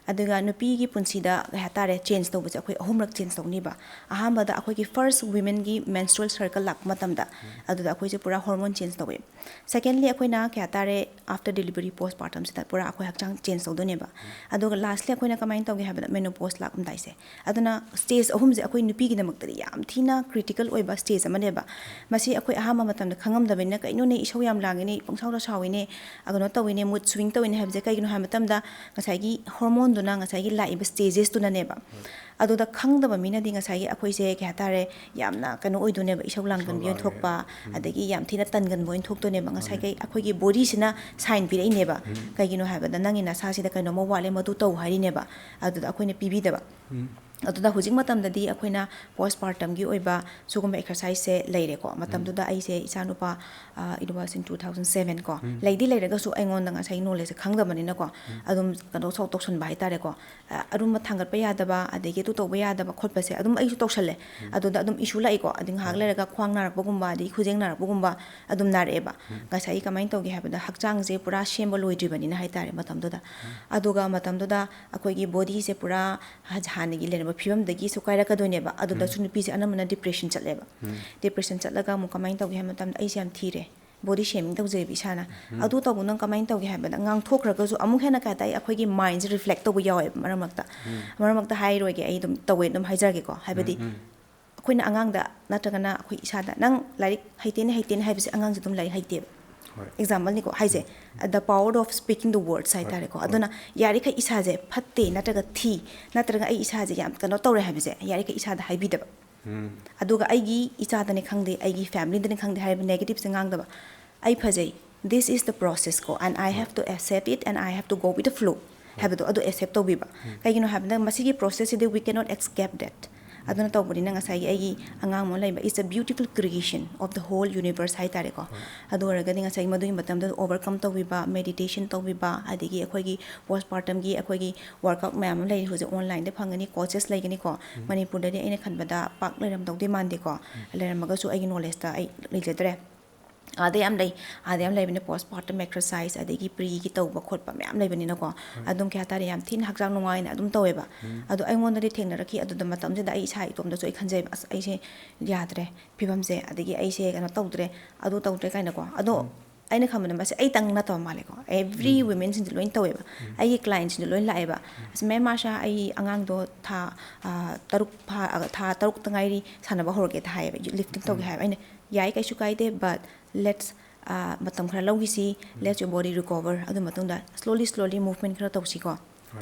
ꯑꯗꯨꯒ ꯅꯨꯄꯤꯒꯤ ꯄꯨꯟꯁꯤꯗ ꯀꯩ ꯍꯥꯏꯇꯥꯔꯦ, ꯆꯦꯟꯖ ꯇꯧꯕꯁꯦ ꯑꯩꯈꯣꯏ ꯑꯍꯨꯝꯔꯛ ꯆꯦꯟꯖ ꯇꯧꯅꯤꯕ꯫ ꯑꯍꯥꯟꯕꯗ ꯑꯩꯈꯣꯏꯒꯤ ꯐꯥꯔꯁ ꯋꯤꯃꯦꯟꯒꯤ ꯃꯦꯟꯁꯇ꯭ꯔꯨꯑꯦꯜ ꯁꯥꯏꯀꯜ ꯂꯥꯛꯄ ꯃꯇꯝꯗ, ꯑꯗꯨꯗ ꯑꯩꯈꯣꯏꯁꯦ ꯄꯨꯔꯥ ꯍꯣꯔꯃꯣꯟ ꯆꯦꯟꯖ ꯇꯧꯋꯦ꯫ ꯁꯦꯀꯦꯟꯂꯤ, ꯑꯩꯈꯣꯏꯅ ꯀꯩ ꯍꯥꯏꯇꯥꯔꯦ, ꯑꯥꯐꯇꯔ ꯗꯦꯂꯤꯚꯔꯤ, ꯄꯣꯁ ꯄꯥꯔꯇꯝꯁꯤꯗ ꯄꯨꯔꯥ ꯑꯩꯈꯣꯏ ꯍꯛꯆꯥꯡ ꯆꯦꯟꯖ ꯇꯧꯗꯣꯏꯅꯦꯕ꯫ ꯑꯗꯨꯒ ꯂꯥꯁꯂꯤ ꯑꯩꯈꯣꯏꯅ ꯀꯃꯥꯏꯅ ꯇꯧꯒꯦ ꯍꯥꯏꯕꯗ ꯃꯦꯅꯣꯄꯣꯁ ꯂꯥꯛꯂꯝꯗꯥꯏꯁꯦ꯫ ꯑꯗꯨꯅ ꯁ꯭ꯇꯦꯖ ꯑꯍꯨꯝꯁꯦ ꯑꯩꯈꯣꯏ ꯅꯨꯄꯤꯒꯤꯗꯃꯛꯇꯗꯤ ꯌꯥꯝ ꯊꯤꯅ ꯀ꯭ꯔꯤꯇꯤꯀꯦꯜ ꯑꯣꯏꯕ ꯁ꯭ꯇꯦꯖ ꯑꯃꯅꯦꯕ꯫ ꯃꯁꯤ ꯑꯩꯈꯣꯏ ꯑꯍꯥꯟꯕ ꯃꯇꯝꯗ ꯈꯪꯉꯝꯗꯕꯅꯤꯅ, "ꯀꯩꯅꯣꯅꯦ, ꯏꯁꯧ ꯌꯥꯝ ꯂꯥꯡꯉꯤꯅꯦ, ꯄꯪꯁꯥꯎꯗ ꯁꯥꯎꯏꯅꯦ, ꯑ, ꯀꯩꯅꯣ ꯇꯧꯏꯅꯦ, ꯃꯨꯗ ꯁ꯭ꯋꯤꯡ ꯇꯧꯏꯅꯦ" ꯍꯥꯏꯕꯁꯦ ꯀꯩꯒꯤꯅꯣ ꯍꯥꯏꯕ ꯃꯇꯝꯗ, ꯉꯁꯥꯏꯒꯤ ꯍꯣꯔꯃꯣꯟꯗꯨꯅ ꯉꯁꯥꯏꯒꯤ ꯂꯥꯛꯏꯕ ꯁ꯭ꯇꯦꯖꯦꯁꯇꯨꯅꯅꯦꯕ꯫ ꯑꯗꯨꯗ ꯈꯪꯗꯕ ꯃꯤꯅꯗꯤ ꯉꯁꯥꯏꯒꯤ ꯑꯩꯈꯣꯏꯁꯦ ꯀꯩ ꯍꯥꯏꯇꯥꯔꯦ, ꯌꯥꯝꯅ ꯀꯩꯅꯣ ꯑꯣꯏꯗꯣꯏꯅꯦꯕ, ꯏꯁꯧ ꯂꯥꯡꯒꯟꯕꯤ ꯑꯣꯏꯅ ꯊꯣꯛꯄ, ꯑꯗꯒꯤ ꯌꯥꯝ ꯊꯤꯅ ꯇꯟꯒꯟꯕ ꯑꯣꯏꯅ ꯊꯣꯛꯇꯣꯏꯅꯦꯕ꯫ ꯉꯁꯥꯏꯒꯤ ꯑꯩꯈꯣꯏꯒꯤ ꯕꯣꯗꯤꯁꯤꯅ ꯁꯥꯏꯟ ꯄꯤꯔꯛꯏꯅꯦꯕ, "ꯀꯩꯒꯤꯅꯣ ꯍꯥꯏꯕꯗ ꯅꯪꯒꯤ ꯅꯁꯥꯁꯤꯗ ꯀꯩꯅꯣꯝꯃ ꯋꯥꯠꯂꯦ, ꯃꯗꯨ ꯇꯧ" ꯍꯥꯏꯔꯤꯅꯦꯕ꯫ ꯑꯗꯨꯗ ꯑꯩꯈꯣꯏꯅ ꯄꯤꯕꯤꯗꯕ꯫ ꯑꯗꯨꯅ ꯍꯧꯖꯤꯛ ꯃꯇꯝꯗꯗꯤ ꯑꯩꯈꯣꯏꯅ ꯄꯣꯁ ꯄꯥꯔꯇꯝꯒꯤ ꯑꯣꯏꯕ ꯁꯤꯒꯨꯝꯕ ꯑꯦꯛꯁꯔꯁꯥꯏꯁꯁꯦ ꯂꯩꯔꯦꯀꯣ꯫ ꯃꯇꯝꯗꯨꯗ ꯑꯩꯁꯦ ꯏꯆꯥꯅꯨꯄꯥ, ꯑ, it was in two thousand seven ꯀꯣ꯫ ꯂꯩꯗꯤ ꯂꯩꯔꯒꯁꯨ ꯑꯩꯉꯣꯟꯗ ꯉꯁꯥꯏꯒꯤ ꯅꯣꯂꯦꯖꯁꯦ ꯈꯪꯗꯕꯅꯤꯅꯀꯣ, ꯑꯗꯨꯝ ꯀꯩꯅꯣ ꯇꯧ-, ꯇꯧꯁꯟꯕ ꯍꯥꯏꯇꯥꯔꯦꯀꯣ꯫ ꯑ, ꯑꯔꯨꯝꯕ ꯊꯥꯡꯒꯠꯄ ꯌꯥꯗꯕ, ꯑꯗꯒꯤ ꯑꯗꯨ ꯇꯧꯕ ꯌꯥꯗꯕ ꯈꯣꯠꯄꯁꯦ ꯑꯗꯨꯝ ꯑꯩꯁꯨ ꯇꯧꯁꯜꯂꯦ꯫ ꯑꯗꯨꯗ ꯑꯗꯨꯝ ꯏꯁꯨ ꯂꯥꯛꯏꯀꯣ꯫ ꯑꯗꯩ ꯉꯥꯏꯍꯥꯛ ꯂꯩꯔꯒ ꯈ꯭ꯋꯥꯡ ꯅꯥꯔꯛꯄꯒꯨꯝꯕ, ꯑꯗꯒꯤ ꯈꯨꯖꯦꯡ ꯅꯥꯔꯛꯄꯒꯨꯝꯕ ꯑꯗꯨꯝ ꯅꯥꯔꯛꯑꯦꯕ꯫ ꯉꯁꯥꯏꯒꯤ ꯀꯃꯥꯏꯅ ꯇꯧꯒꯦ ꯍꯥꯏꯕꯗ, ꯍꯛꯆꯥꯡꯁꯦ ꯄꯨꯔꯥ ꯁꯦꯝꯕ ꯂꯣꯏꯗ꯭ꯔꯤꯕꯅꯤꯅ ꯍꯥꯏꯇꯥꯔꯦ ꯃꯇꯝꯗꯨꯗ꯫ ꯑꯗꯨꯒ ꯃꯇꯝꯗꯨꯗ ꯑꯩꯈꯣꯏꯒꯤ ꯕꯣꯗꯤꯁꯦ ꯄꯨꯔꯥ ꯍꯥꯟꯅꯒꯤ ꯂꯩꯔꯝꯕ ꯐꯤꯕꯝꯗꯒꯤꯁꯨ ꯀꯥꯏꯔꯛꯀꯗꯣꯏꯅꯦꯕ꯫ ꯑꯗꯨꯗꯁꯨ ꯅꯨꯄꯤꯁꯦ ꯑꯅꯝꯕꯅ ꯗꯤꯄ꯭ꯔꯦꯁꯟ ꯆꯠꯂꯦꯕ꯫ ꯗꯤꯄ꯭ꯔꯦꯁꯟ ꯆꯠꯂꯒ ꯑꯃꯨꯛ ꯀꯃꯥꯏꯅ ꯇꯧꯒꯦ ꯍꯥꯏꯕ ꯃꯇꯝꯗ, "ꯑꯩꯁꯦ ꯌꯥꯝ ꯊꯤꯔꯦ, ꯕꯣꯗꯤ ꯁꯦꯃꯤꯡ ꯇꯧꯖꯩꯕ ꯏꯁꯥꯅ"꯫ ꯑꯗꯨ ꯇꯧꯕꯅ ꯀꯃꯥꯏꯅ ꯇꯧꯒꯦ ꯍꯥꯏꯕꯗ, ꯉꯥꯡꯊꯣꯛꯈ꯭ꯔꯒꯁꯨ ꯑꯃꯨꯛ ꯍꯦꯟꯅ ꯀꯩ ꯍꯥꯏꯇꯥꯔꯦ, ꯑꯩꯈꯣꯏꯒꯤ ꯃꯥꯏꯟꯁꯦ ꯔꯤꯐ꯭ꯂꯦꯛ ꯇꯧꯕ ꯌꯥꯎꯋꯦꯕ ꯃꯔꯛ ꯃꯔꯛꯇ꯫ ꯃꯔꯛ ꯃꯔꯛꯇ ꯍꯥꯏꯔꯣꯏꯒꯦ, ꯑꯩ ꯑꯗꯨꯝ ꯇꯧꯋꯦ, ꯑꯗꯨꯝ ꯍꯥꯏꯖꯔꯒꯦꯀꯣ꯫ ꯍꯥꯏꯕꯗꯤ, ꯑꯩꯈꯣꯏꯅ ꯑꯉꯥꯡꯗ ꯅꯠꯇ꯭ꯔꯒꯅ ꯑꯩꯈꯣꯏ ꯏꯁꯥꯗ, "ꯅꯪ ꯂꯥꯏꯔꯤꯛ ꯍꯩꯇꯦꯅꯦ, ꯍꯩꯇꯦꯅꯦ" ꯍꯥꯏꯕꯁꯦ ꯑꯉꯥꯡꯁꯦ ꯑꯗꯨꯝ ꯂꯥꯏꯔꯤꯛ ꯍꯩꯇꯦꯕ꯫ ꯑꯦꯛꯖꯥꯝꯄꯜꯅꯤꯀꯣ ꯍꯥꯏꯁꯦ, the power of speaking the words ꯍꯥꯏꯇꯥꯔꯦꯀꯣ꯫ ꯑꯗꯨꯅ ꯌꯥꯔꯤꯈꯩ ꯏꯁꯥꯁꯦ ꯐꯠꯇꯦ ꯅꯠꯇ꯭ꯔꯒ ꯊꯤ ꯅꯠꯇ꯭ꯔꯒ ꯑꯩ ꯏꯁꯥꯁꯦ ꯌꯥꯝ ꯀꯩꯅꯣ ꯇꯧꯔꯦ ꯍꯥꯏꯕꯁꯦ ꯌꯥꯔꯤꯈꯩ ꯏꯁꯥꯗ ꯍꯥꯏꯕꯤꯗꯕ꯫ ꯑꯗꯨꯒ ꯑꯩꯒꯤ ꯏꯆꯥꯗꯅꯤ ꯈꯪꯗꯦ, ꯑꯩꯒꯤ ꯐꯦꯃꯤꯂꯤꯗꯅꯤ ꯈꯪꯗꯦ ꯍꯥꯏꯔꯤꯕ ꯅꯦꯒꯦꯇꯤꯞꯁꯦ ꯉꯥꯡꯗꯕ꯫ "ꯑꯩ ꯐꯖꯩ, this is the process ꯀꯣ, and I have to accept it and I have to go with the flow" ꯍꯥꯏꯕꯗꯣ, ꯑꯗꯨ ꯑꯦꯛꯁꯦꯞ ꯇꯧꯕꯤꯕ꯫ ꯀꯩꯒꯤꯅꯣ ꯍꯥꯏꯕꯗ ꯃꯁꯤꯒꯤ ꯄ꯭ꯔꯣꯁꯦꯁꯁꯤꯗꯤ we cannot escape that꯫ ꯑꯗꯨꯅ ꯇꯧꯕꯅꯤꯅ ꯉꯁꯥꯏꯒꯤ ꯑꯩꯒꯤ ꯑꯉꯥꯡ ꯑꯃ ꯂꯩꯕ, it's a beautiful creation of the whole universe ꯍꯥꯏꯇꯥꯔꯦꯀꯣ꯫ ꯑꯗꯨ ꯑꯣꯏꯔꯒꯗꯤ ꯉꯁꯥꯏꯒꯤ ꯃꯗꯨꯒꯤ ꯃꯇꯝꯗꯨꯗ ꯑꯣꯚꯔꯀꯝ ꯇꯧꯕꯤꯕ, ꯃꯦꯗꯤꯇꯦꯁꯟ ꯇꯧꯕꯤꯕ, ꯑꯗꯒꯤ ꯑꯩꯈꯣꯏꯒꯤ ꯄꯣꯁ ꯄꯥꯔꯇꯝꯒꯤ ꯑꯩꯈꯣꯏꯒꯤ ꯋꯥꯔꯛꯑꯥꯎꯠ ꯃꯌꯥꯝ ꯑꯃ ꯂꯩꯔꯤ, ꯍꯧꯖꯤꯛ ꯑꯣꯟꯂꯥꯏꯟꯗ ꯐꯪꯒꯅꯤ, ꯀꯣꯆꯦꯁ ꯂꯩꯒꯅꯤꯀꯣ꯫ ꯃꯅꯤꯄꯨꯔꯗꯗꯤ ꯑꯩꯅ ꯈꯟꯕꯗ ꯄꯥꯛ ꯂꯩꯔꯝꯗꯧꯗꯤ ꯃꯥꯟꯗꯦꯀꯣ꯫ ꯂꯩꯔꯝꯃꯒꯁꯨ ꯑꯩꯒꯤ ꯅꯣꯂꯦꯖꯇ ꯑꯩ ꯂꯩꯖꯗ꯭ꯔꯦ꯫ ꯑꯥꯗ ꯌꯥꯝ ꯂꯩ꯫ ꯑꯥꯗ ꯌꯥꯝ ꯂꯩꯕꯅꯤꯅ postpartum exercise, ꯑꯗꯒꯤ ꯄ꯭ꯔꯤꯒꯤ ꯇꯧꯕ ꯈꯣꯠꯄ ꯃꯌꯥꯝ ꯂꯩꯕꯅꯤꯅꯀꯣ꯫ ꯑꯗꯨꯝ ꯀꯩ ꯍꯥꯏꯇꯥꯔꯦ, ꯌꯥꯝ ꯊꯤꯅ ꯍꯛꯆꯥꯡ ꯅꯨꯡꯉꯥꯏꯅ ꯑꯗꯨꯝ ꯇꯧꯋꯦꯕ꯫ ꯑꯗꯣ ꯑꯩꯉꯣꯟꯗꯗꯤ ꯊꯦꯡꯅꯔꯛꯈꯤ꯫ ꯑꯗꯨꯗ ꯃꯇꯝꯁꯤꯗ ꯑꯩ ꯏꯁꯥ ꯏꯇꯣꯝꯇꯁꯨ ꯑꯩ ꯈꯟꯖꯩꯕ, "ꯑꯁ, ꯑꯩꯁꯦ ꯌꯥꯗ꯭ꯔꯦ, ꯐꯤꯕꯝꯁꯦ, ꯑꯗꯒꯤ ꯑꯩꯁꯦ ꯀꯩꯅꯣ ꯇꯧꯗ꯭ꯔꯦ, ꯑꯗꯨ ꯇꯧꯗ꯭ꯔꯦ" ꯀꯥꯏꯅꯀꯣ꯫ ꯑꯗꯣ ꯑꯩꯅ ꯈꯟꯕꯗ ꯃꯁꯤ ꯑꯩꯇꯪ ꯅꯠꯇꯕ ꯃꯥꯜꯂꯦꯀꯣ, every womenꯁꯤꯡꯁꯦ ꯂꯣꯏ ꯇꯧꯋꯦꯕ꯫ ꯑꯩꯒꯤ clientꯁꯤꯡꯁꯦ ꯂꯣꯏ ꯂꯥꯛꯑꯦꯕ, "ꯑꯁ, ꯃꯦꯝ ꯃꯥꯁꯥ, ꯑꯩ ꯑꯉꯥꯡꯗꯣ ꯊꯥ, ꯑ, ꯇꯔꯨꯛ ꯐꯥ-, ꯑ, ꯊꯥ ꯇꯔꯨꯛꯇ ꯉꯥꯏꯔꯤ, ꯁꯥꯟꯅꯕ ꯍꯧꯔꯒꯦꯗ" ꯍꯥꯏꯌꯦꯕ, lifting ꯇꯧꯒꯦ ꯍꯥꯏꯕ꯫ ꯑꯩꯅ, "ꯌꯥꯏ, ꯀꯩꯁꯨ ꯀꯥꯏꯗꯦ, but let's, ꯑ, ꯃꯇꯝ ꯈꯔ ꯂꯧꯈꯤꯁꯤ, let your body recover, ꯑꯗꯨ ꯃꯇꯨꯡꯗ slowly slowly movement ꯈꯔ ꯇꯧꯁꯤꯀꯣ"꯫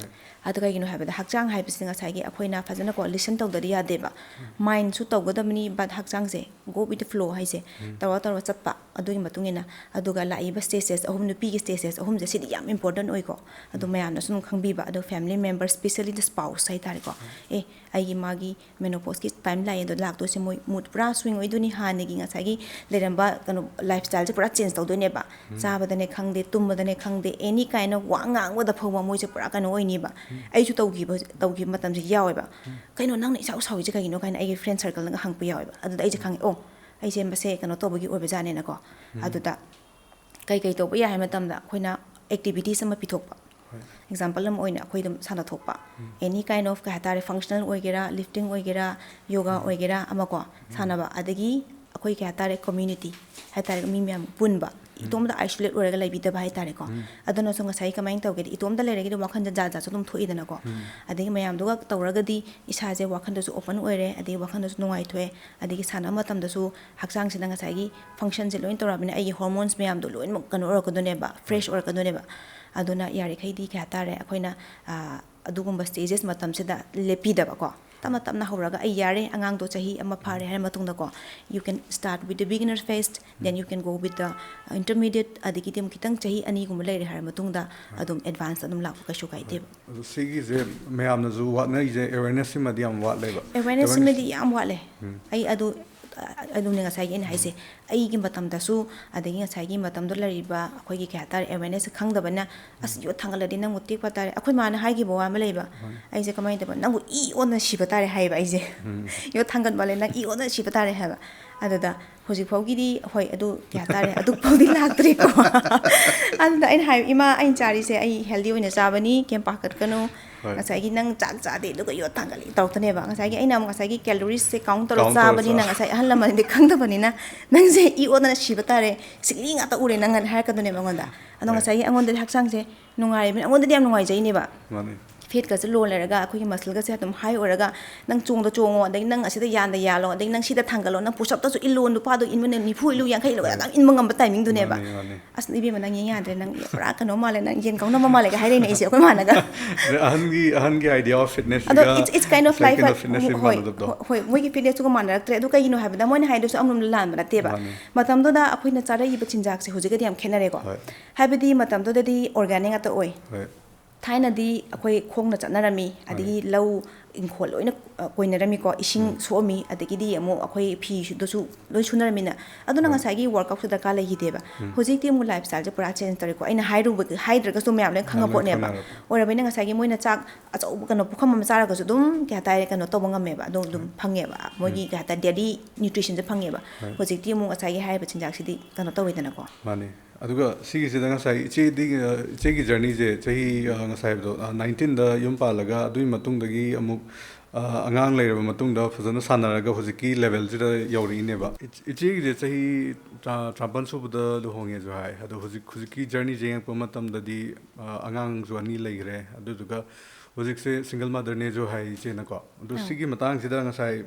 ꯑꯗꯨ ꯀꯩꯒꯤꯅꯣ ꯍꯥꯏꯕꯗ, ꯍꯛꯆꯥꯡ ꯍꯥꯏꯕꯁꯤ ꯉꯁꯥꯏꯒꯤ ꯑꯩꯈꯣꯏꯅ ꯐꯖꯅꯀꯣ listen ꯇꯧꯗꯗꯤ ꯌꯥꯗꯦꯕ꯫ Mindꯁꯨ ꯇꯧꯒꯗꯕꯅꯤ, but ꯍꯛꯆꯥꯡꯁꯦ go with the flow ꯍꯥꯏꯁꯦ, ꯇꯧꯔ ꯇꯧꯔ ꯆꯠꯄ, ꯑꯗꯨꯒꯤ ꯃꯇꯨꯡ ꯏꯟꯅ꯫ ꯑꯗꯨꯒ ꯂꯥꯛꯏꯕ stages ꯑꯍꯨꯝ, ꯅꯨꯄꯤꯒꯤ stages ꯑꯍꯨꯝꯁꯦ, ꯁꯤꯗꯤ ꯌꯥꯝ important ꯑꯣꯏꯀꯣ꯫ ꯑꯗꯣ ꯃꯌꯥꯝꯅꯁꯨ ꯑꯗꯨꯝ ꯈꯪꯕꯤꯕ, ꯑꯗꯣ family member, specially the spouse ꯍꯥꯏꯇꯥꯔꯦꯀꯣ꯫ ꯑꯦ, ꯑꯩꯒꯤ ꯃꯥꯒꯤ menopauseꯀꯤ time ꯂꯥꯛꯑꯦ, ꯑꯗꯣ ꯂꯥꯛꯇꯣꯏꯁꯦ ꯃꯣꯏ mood ꯄꯨꯔꯥ swing ꯑꯣꯏꯗꯣꯏꯅꯤ, ꯍꯥꯟꯅꯒꯤ ꯉꯁꯥꯏꯒꯤ ꯂꯩꯔꯝꯕ ꯀꯩꯅꯣ lifestyleꯁꯦ ꯄꯨꯔꯥ change ꯇꯧꯗꯣꯏꯅꯦꯕ꯫ ꯆꯥꯕꯗꯅꯦ ꯈꯪꯗꯦ, ꯇꯨꯝꯕꯗꯅꯦ ꯈꯪꯗꯦ, any kind of ꯋꯥ ꯉꯥꯡꯕꯗ ꯐꯥꯎꯕ ꯃꯣꯏꯁꯦ ꯄꯨꯔꯥ ꯀꯩꯅꯣ ꯑꯣꯏꯅꯤꯕ꯫ ꯑꯩꯁꯨ ꯇꯧꯈꯤꯕ, ꯇꯧꯈꯤꯕ ꯃꯇꯝꯁꯦ ꯌꯥꯎꯋꯦꯕ꯫ "ꯀꯩꯅꯣ ꯅꯪꯅ ꯏꯁꯥꯎ ꯁꯥꯎꯔꯤꯁꯦ ꯀꯩꯒꯤꯅꯣ?" ꯀꯥꯏꯅ ꯑꯩꯒꯤ friend circleꯅꯒ ꯍꯪꯉꯛꯄ ꯌꯥꯎꯋꯦꯕ꯫ ꯑꯗꯨꯗ ꯑꯩꯁꯦ ꯈꯪꯉꯦ, "ꯑꯣ, ꯑꯩꯁꯦ ꯃꯁꯦ ꯀꯩꯅꯣ ꯇꯧꯕꯒꯤ ꯑꯣꯏꯕꯖꯥꯠꯅꯦꯅꯀꯣ"꯫ ꯑꯗꯨꯗ ꯀꯩ ꯀꯩ ꯇꯧꯕ ꯌꯥꯏ ꯍꯥꯏ ꯃꯇꯝꯗ, ꯑꯩꯈꯣꯏꯅ activities ꯑꯃ ꯄꯤꯊꯣꯛꯄ꯫ Example ꯑꯃ ꯑꯣꯏꯅ ꯑꯩꯈꯣꯏ ꯑꯗꯨꯝ ꯁꯥꯟꯅꯊꯣꯛꯄ꯫ Any kind of ꯀꯩ ꯍꯥꯏꯇꯥꯔꯦ, functional ꯑꯣꯏꯒꯦꯔꯥ, lifting ꯑꯣꯏꯒꯦꯔꯥ, yoga ꯑꯣꯏꯒꯦꯔꯥ, ꯑꯃꯀꯣ ꯁꯥꯟꯅꯕ꯫ ꯑꯗꯒꯤ ꯑꯩꯈꯣꯏ ꯀꯩ ꯍꯥꯏꯇꯥꯔꯦ, community ꯍꯥꯏꯇꯥꯔꯦ, ꯃꯤ ꯃꯌꯥꯝ ꯄꯨꯟꯕ, ꯏꯇꯣꯝꯇ isolate ꯑꯣꯏꯔꯒ ꯂꯩꯕꯤꯗꯕ ꯍꯥꯏꯇꯥꯔꯦꯀꯣ꯫ ꯑꯗꯨꯅꯁꯨ ꯉꯁꯥꯏ ꯀꯃꯥꯏꯅ ꯇꯧꯒꯦꯗꯤ, ꯏꯇꯣꯝꯇ ꯂꯩꯔꯒꯗꯤ ꯋꯥꯈꯜꯁꯦ ꯖꯥꯠ ꯖꯥꯠꯁꯨ ꯑꯗꯨꯝ ꯊꯣꯛꯏꯗꯅꯀꯣ꯫ ꯑꯗꯒꯤ ꯃꯌꯥꯝꯗꯨꯒ ꯇꯧꯔꯒꯗꯤ ꯏꯁꯥꯁꯦ ꯋꯥꯈꯜꯗꯁꯨ open ꯑꯣꯏꯔꯦ, ꯑꯗꯒꯤ ꯋꯥꯈꯜꯗꯁꯨ ꯅꯨꯡꯉꯥꯏꯊꯣꯛꯑꯦ, ꯑꯗꯒꯤ ꯁꯥꯟꯅꯕ ꯃꯇꯝꯗꯁꯨ ꯍꯛꯆꯥꯡꯁꯤꯗ ꯉꯁꯥꯏꯒꯤ functionꯁꯦ ꯂꯣꯏ ꯇꯧꯔꯛꯑꯕꯅꯤꯅ ꯑꯩꯒꯤ hormones ꯃꯌꯥꯝꯗꯣ ꯂꯣꯏꯅꯃꯛ ꯀꯩꯅꯣ ꯑꯣꯏꯔꯛꯀꯗꯣꯏꯅꯦꯕ, fresh ꯑꯣꯏꯔꯛꯀꯗꯣꯏꯅꯦꯕ꯫ ꯑꯗꯨꯅ ꯌꯥꯔꯤꯈꯩꯗꯤ ꯀꯩ ꯍꯥꯏꯇꯥꯔꯦ, ꯑꯩꯈꯣꯏꯅ, ꯑ, ꯑꯗꯨꯒꯨꯝꯕ stages ꯃꯇꯝꯁꯤꯗ ꯂꯦꯞꯄꯤꯗꯕꯀꯣ꯫ ꯇꯞꯅ ꯇꯞꯅ ꯍꯧꯔꯒ, ꯑꯩ ꯌꯥꯔꯦ, ꯑꯉꯥꯡꯗꯣ ꯆꯍꯤ ꯑꯃ ꯐꯥꯔꯦ ꯍꯥꯏꯔ ꯃꯇꯨꯡꯗꯀꯣ, you can start with the beginner phase, then you can go with the intermediate, ꯑꯗꯒꯤꯗꯤ ꯑꯃꯨꯛ ꯈꯤꯇꯪ ꯆꯍꯤ ꯑꯅꯤꯒꯨꯝꯕ ꯂꯩꯔꯦ ꯍꯥꯏꯔ ꯃꯇꯨꯡꯗ ꯑꯗꯨꯝ advance ꯑꯗꯨꯝ ꯂꯥꯛꯄ ꯀꯩꯁꯨ ꯀꯥꯏꯗꯦꯕ꯫ ꯑꯗꯣ ꯁꯤꯒꯤꯁꯦ ꯃꯌꯥꯝꯅꯁꯨ ꯋꯥꯠꯅꯔꯤꯁꯦ, awarenessꯁꯤꯃꯗꯤ ꯌꯥꯝ ꯋꯥꯠꯂꯦꯕ꯫ Awarenessꯁꯤꯃꯗꯤ ꯌꯥꯝ ꯋꯥꯠꯂꯦ꯫ ꯑꯩ ꯑꯗꯨ ꯑꯗꯨꯅꯦ ꯉꯁꯥꯏꯒꯤ ꯑꯩꯅ ꯍꯥꯏꯁꯦ, ꯑꯩꯒꯤ ꯃꯇꯝꯗꯁꯨ, ꯑꯗꯒꯤ ꯉꯁꯥꯏꯒꯤ ꯃꯇꯝꯗ ꯂꯩꯔꯤꯕ ꯑꯩꯈꯣꯏꯒꯤ ꯀꯩ ꯍꯥꯏꯇꯥꯔꯦ, ꯑꯦꯋꯦꯔꯅꯦꯁꯁꯦ ꯈꯪꯗꯕꯅ, "ꯑꯁ, ꯌꯣꯠ ꯊꯥꯡꯒꯠꯂꯗꯤ ꯅꯪꯕꯨ ꯇꯦꯛꯄ ꯇꯥꯔꯦ"꯫ ꯑꯩꯈꯣꯏ ꯃꯥꯅ ꯍꯥꯏꯈꯤꯕ ꯋꯥ ꯑꯃ ꯂꯩꯕ, ꯍꯣꯏ꯫ "ꯑꯩꯁꯦ ꯀꯃꯥꯏꯅ ꯇꯧꯕ, ꯅꯪꯕꯨ ꯏ ꯑꯣꯟꯅ ꯁꯤꯕ ꯇꯥꯔꯦ" ꯍꯥꯏꯌꯦꯕ ꯑꯩꯁꯦ꯫ ꯎꯝ꯫ "ꯌꯣꯠ ꯊꯥꯡꯒꯠꯃꯜꯂꯦ, ꯅꯪ ꯏ ꯑꯣꯟꯅ ꯁꯤꯕ ꯇꯥꯔꯦ" ꯍꯥꯏꯕ꯫ ꯑꯗꯨꯗ ꯍꯧꯖꯤꯛ ꯐꯥꯎꯒꯤꯗꯤ, ꯍꯣꯏ, ꯑꯗꯨ ꯀꯩ ꯍꯥꯏꯇꯥꯔꯦ, ꯑꯗꯨ ꯐꯥꯎꯗꯤ ꯂꯥꯛꯇ꯭ꯔꯤꯀꯣ꯫ ꯑꯗꯨꯗ ꯑꯩꯅ ꯍꯥꯏ, "ꯏꯃꯥ, ꯑꯩꯅ ꯆꯥꯔꯤꯁꯦ ꯑꯩ ꯍꯦꯜꯗꯤ ꯑꯣꯏꯅ ꯆꯥꯕꯅꯤ, ꯀꯩꯝ ꯄꯥꯈꯠꯀꯅꯨ꯫ ꯍꯣꯏ꯫ ꯉꯁꯥꯏꯒꯤ ꯅꯪ ꯆꯥꯛ ꯆꯥꯗꯦ ꯑꯗꯨꯒ ꯌꯣꯠ ꯊꯥꯡꯒꯠꯂꯤ" ꯇꯧꯔꯛꯇꯅꯦꯕ꯫ ꯉꯁꯥꯏꯒꯤ ꯑꯩꯅ ꯑꯃꯨꯛ ꯉꯁꯥꯏꯒꯤ ꯀꯦꯂꯣꯔꯤꯁꯁꯦ ꯀꯥꯎꯟ ꯇꯧꯔꯒ ꯀꯥꯎꯟ ꯇꯧꯔ ꯆꯥꯕꯅꯤꯅ, ꯆꯥ꯫ ꯉꯁꯥꯏ ꯑꯍꯜ ꯂꯃꯟꯗꯤ ꯈꯪꯗꯕꯅꯤꯅ, "ꯅꯪꯁꯦ ꯏ ꯑꯣꯗꯅ ꯁꯤꯕ ꯇꯥꯔꯦ, ꯁꯤꯛꯂꯤ ꯉꯥꯛꯇ ꯎꯔꯦ ꯅꯪ" ꯍꯥꯏꯔꯛꯀꯗꯣꯏꯅꯦꯕ ꯑꯩꯉꯣꯟꯗ꯫ ꯑꯗꯣ ꯍꯣꯏ꯫ ꯉꯁꯥꯏꯒꯤ ꯑꯩꯉꯣꯟꯗꯗꯤ ꯍꯛꯆꯥꯡꯁꯦ ꯅꯨꯡꯉꯥꯏꯔꯤꯕꯅꯤꯅ, ꯑꯩꯉꯣꯟꯗꯗꯤ ꯌꯥꯝ ꯅꯨꯡꯉꯥꯏꯖꯩꯅꯦꯕ꯫ ꯃꯥꯅꯤ꯫ ꯐꯦꯠꯀꯁꯦ ꯂꯣ ꯂꯩꯔꯒ, ꯑꯩꯈꯣꯏꯒꯤ ꯃꯁꯜꯒꯁꯦ ꯑꯗꯨꯝ ꯍꯥꯏ ꯑꯣꯏꯔꯒ, "ꯅꯪ ꯆꯣꯡꯗ ꯆꯣꯡꯉꯣ, ꯑꯗꯒꯤ ꯅꯪ ꯑꯁꯤꯗ ꯌꯥꯟꯗ ꯌꯥꯜꯂꯣ, ꯑꯗꯒꯤ ꯅꯪ ꯁꯤꯗ ꯊꯥꯡꯒꯠꯂꯣ, ꯅꯪ ꯄꯨꯁ ꯑꯞꯇꯁꯨ ꯏꯜꯂꯣ, ꯅꯨꯄꯥꯗꯣ ꯏꯟꯕꯅ ꯅꯤꯐꯨ ꯏꯜꯂꯨ, ꯌꯥꯡꯈꯩ ꯏꯜꯂꯨ", ꯍꯣꯏ꯫ ꯑꯗꯨꯝ ꯏꯟꯕ ꯉꯝꯕ ꯇꯥꯏꯃꯤꯡꯗꯨꯅꯦꯕ꯫ ꯃꯥꯅꯤ, ꯃꯥꯅꯤ꯫ ꯑꯁ, ꯏꯕꯦꯝꯃ, ꯅꯪ ꯌꯦꯡ ꯌꯥꯗ꯭ꯔꯦ, ꯅꯪ ꯄꯨꯔꯥ ꯀꯩꯅꯣ ꯃꯥꯜꯂꯦ, ꯅꯪ ꯌꯦꯟ ꯀꯥꯎꯅꯕ ꯃꯥꯜꯂꯦꯒ ꯍꯥꯏꯔꯛꯏꯅꯦ ꯑꯩꯁꯦ ꯑꯩꯈꯣꯏ ꯃꯥꯅꯒ꯫ ꯑꯍꯟꯒꯤ, ꯑꯍꯟꯒꯤ idea of fitness ꯑꯗꯣ ꯁꯤꯒ it's, it's kind of ꯉꯁꯥꯏ life, ꯀꯩꯅꯣ ꯍꯥꯏ-, fitness ꯁꯤꯒ ꯍꯣꯏ, ꯃꯥꯟꯅꯗꯕꯗꯣ꯫ ꯍꯣꯏ, ꯍꯣꯏ, ꯃꯣꯏꯒꯤ fitnessꯇꯨꯒ ꯃꯥꯟꯅꯔꯛꯇ꯭ꯔꯦ꯫ ꯑꯗꯨ ꯀꯩꯒꯤꯅꯣ ꯍꯥꯏꯕꯗ ꯃꯣꯏꯅ ꯍꯥꯏꯗꯨꯁꯨ ꯑꯃꯔꯣꯝꯗ ꯂꯥꯟꯕ ꯅꯠꯇꯦꯕ꯫ ꯃꯥꯅꯤ꯫ ꯃꯇꯝꯗꯨꯗ ꯑꯩꯈꯣꯏꯅ ꯆꯥꯔꯛꯏꯕ ꯆꯤꯟꯖꯥꯛꯁꯦ ꯍꯧꯖꯤꯛꯀꯗꯤ ꯌꯥꯝ ꯈꯦꯠꯅꯔꯦꯀꯣ꯫ ꯍꯣꯏ꯫ ꯍꯥꯏꯕꯗꯤ ꯃꯇꯝꯗꯨꯗꯗꯤ organic ꯉꯥꯛꯇ ꯑꯣꯏ꯫ ꯍꯣꯏ꯫ ꯊꯥꯏꯅꯗꯤ ꯑꯩꯈꯣꯏ ꯈꯣꯡꯅ ꯆꯠꯅꯔꯝꯃꯤ, ꯃꯥꯅꯤ꯫ ꯑꯗꯒꯤ ꯂꯧ ꯏꯪꯈꯣꯜ ꯂꯣꯏꯅ, ꯑ, ꯀꯣꯏꯅꯔꯝꯃꯤꯀꯣ, ꯏꯁꯤꯡ ꯎꯝ꯫ ꯁꯣꯛꯑꯝꯃꯤ, ꯑꯗꯒꯤꯗꯤ ꯑꯃꯨꯛ ꯑꯩꯈꯣꯏ ꯐꯤꯗꯨꯁꯨ ꯂꯣꯏ ꯁꯨꯅꯔꯝꯃꯤꯅ꯫ ꯑꯗꯨꯅ ꯍꯣꯏ꯫ ꯉꯁꯥꯏꯒꯤ workoutꯁꯨ ꯗꯔꯀꯥꯔ ꯂꯩꯈꯤꯗꯦꯕ꯫ ꯎꯝ꯫ ꯍꯧꯖꯤꯛꯇꯤ ꯑꯃꯨꯛ lifestyleꯁꯦ ꯄꯨꯔꯥ change ꯇꯧꯔꯦꯀꯣ꯫ ꯑꯩꯅ ꯍꯥꯏꯔꯨꯕ-, ꯍꯥꯏꯗ꯭ꯔꯒꯁꯨ ꯃꯌꯥꯝ ꯂꯣꯏꯅ ꯈꯪꯉ ꯃꯌꯥꯝ ꯂꯣꯏ ꯄꯣꯠꯅꯦꯕ꯫ ꯈꯪꯅꯔꯕ꯫ ꯑꯣꯏꯔꯕꯅꯤꯅ ꯉꯁꯥꯏꯒꯤ ꯃꯣꯏꯅ ꯆꯥꯛ ꯑꯆꯧꯕ ꯀꯩꯅꯣ ꯄꯨꯈꯝ ꯑꯃ ꯆꯥꯔꯒꯁꯨ ꯑꯗꯨꯝ, ꯀꯩ ꯍꯥꯏꯇꯥꯔꯦ, ꯀꯩꯅꯣ ꯇꯧꯕ ꯉꯝꯃꯦꯕ꯫ ꯑꯗꯨꯝ, ꯑꯗꯨꯝ ꯍꯣꯏ꯫ ꯐꯪꯉꯦꯕ꯫ ꯃꯣꯏꯒꯤ, ꯎꯝ꯫ ꯀꯩ ꯍꯥꯏꯇꯥꯔꯦ, daily nutritionꯁꯦ ꯐꯪꯉꯦꯕ꯫ ꯍꯣꯏ꯫ ꯍꯧꯖꯤꯛꯇꯤ ꯑꯃꯨꯛ ꯉꯁꯥꯏꯒꯤ ꯍꯥꯏꯔꯤꯕ ꯆꯤꯟꯖꯥꯛꯁꯤꯗꯤ ꯀꯩꯅꯣ ꯇꯧꯋꯤꯗꯅꯀꯣ꯫ ꯃꯥꯅꯤ꯫ ꯑꯗꯨꯒ ꯁꯤꯒꯤꯁꯤꯗ ꯉꯁꯥꯏ ꯏꯆꯦꯗꯤ, ꯑ, ꯏꯆꯦꯒꯤ journeyꯁꯦ ꯆꯍꯤ, ꯑ, ꯉꯁꯥꯏ ꯍꯥꯏꯕꯗꯣ, ꯑ, nineteenꯗ ꯌꯨꯝ ꯄꯥꯜꯂꯒ, ꯑꯗꯨꯒꯤ ꯃꯇꯨꯡꯗꯒꯤ ꯑꯃꯨꯛ, ꯑ, ꯑꯉꯥꯡ ꯂꯩꯔꯕ ꯃꯇꯨꯡꯗ ꯐꯖꯅ ꯁꯥꯟꯅꯔꯒ ꯍꯧꯖꯤꯛꯀꯤ levelꯁꯤꯗ ꯌꯧꯔꯛꯏꯅꯦꯕ꯫ ꯏꯆ-, ꯏꯆꯦꯒꯤꯁꯦ ꯆꯍꯤ ꯇꯔꯥ-, ꯇꯔꯥꯃꯥꯄꯜ ꯁꯨꯕꯗ ꯂꯨꯍꯣꯡꯉꯦꯁꯨ ꯍꯥꯏ꯫ ꯑꯗꯣ ꯍꯧꯖꯤꯛ, ꯍꯧꯖꯤꯛꯀꯤ journeyꯁꯦ ꯌꯦꯡꯉꯛꯄ ꯃꯇꯝꯗꯗꯤ, ꯑ, ꯑꯉꯥꯡꯁꯨ ꯑꯅꯤ ꯂꯩꯈ꯭ꯔꯦ꯫ ꯑꯗꯨꯗꯨꯒ ꯍꯧꯖꯤꯛꯁꯦ single motherꯅꯦꯁꯨ ꯍꯥꯏ ꯏꯆꯦꯅꯀꯣ꯫ ꯑꯗꯣ ꯑꯥ꯫ ꯁꯤꯒꯤ ꯃꯇꯥꯡꯁꯤꯗ ꯉꯁꯥꯏ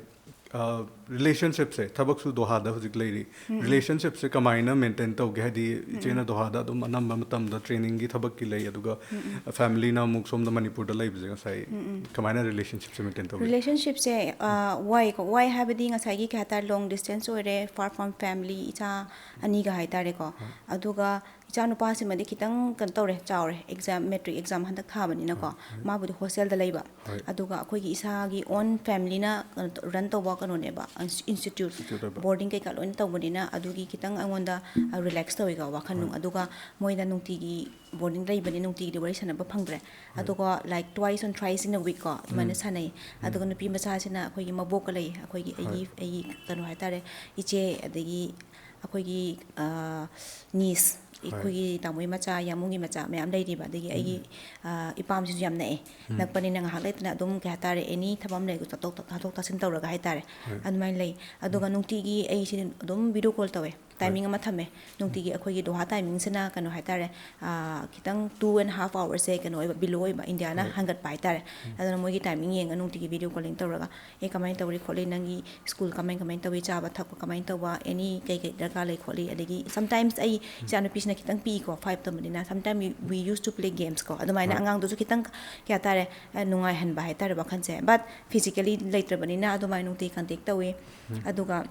ꯑ, relationshipꯁꯦ, ꯊꯕꯛꯁꯨ ꯗꯣꯍꯥꯗ ꯍꯧꯖꯤꯛ ꯂꯩꯔꯤ꯫ ꯎꯝ, ꯎꯝ꯫ Relationshipꯁꯦ ꯀꯃꯥꯏꯅ maintain ꯇꯧꯒꯦ? ꯍꯥꯏꯗꯤ, ꯎꯝ, ꯏꯆꯦꯅ ꯎꯝ꯫ ꯗꯣꯍꯥꯗ ꯑꯗꯨꯝ ꯑꯅꯝꯕ ꯃꯇꯝꯗ trainingꯒꯤ ꯊꯕꯛꯀꯤ ꯂꯩ, ꯑꯗꯨꯒ ꯎꯝ, ꯎꯝ꯫ Familyꯅ ꯑꯃꯨꯛ ꯁꯣꯝꯗ ꯃꯅꯤꯄꯨꯔꯗ ꯂꯩꯕꯁꯦ ꯉꯁꯥꯏ ꯎꯝ, ꯎꯝ꯫ ꯀꯃꯥꯏꯅ relationshipꯁꯦ maintain ꯇꯧꯒꯦ? Relationshipꯁꯦ, ꯑ, ꯋꯥꯏꯀꯣ꯫ ꯋꯥꯏ ꯍꯥꯏꯕꯗꯤ ꯉꯁꯥꯏꯒꯤ ꯀꯩ ꯍꯥꯏꯇꯥꯔꯦ, long distance ꯑꯣꯏꯔꯦ, far from family, ꯏꯆꯥ ꯑꯅꯤꯒ ꯍꯥꯏꯇꯥꯔꯦꯀꯣ꯫ ꯍꯣꯏ꯫ ꯑꯗꯨꯒ ꯏꯆꯥꯅꯨꯄꯥꯁꯤꯃꯗꯤ ꯈꯤꯇꯪ ꯀꯩꯅꯣ ꯇꯧꯔꯦ, ꯆꯥꯎꯔꯦ, ꯑꯦꯛꯖꯥꯝ, ꯃꯦꯇ꯭ꯔꯤꯛ ꯑꯦꯛꯖꯥꯝ ꯍꯟꯗꯛ ꯊꯥꯕꯅꯤꯅꯀꯣ꯫ ꯃꯥꯕꯨꯗꯤ ꯍꯣꯁꯇꯦꯜꯗ ꯂꯩꯕ꯫ ꯑꯗꯨꯒ ꯑꯩꯈꯣꯏꯒꯤ ꯏꯁꯥꯒꯤ ꯑꯣꯟ ꯐꯦꯃꯤꯂꯤꯅ ꯀꯩꯅꯣ ꯇꯧ- ꯔꯟ ꯇꯧꯕ ꯀꯩꯅꯣꯅꯦꯕ, ꯏꯟꯁ- ꯏꯟꯁꯇꯤꯇ꯭ꯌꯨꯠ, ꯏꯟꯁꯇꯤꯇ꯭ꯌꯨꯠ ꯑꯣꯏꯕ꯫ ꯕꯣꯔꯗꯤꯡ ꯀꯩꯀꯥ ꯂꯣꯏꯅ ꯇꯧꯕꯅꯤꯅ, ꯑꯗꯨꯒꯤ ꯈꯤꯇꯪ ꯑꯩꯉꯣꯟꯗ ꯔꯤꯂꯦꯛꯁ ꯇꯧꯋꯤꯀꯣ, ꯋꯥꯈꯜ ꯅꯨꯡ꯫ ꯑꯗꯨꯒ ꯃꯣꯏꯅ ꯅꯨꯡꯇꯤꯒꯤ ꯕꯣꯔꯗꯤꯡ ꯂꯩꯕꯅꯤ, ꯅꯨꯡꯇꯤꯒꯤꯗꯤ ꯋꯥꯔꯤ ꯁꯥꯟꯅꯕ ꯐꯪꯗ꯭ꯔꯦ꯫ ꯑꯗꯨꯒ, like, twice on thrice in a week ꯀꯣ, ꯑꯗꯨꯃꯥꯏꯅ ꯁꯥꯟꯅꯩ꯫ ꯑꯗꯨꯒ ꯅꯨꯄꯤ ꯃꯆꯥꯁꯤꯅ ꯑꯩꯈꯣꯏꯒꯤ ꯃꯕꯣꯛꯀ ꯂꯩ, ꯑꯩꯈꯣꯏꯒꯤ, ꯑꯩꯒꯤ, ꯑꯩꯒꯤ ꯀꯩꯅꯣ ꯍꯥꯏꯇꯥꯔꯦ, ꯏꯆꯦ, ꯑꯗꯒꯤ ꯑꯩꯈꯣꯏꯒꯤ, ꯑ, ꯅꯤꯁ, ꯑꯩꯈꯣꯏꯒꯤ ꯇꯥꯃꯣꯒꯤ ꯃꯆꯥ, ꯌꯥꯝꯕꯨꯡꯒꯤ ꯃꯆꯥ ꯃꯌꯥꯝ ꯂꯩꯔꯤꯕ, ꯑꯗꯒꯤ ꯑꯩꯒꯤ, ꯑ, ꯏꯄꯥꯝꯁꯤꯁꯨ ꯌꯥꯝ ꯅꯛꯑꯦ꯫ ꯅꯛꯄꯅꯤꯅ ꯉꯥꯏꯍꯥꯛ ꯂꯩꯇꯅ ꯑꯗꯨꯝ, ꯀꯩ ꯍꯥꯏꯇꯥꯔꯦ, ꯑꯦꯅꯤ ꯊꯕꯛ ꯑꯃ ꯂꯩꯔꯁꯨ ꯇꯥꯊꯣꯛ ꯇꯥꯊꯣꯛ ꯇꯥꯁꯤꯟ ꯇꯧꯔꯒ ꯍꯥꯏꯇꯥꯔꯦ, ꯑꯗꯨꯃꯥꯏꯅ ꯂꯩ꯫ ꯑꯗꯨꯒ ꯅꯨꯡꯇꯤꯒꯤ ꯑꯩꯁꯦ ꯑꯗꯨꯝ ꯚꯤꯗꯤꯑꯣ ꯀꯣꯜ ꯇꯧꯋꯦ꯫ ꯇꯥꯏꯃꯤꯡ ꯑꯃ ꯊꯝꯃꯦ꯫ ꯅꯨꯡꯇꯤꯒꯤ ꯑꯩꯈꯣꯏꯒꯤ ꯗꯣꯍꯥ ꯇꯥꯏꯃꯤꯡꯁꯤꯅ ꯀꯩꯅꯣ ꯍꯥꯏꯇꯥꯔꯦ, ꯑ, ꯈꯤꯇꯪ two and half hourꯁꯦ ꯀꯩꯅꯣ ꯑꯣꯏꯕ, ꯕꯤꯂꯣ ꯑꯣꯏꯕ, ꯏꯟꯗꯤꯌꯥꯅ ꯍꯟꯒꯠꯄ ꯍꯥꯏꯇꯥꯔꯦ꯫ ꯑꯗꯨꯅ ꯃꯣꯏꯒꯤ ꯇꯥꯏꯃꯤꯡ ꯌꯦꯡꯉꯒ ꯅꯨꯡꯇꯤꯒꯤ ꯚꯤꯗꯤꯑꯣ ꯀꯣꯂꯤꯡ ꯇꯧꯔꯒ, "ꯑꯦ, ꯀꯃꯥꯏꯅ ꯇꯧꯔꯤ ꯈꯣꯠꯂꯤ, ꯅꯪꯒꯤ ꯁ꯭ꯀꯨꯜ ꯀꯃꯥꯏ ꯀꯃꯥꯏꯅ ꯇꯧꯏ, ꯆꯥꯕ ꯊꯛꯄ ꯀꯃꯥꯏꯅ ꯇꯧꯕ, ꯑꯦꯅꯤ ꯀꯩ ꯀꯩ ꯗꯔꯀꯥꯔ ꯂꯩ ꯈꯣꯠꯂꯤ?" ꯑꯗꯒꯤ sometimes ꯑꯩ ꯏꯆꯥꯅꯨꯄꯤꯁꯤꯅ ꯈꯤꯇꯪ ꯄꯤꯛꯏꯀꯣ, five ꯇꯝꯕꯅꯤꯅ, sometimes we, we used to play games ꯀꯣ, ꯑꯗꯨꯃꯥꯏꯅ ꯑꯉꯥꯡꯗꯨꯁꯨ ꯈꯤꯇꯪ, ꯀꯩ ꯍꯥꯏꯇꯥꯔꯦ, ꯑ, ꯅꯨꯡꯉꯥꯏꯍꯟꯕ ꯍꯥꯏꯇꯥꯔꯦ ꯋꯥꯈꯜꯁꯦ꯫ But physically ꯂꯩꯇ꯭ꯔꯕꯅꯤꯅ ꯑꯗꯨꯃꯥꯏꯅ ꯅꯨꯡꯇꯤꯒꯤ ꯀꯟꯇꯦꯛ ꯇꯧꯏ꯫ ꯑꯗꯨꯒ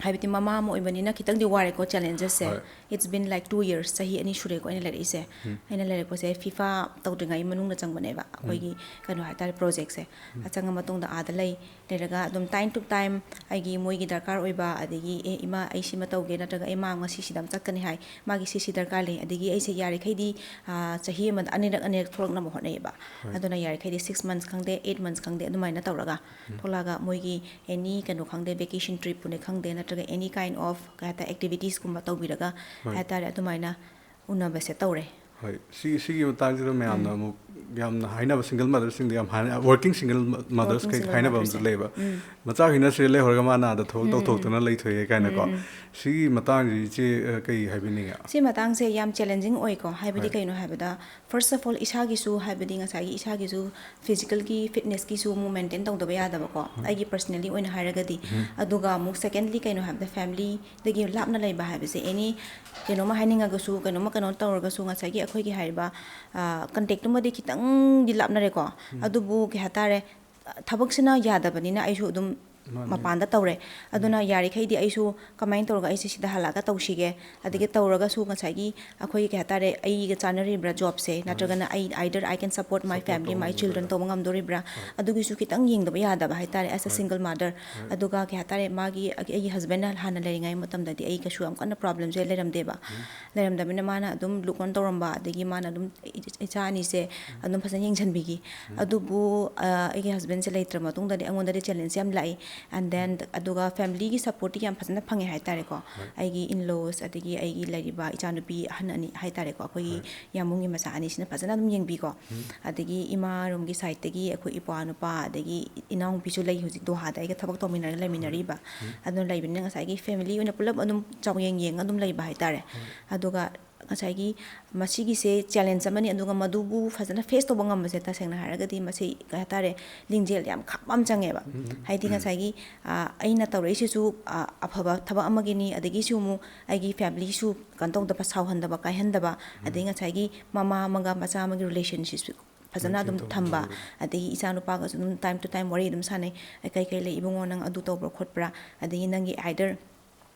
ꯍꯥꯏꯕꯗꯤ ꯃꯃꯥ ꯑꯃ ꯑꯣꯏꯕꯅꯤꯅ ꯈꯤꯇꯪꯗꯤ ꯋꯥꯔꯦꯀꯣ, challengesꯁꯦ꯫ It's been like two years, ꯆꯍꯤ ꯑꯅꯤ ꯁꯨꯔꯦꯀꯣ ꯑꯩꯅ ꯂꯩꯔꯛꯏꯁꯦ꯫ ꯑꯩꯅ ꯂꯩꯔꯛꯄꯁꯦ ꯐꯤꯐꯥ ꯇꯧꯗ꯭ꯔꯤꯉꯩ ꯃꯅꯨꯡꯗ ꯆꯪꯕꯅꯦꯕ, ꯑꯩꯈꯣꯏꯒꯤ ꯀꯩꯅꯣ ꯍꯥꯏꯇꯥꯔꯦ, ꯄ꯭ꯔꯣꯖꯦꯛꯁꯦ꯫ ꯑ, ꯆꯪꯉ ꯃꯇꯨꯡꯗ ꯑꯥꯗ ꯂꯩ, ꯂꯩꯔꯒ ꯑꯗꯨꯝ time to time ꯑꯩꯒꯤ ꯃꯣꯏꯒꯤ ꯗꯔꯀꯥꯔ ꯑꯣꯏꯕ, ꯑꯗꯒꯤ, "ꯑꯦ, ꯏꯃꯥ, ꯑꯩ ꯁꯤꯃ ꯇꯧꯒꯦ," ꯅꯠꯇ꯭ꯔꯒ, "ꯑꯦ, ꯃꯥ ꯉꯁꯤ ꯁꯤꯗ ꯑꯃ ꯆꯠꯀꯅꯤ ꯍꯥꯏ, ꯃꯥꯒꯤ ꯁꯤ ꯁꯤ ꯗꯔꯀꯥꯔ ꯂꯩ", ꯑꯗꯒꯤ ꯑꯩꯁꯦ ꯌꯥꯔꯤꯈꯩꯗꯤ, ꯑ, ꯆꯍꯤ ꯑꯃꯗ ꯑꯅꯤꯔꯛ ꯑꯅꯤꯔꯛ ꯊꯣꯛꯂꯛꯅꯕ ꯍꯣꯠꯅꯩꯌꯦꯕ꯫ ꯑꯗꯨꯅ ꯌꯥꯔꯤꯈꯩꯗꯤ six months ꯈꯪꯗꯦ, eight months ꯈꯪꯗꯦ, ꯑꯗꯨꯃꯥꯏꯅ ꯇꯧꯔꯒ ꯊꯣꯛꯂꯛꯑꯒ ꯃꯣꯏꯒꯤ ꯑꯦꯅꯤ ꯀꯩꯅꯣ ꯈꯪꯗꯦ, vacation tripꯄꯨꯅꯦ ꯈꯪꯗꯦ, ꯅꯠꯇ꯭ꯔꯒ any kind of, ꯀꯩ ꯍꯥꯏꯇꯥꯔꯦ, activitiesꯀꯨꯝꯕ ꯇꯧꯕꯤꯔꯒ ꯍꯥꯏꯇꯥꯔꯦ, ꯑꯗꯨꯃꯥꯏꯅ ꯎꯅꯕꯁꯦ ꯇꯧꯔꯦ꯫ ꯍꯣꯏ, ꯁꯤ, ꯁꯤꯒꯤ ꯃꯇꯥꯡꯁꯤꯗ ꯃꯌꯥꯝꯅ ꯑꯃꯨꯛ ꯌꯥꯝꯅ ꯍꯥꯏꯅꯕ, single motherꯁꯤꯡꯗ ꯌꯥꯝ ꯍꯥꯏꯅ, working single mothers working single ꯍꯥꯏꯅꯕ ꯑꯃꯁꯨ ꯃꯗꯔꯁꯦ꯫ ꯂꯩꯌꯦꯕ꯫ ꯃꯆꯥꯈꯩꯅ ꯁꯤꯗ ꯂꯩꯍꯧꯔꯒ ꯃꯥꯅ ꯑꯥꯗ ꯊꯕꯛ ꯇꯧꯊꯣꯛꯇꯅ ꯂꯩꯊꯣꯛꯑꯦ ꯀꯥꯏꯅꯀꯣ꯫ ꯁꯤꯒꯤ ꯃꯇꯥꯡꯁꯤ ꯏꯆꯦ, ꯑ, ꯀꯩ ꯍꯥꯏꯕꯤꯅꯤꯡꯉꯦ? ꯁꯤ ꯃꯇꯥꯡꯁꯦ ꯌꯥꯝ challenging ꯑꯣꯏꯀꯣ, ꯍꯥꯏꯕꯗꯤ ꯍꯣꯏ꯫ ꯀꯩꯅꯣ ꯍꯥꯏꯕꯗ, first of all, ꯏꯁꯥꯒꯤꯁꯨ, ꯍꯥꯏꯕꯗꯤ ꯉꯁꯥꯏꯒꯤ ꯏꯁꯥꯒꯤꯁꯨ physicalꯒꯤ fitnessꯀꯤꯁꯨ ꯑꯃꯨꯛ maintain ꯇꯧꯗꯕ ꯌꯥꯗꯕꯀꯣ꯫ ꯑꯩꯒꯤ personally ꯑꯣꯏꯅ ꯍꯥꯏꯔꯒꯗꯤ, ꯑꯗꯨꯒ ꯑꯃꯨꯛ secondly ꯀꯩꯅꯣ ꯍꯥꯏꯕꯗ, familyꯗꯒꯤ ꯂꯥꯞꯅ ꯂꯩꯕ ꯍꯥꯏꯕꯁꯦ, ꯑꯦꯅꯤ ꯀꯩꯅꯣꯝꯃ ꯍꯥꯏꯅꯤꯡꯉꯒꯁꯨ, ꯀꯩꯅꯣꯝꯃ ꯀꯩꯅꯣ ꯇꯧꯔꯒꯁꯨ, ꯉꯁꯥꯏꯒꯤ ꯑꯩꯈꯣꯏꯒꯤ ꯍꯥꯏꯔꯤꯕ, ꯑ, contactꯇꯨꯃꯗꯤ ꯈꯤꯇꯪꯗꯤ ꯂꯥꯞꯅꯔꯦꯀꯣ꯫ ꯑꯗꯨꯕꯨ ꯀꯩ ꯍꯥꯏꯇꯥꯔꯦ, ꯊꯕꯛꯁꯤꯅ ꯌꯥꯗꯕꯅꯤꯅ ꯑꯩꯁꯨ ꯑꯗꯨꯝ ꯃꯄꯥꯟꯗ ꯇꯧꯔꯦ꯫ ꯑꯗꯨꯅ ꯌꯥꯔꯤꯈꯩꯗꯤ ꯑꯩꯁꯨ ꯀꯃꯥꯏꯅ ꯇꯧꯔꯒ ꯑꯩꯁꯦ ꯁꯤꯗ ꯍꯜꯂꯛꯑꯒ ꯇꯧꯁꯤꯒꯦ, ꯑꯗꯒꯤ ꯇꯧꯔꯒꯁꯨ ꯉꯁꯥꯏꯒꯤ ꯑꯩꯈꯣꯏꯒꯤ ꯀꯩ ꯍꯥꯏꯇꯥꯔꯦ, ꯑꯩꯒ ꯆꯥꯟꯅꯔꯤꯕ꯭ꯔꯥ ꯖꯣꯕꯁꯦ, ꯅꯠꯇ꯭ꯔꯒꯅ ꯑꯩ either I can support my family, my children ꯇꯧꯕ ꯉꯝꯗꯣꯔꯤꯕ꯭ꯔꯥ, ꯑꯗꯨꯒꯤꯁꯨ ꯈꯤꯇꯪ ꯌꯦꯡꯗꯕ ꯌꯥꯗꯕ ꯍꯥꯏꯇꯥꯔꯦ, as a single mother꯫ ꯑꯗꯨꯒ ꯀꯩ ꯍꯥꯏꯇꯥꯔꯦ, ꯃꯥꯒꯤ ꯑꯩꯒꯤ ꯍꯁꯕꯦꯟꯅ ꯍꯥꯟꯅ ꯂꯩꯔꯤꯉꯩ ꯃꯇꯝꯗꯗꯤ ꯑꯩ ꯀꯩꯁꯨ ꯌꯥꯝ ꯀꯟꯅ ꯄ꯭ꯔꯣꯕ꯭ꯂꯦꯝꯁꯦ ꯂꯩꯔꯝꯗꯦꯕ꯫ ꯂꯩꯔꯝꯗꯕꯅꯤꯅ ꯃꯥꯅ ꯑꯗꯨꯝ look on ꯇꯧꯔꯝꯕ, ꯑꯗꯒꯤ ꯃꯥꯅ ꯑꯗꯨꯝ ꯏꯆꯥ ꯑꯅꯤꯁꯦ ꯑꯗꯨꯝ ꯐꯖꯅ ꯌꯦꯡꯁꯤꯟꯕꯤꯈꯤ꯫ ꯑꯗꯨꯕꯨ ꯑꯩꯒꯤ ꯍꯁꯕꯦꯟꯁꯦ ꯂꯩꯇ꯭ꯔ ꯃꯇꯨꯡꯗꯗꯤ ꯑꯩꯉꯣꯟꯗꯗꯤ ꯆꯦꯂꯦꯟꯖ ꯌꯥꯝ ꯂꯥꯛꯏ꯫ And then ꯑꯗꯨꯒ ꯐꯦꯃꯤꯂꯤꯒꯤ ꯁꯞꯄꯣꯔꯠꯇꯤ ꯌꯥꯝ ꯐꯖꯅ ꯐꯪꯉꯦ ꯍꯥꯏꯇꯥꯔꯦꯀꯣ꯫ ꯑꯩꯒꯤ in-laws, ꯑꯗꯒꯤ ꯑꯩꯒꯤ ꯂꯩꯔꯤꯕ ꯏꯆꯥꯅꯨꯄꯤ ꯑꯍꯟ ꯑꯅꯤ ꯍꯥꯏꯇꯥꯔꯦꯀꯣ, ꯑꯩꯈꯣꯏꯒꯤ ꯌꯥꯝꯕꯨꯡꯒꯤ ꯃꯆꯥ ꯑꯅꯤꯁꯤꯅ ꯐꯖꯅ ꯑꯗꯨꯝ ꯌꯦꯡꯕꯤꯀꯣ꯫ ꯑꯗꯒꯤ ꯏꯃꯥꯔꯣꯝꯒꯤ ꯁꯥꯏꯠꯇꯒꯤ ꯑꯩꯈꯣꯏ ꯏꯄ꯭ꯋꯥ ꯅꯨꯄꯥ, ꯑꯗꯒꯤ ꯏꯅꯥꯎꯅꯨꯄꯤꯁꯨ ꯂꯩ ꯍꯧꯖꯤꯛ ꯗꯣꯍꯥꯗ ꯑꯩꯒ ꯊꯕꯛ ꯇꯧꯃꯤꯟꯅꯔꯒ ꯂꯩꯃꯤꯟꯅꯔꯤꯕ꯫ ꯑꯗꯨꯅ ꯂꯩꯕꯅꯤꯅ ꯉꯁꯥꯏꯒꯤ ꯐꯦꯃꯤꯂꯤ ꯑꯣꯏꯅ ꯄꯨꯂꯞ ꯑꯗꯨꯝ ꯆꯥꯡꯌꯦꯡ ꯌꯦꯡꯉ ꯑꯗꯨꯝ ꯂꯩꯕ ꯍꯥꯏꯇꯥꯔꯦ꯫ ꯑꯗꯨꯒ ꯉꯁꯥꯏꯒꯤ ꯃꯁꯤꯒꯤꯁꯦ ꯆꯦꯂꯦꯟꯖ ꯑꯃꯅꯤ, ꯑꯗꯨꯒ ꯃꯗꯨꯕꯨ ꯐꯖꯅ ꯐꯦꯁ ꯇꯧꯕ ꯉꯝꯕꯁꯦ ꯇꯁꯦꯡꯅ ꯍꯥꯏꯔꯒꯗꯤ ꯃꯁꯤ ꯀꯩ ꯍꯥꯏꯇꯥꯔꯦ, ꯂꯤꯡꯖꯦꯜ ꯌꯥꯝ ꯈꯥꯡꯕ ꯑꯃ ꯆꯪꯉꯦꯕ꯫ ꯍꯥꯏꯗꯤ ꯉꯁꯥꯏꯒꯤ ꯑꯩꯅ ꯇꯧꯔꯛꯏꯁꯤꯁꯨ ꯑꯐꯕ ꯊꯕꯛ ꯑꯃꯒꯤꯅꯤ, ꯑꯗꯒꯤꯁꯨ ꯑꯃꯨꯛ ꯑꯩꯒꯤ ꯐꯦꯃꯤꯂꯤꯁꯨ ꯀꯩꯅꯣ ꯇꯧꯗꯕ, ꯁꯥꯎꯍꯟꯗꯕ, ꯀꯥꯏꯍꯟꯗꯕ, ꯑꯗꯒꯤ ꯉꯁꯥꯏꯒꯤ ꯃꯃꯥ ꯑꯃꯒ ꯃꯆꯥ ꯑꯃꯒꯤ ꯔꯤꯂꯦꯁꯟꯁꯤꯞꯁꯨ ꯐꯖꯅ ꯑꯗꯨꯝ ꯊꯝꯕ, ꯑꯗꯒꯤ ꯏꯆꯥ ꯅꯨꯄꯥꯒꯁꯨ ꯑꯗꯨꯝ time to time ꯋꯥꯔꯤ ꯑꯗꯨꯝ ꯁꯥꯟꯅꯩ꯫ "ꯀꯩ ꯀꯩ ꯂꯩ ꯏꯕꯨꯡꯉꯣ, ꯅꯪ ꯑꯗꯨ ꯇꯧꯕ꯭ꯔꯥ ꯈꯣꯠꯄ꯭ꯔꯥ?" ꯑꯗꯒꯤ ꯅꯪꯒꯤ either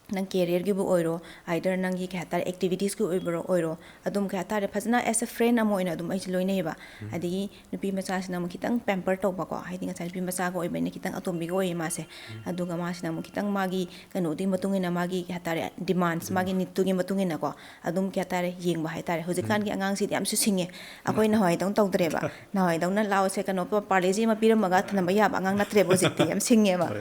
ꯅꯪ ꯀꯦꯔꯤꯌꯔꯒꯤꯕꯨ ꯑꯣꯏꯔꯣ, either ꯅꯪꯒꯤ ꯀꯩ ꯍꯥꯏꯇꯥꯔꯦ, ꯑꯦꯛꯇꯤꯚꯤꯇꯤꯁꯀꯤ ꯑꯣꯏꯕꯔꯣ ꯑꯣꯏꯔꯣ, ꯑꯗꯨꯝ ꯀꯩ ꯍꯥꯏꯇꯥꯔꯦ, ꯐꯖꯅ as a friend ꯑꯃ ꯑꯣꯏꯅ ꯑꯗꯨꯝ ꯑꯩꯁꯦ ꯂꯣꯏꯅꯩꯌꯦꯕ꯫ ꯑꯗꯒꯤ ꯅꯨꯄꯤ ꯃꯆꯥꯁꯤꯅ ꯑꯃꯨꯛ ꯈꯤꯇꯪ ꯄꯦꯝꯄꯔ ꯇꯧꯕꯀꯣ, ꯍꯥꯏꯗꯤ ꯉꯁꯥꯏ ꯅꯨꯄꯤ ꯃꯆꯥꯒ ꯑꯣꯏꯕꯅꯤꯅ ꯈꯤꯇꯪ ꯑꯇꯣꯝꯕꯤꯒ ꯑꯣꯏꯌꯦ ꯃꯥꯁꯦ꯫ ꯑꯗꯨꯒ ꯃꯥꯁꯤꯅ ꯑꯃꯨꯛ ꯈꯤꯇꯪ ꯃꯥꯒꯤ ꯀꯩꯅꯣꯗꯨꯒꯤ ꯃꯇꯨꯡ ꯏꯟꯅ, ꯃꯥꯒꯤ ꯀꯩ ꯍꯥꯏꯇꯥꯔꯦ, ꯗꯤꯃꯥꯟꯁ, ꯃꯥꯒꯤ ꯅꯤꯠꯇꯨꯒꯤ ꯃꯇꯨꯡ ꯏꯟꯅꯀꯣ, ꯑꯗꯨꯝ ꯀꯩ ꯍꯥꯏꯇꯥꯔꯦ, ꯌꯦꯡꯕ ꯍꯥꯏꯇꯥꯔꯦ꯫ ꯍꯧꯖꯤꯛꯀꯥꯟꯒꯤ ꯑꯉꯥꯡꯁꯤꯗꯤ ꯌꯥꯝꯁꯨ ꯁꯤꯡꯉꯦ꯫ ꯑꯩꯈꯣꯏ ꯅꯍꯥꯟꯋꯥꯏꯗꯧꯅ ꯇꯧꯗ꯭ꯔꯦꯕ꯫ ꯅꯍꯥꯟꯋꯥꯏꯗꯧꯅ ꯂꯥꯎꯁꯦ, ꯀꯩꯅꯣ, ꯄꯥꯔꯂꯦꯖꯤ ꯑꯃ ꯄꯤꯔꯝꯃꯒ ꯊꯝꯕ ꯌꯥꯕ ꯑꯉꯥꯡ ꯅꯠꯇ꯭ꯔꯦꯕ ꯍꯧꯖꯤꯛꯇꯤ, ꯌꯥꯝ ꯁꯤꯡꯉꯦꯕ꯫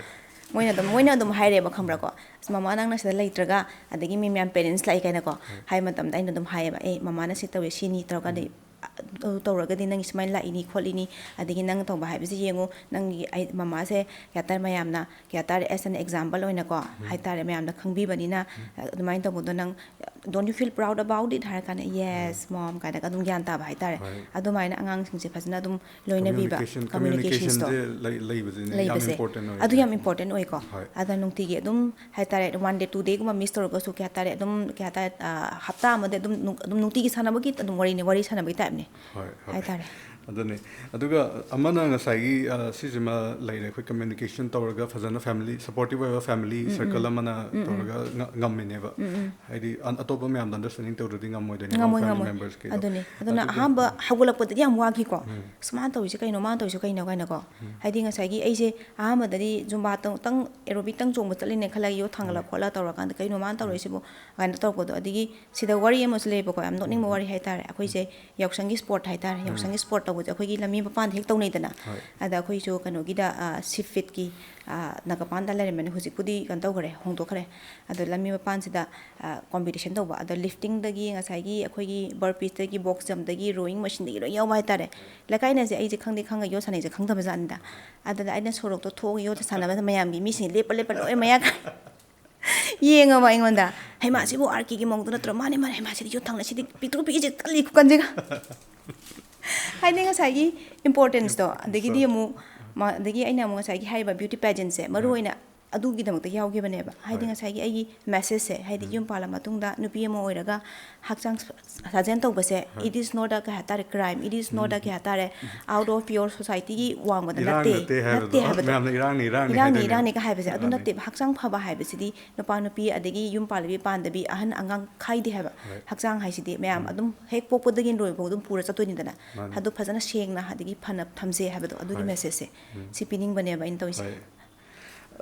ꯃꯣꯏꯅ ꯑꯗꯨꯝ, ꯃꯣꯏꯅ ꯑꯗꯨꯝ ꯍꯥꯏꯔꯦꯕ, ꯈꯪꯕ꯭ꯔꯥꯀꯣ? "ꯑꯁ, ꯃꯃꯥ, ꯅꯪꯅ ꯁꯤꯗ ꯂꯩꯇ꯭ꯔꯒ, ꯑꯗꯒꯤ ꯃꯤ ꯃꯌꯥꯝ ꯄꯦꯔꯦꯟꯁ ꯂꯥꯛꯏ" ꯀꯥꯏꯅꯀꯣ ꯍꯥꯏ ꯃꯇꯝꯗ ꯑꯩꯅ ꯑꯗꯨꯝ ꯍꯥꯏꯌꯦꯕ, "ꯑꯦ, ꯃꯃꯥꯅ ꯁꯤ ꯇꯧꯋꯦ, ꯁꯤꯅꯤ ꯇꯧꯔꯒꯗꯤ, ꯑꯗꯨ ꯇꯧꯔꯒꯗꯤ ꯅꯪꯒꯤ ꯁꯨꯃꯥꯏꯅ ꯂꯥꯛꯏꯅꯤ ꯈꯣꯠꯂꯤꯅꯤ, ꯑꯗꯒꯤ ꯅꯪ ꯇꯧꯕ ꯍꯥꯏꯕꯁꯤ ꯌꯦꯡꯉꯨ, ꯅꯪꯒꯤ ꯑꯩ ꯃꯃꯥꯁꯦ ꯀꯩ ꯍꯥꯏꯇꯥꯔꯦ, ꯃꯌꯥꯝꯅ ꯀꯩ ꯍꯥꯏꯇꯥꯔꯦ, as an example ꯑꯣꯏꯅꯀꯣ ꯍꯥꯏꯇꯥꯔꯦ, ꯃꯌꯥꯝꯅ ꯈꯪꯕꯤꯕꯅꯤꯅ, ꯑꯗꯨꯃꯥꯏꯅ ꯇꯧꯕꯗꯣ ꯅꯪ, don't you feel proud about it?" ꯍꯥꯏꯔ ꯀꯥꯟꯗ, "Yes, mom" ꯀꯥꯏꯅꯒ ꯑꯗꯨꯝ ꯒ꯭ꯌꯥꯟ ꯇꯥꯕ ꯍꯥꯏꯇꯥꯔꯦ꯫ ꯑꯗꯨꯃꯥꯏꯅ ꯑꯉꯥꯡꯁꯤꯡꯁꯦ ꯐꯖꯅ ꯑꯗꯨꯝ ꯂꯣꯏꯅꯕꯤꯕ, communication, communicationꯗꯣ communicationꯁꯦ ꯂꯩ-, ꯂꯩꯕꯁꯤꯅ ꯌꯥꯝ ꯂꯩꯕꯁꯦ꯫ Important ꯑꯣꯏ꯫ ꯑꯗꯨ ꯌꯥꯝ important ꯑꯣꯏꯀꯣ꯫ ꯍꯣꯏ꯫ ꯑꯗ ꯅꯨꯡꯇꯤꯒꯤ ꯑꯗꯨꯝ ꯍꯥꯏꯇꯥꯔꯦ, one day, two dayꯒꯨꯝꯕ miss ꯇꯧꯔꯒꯁꯨ ꯀꯩ ꯍꯥꯏꯇꯥꯔꯦ, ꯑꯗꯨꯝ ꯀꯩ ꯍꯥꯏꯇꯥꯔꯦ, ꯑ, ꯍꯞꯇꯥ ꯑꯃꯗ ꯑꯗꯨꯝ ꯅꯨꯡ-, ꯑꯗꯨꯝ ꯅꯨꯡꯇꯤꯒꯤ ꯁꯥꯟꯅꯕꯒꯤ ꯑꯗꯨꯝ ꯋꯥꯔꯤꯅꯤ, ꯋꯥꯔꯤ ꯁꯥꯟꯅꯕꯒꯤ typeꯅꯤ ꯍꯣꯏ, ꯍꯣꯏ꯫ ꯍꯥꯏꯇꯥꯔꯦ꯫ ꯑꯗꯨꯅꯦ꯫ ꯑꯗꯨꯒ ꯑꯃꯅ ꯉꯁꯥꯏꯒꯤ, ꯑ, ꯁꯤꯁꯤꯃ ꯂꯩꯔꯦ, ꯑꯩꯈꯣꯏ communication ꯇꯧꯔꯒ ꯐꯖꯅ family, supportive ꯑꯣꯏꯕ family circle ꯑꯃꯅ ꯇꯧꯔꯒ ꯉ-, ꯉꯝꯃꯤꯅꯦꯕ꯫ ꯍꯥꯏꯗꯤ ꯑꯟ-, ꯑꯇꯣꯞꯄ ꯃꯌꯥꯝꯗ understanding ꯇꯧꯗ꯭ꯔꯗꯤ ꯉꯝꯃꯣꯏꯗꯣꯏꯅꯦꯕ, ꯉꯝꯃꯣꯏ, family ꯉꯝꯃꯣꯏ꯫ Membersꯀꯩꯗꯣ꯫ ꯑꯗꯨꯅꯦ꯫ ꯑꯗꯨꯅ ꯑꯗꯨꯒ ꯑꯍꯥꯟꯕ ꯍꯧꯒꯠꯂꯛꯄꯗꯗꯤ ꯌꯥꯝ ꯋꯥꯈꯤꯀꯣ꯫ "ꯑꯁ, ꯃꯥꯅ ꯇꯧꯔꯤꯁꯦ ꯀꯩꯅꯣ, ꯃꯥꯅ ꯇꯧꯔꯤꯁꯦ ꯀꯩꯅꯣ?" ꯀꯥꯏꯅꯀꯣ꯫ ꯍꯥꯏꯗꯤ ꯉꯁꯥꯏꯒꯤ ꯑꯩꯁꯦ ꯑꯍꯥꯟꯕꯗꯗꯤ Zumba ꯇꯪ, ꯇꯪ, aerobic ꯇꯪ ꯆꯣꯡꯕ ꯆꯠꯂꯤꯅꯦ ꯈꯜꯂꯒ, ꯌꯣꯠ ꯊꯥꯡꯒꯠꯂ ꯈꯣꯠꯂ ꯇꯧꯔꯀꯥꯟꯗ, "ꯀꯩꯅꯣ ꯃꯥꯅ ꯇꯧꯔꯛꯏꯁꯤꯕꯣ?" ꯀꯥꯏꯅ ꯇꯧꯔꯛꯄꯗꯣ꯫ ꯑꯗꯒꯤ ꯁꯤꯗ ꯋꯥꯔꯤ ꯑꯃꯁꯨ ꯂꯩꯌꯦꯕꯀꯣ, ꯌꯥꯝ ꯅꯣꯛꯅꯤꯡꯕ ꯋꯥꯔꯤ ꯍꯥꯏꯇꯥꯔꯦ꯫ ꯑꯩꯈꯣꯏꯁꯦ ꯌꯥꯎꯁꯪꯒꯤ sport ꯍꯥꯏꯇꯥꯔꯦ, ꯌꯥꯎꯁꯪꯒꯤ sport ꯇꯧꯕꯁꯦ ꯑꯩꯈꯣꯏꯒꯤ ꯂꯝꯕꯤ ꯃꯄꯥꯟꯗ ꯍꯦꯛ ꯇꯧꯅꯩꯗꯅ꯫ ꯍꯣꯏ꯫ ꯑꯗ ꯑꯩꯈꯣꯏꯁꯨ ꯀꯩꯅꯣꯒꯤꯗ, ꯑ, ꯁꯤꯐꯤꯠꯀꯤ, ꯑ, ꯅꯥꯒꯥꯄꯥꯟꯗ ꯂꯩꯔꯝꯕꯅꯦ, ꯍꯧꯖꯤꯛꯄꯨꯗꯤ ꯀꯩꯅꯣ ꯇꯧꯈ꯭ꯔꯦ, ꯍꯣꯡꯗꯣꯛꯈ꯭ꯔꯦ꯫ ꯑꯗꯣ ꯂꯝꯕꯤ ꯃꯄꯥꯟꯁꯤꯗ, ꯑ, competition ꯇꯧꯕ꯫ ꯑꯗ liftingꯗꯒꯤ, ꯉꯁꯥꯏꯒꯤ ꯑꯩꯈꯣꯏꯒꯤ burpeesꯇꯒꯤ, box jumpꯇꯒꯤ, rowing machineꯗꯒꯤ ꯂꯣꯏ ꯌꯥꯎꯕ ꯍꯥꯏꯇꯥꯔꯦ꯫ ꯂꯩꯀꯥꯏꯅꯁꯦ ꯑꯩꯁꯦ ꯈꯪꯗꯦ ꯈꯪꯉ ꯌꯣꯠ ꯁꯥꯟꯅꯩꯁꯦ ꯈꯪꯗꯕ ꯖꯥꯠꯅꯤꯗ꯫ ꯑꯗꯨꯗ ꯑꯩꯅ ꯁꯣꯔꯣꯛꯇ ꯊꯣꯛꯑꯒ ꯌꯣꯠ ꯁꯥꯟꯅꯕꯗ ꯃꯌꯥꯝꯒꯤ ꯃꯤꯁꯤꯡ ꯂꯦꯞꯄ ꯂꯦꯞꯄ ꯂꯣꯏ ꯃꯌꯥ ꯌꯦꯡꯉꯕ ꯑꯩꯉꯣꯟꯗ, "ꯍꯩꯃꯥ, ꯁꯤꯕꯨ ꯑꯥꯔ ꯀꯦꯒꯤ ꯃꯑꯣꯡꯗꯣ ꯅꯠꯇ꯭ꯔꯣ? ꯃꯥꯅꯦ, ꯃꯥꯅꯦ, ꯍꯩꯃꯥ, ꯁꯤꯗꯤ ꯌꯣꯠ ꯊꯥꯡꯅ, ꯁꯤꯗꯤ ꯄꯤꯛꯇ꯭ꯔꯨ ꯄꯤꯛꯏꯁꯦ ꯀꯜꯂꯤ ꯈꯨꯀꯟꯁꯤꯒ꯫" ꯍꯥꯏꯗꯤ ꯉꯁꯥꯏꯒꯤ importanceꯇꯣ, ꯑꯗꯒꯤꯗꯤ ꯑꯃꯨꯛ ꯃ-, ꯑꯗꯒꯤ ꯑꯩꯅ ꯑꯃꯨꯛ ꯉꯁꯥꯏꯒꯤ ꯍꯥꯏꯔꯤꯕ beauty pageantꯁꯦ ꯃꯔꯨ ꯑꯣꯏꯅ ꯑꯗꯨꯒꯤꯗꯃꯛꯇ ꯌꯥꯎꯈꯤꯕꯅꯦꯕ꯫ ꯍꯥꯏꯗꯤ ꯍꯣꯏ꯫ ꯉꯁꯥꯏꯒꯤ ꯑꯩꯒꯤ messageꯁꯦ, ꯍꯥꯏꯗꯤ ꯌꯨꯝ ꯄꯥꯜꯂ ꯃꯇꯨꯡꯗ ꯅꯨꯄꯤ ꯑꯃ ꯑꯣꯏꯔꯒ ꯍꯛꯆꯥꯡ ꯁꯥꯖꯦꯜ ꯇꯧꯕꯁꯦ, ꯍꯣꯏ꯫ It is not a, ꯀꯩ ꯍꯥꯏꯇꯥꯔꯦ, crime, it is not a, ꯀꯩ ꯍꯥꯏꯇꯥꯔꯦ, out of your societyꯒꯤ ꯋꯥꯡꯃꯗ ꯏꯔꯥꯡ ꯅꯠꯇꯦ, ꯅꯠꯇꯦ ꯍꯥꯏꯕꯗꯣ꯫ ꯅꯠꯇꯦ ꯍꯥꯏꯕꯗꯣ꯫ ꯃꯌꯥꯝꯅ ꯏꯔꯥꯡꯅꯤ, ꯏꯔꯥꯡꯅꯤ ꯏꯔꯥꯡꯅꯤ, ꯍꯥꯏꯗꯣꯏꯅꯦ꯫ ꯏꯔꯥꯡꯅꯤ ꯀꯥꯏ ꯍꯥꯏꯕꯁꯦ ꯑꯗꯨ ꯃꯥꯅꯤ꯫ ꯅꯠꯇꯦꯕ꯫ ꯍꯛꯆꯥꯡ ꯐꯕ ꯍꯥꯏꯕꯁꯤꯗꯤ ꯅꯨꯄꯥ ꯅꯨꯄꯤ ꯑꯗꯒꯤ ꯌꯨꯝ ꯄꯥꯜꯂꯕꯤ ꯄꯥꯟꯗꯕꯤ ꯑꯍꯟ ꯑꯉꯥꯡ ꯈꯥꯏꯗꯦ ꯍꯥꯏꯕ꯫ ꯍꯣꯏ꯫ ꯍꯛꯆꯥꯡ ꯍꯥꯏꯁꯤꯗꯤ ꯃꯌꯥꯝ ꯑꯗꯨꯝ ꯍꯦꯛ ꯄꯣꯛꯄꯗꯒꯤ ꯂꯣꯏꯕꯐꯥꯎ ꯑꯗꯨꯝ ꯄꯨꯔ ꯆꯠꯇꯣꯏꯅꯤꯗꯅ꯫ ꯃꯥꯅꯤ꯫ ꯑꯗꯨ ꯐꯖꯅ ꯁꯦꯡꯅ ꯑꯗꯒꯤ ꯐꯅ ꯊꯝꯁꯦ ꯍꯥꯏꯕꯗꯣ ꯑꯗꯨꯒꯤ ꯍꯣꯏ꯫ Messageꯁꯦ꯫ ꯁꯤ ꯄꯤꯅꯤꯡꯕꯅꯦꯕ ꯑꯩꯅ ꯇꯧꯔꯤꯁꯦ꯫ ꯍꯣꯏ꯫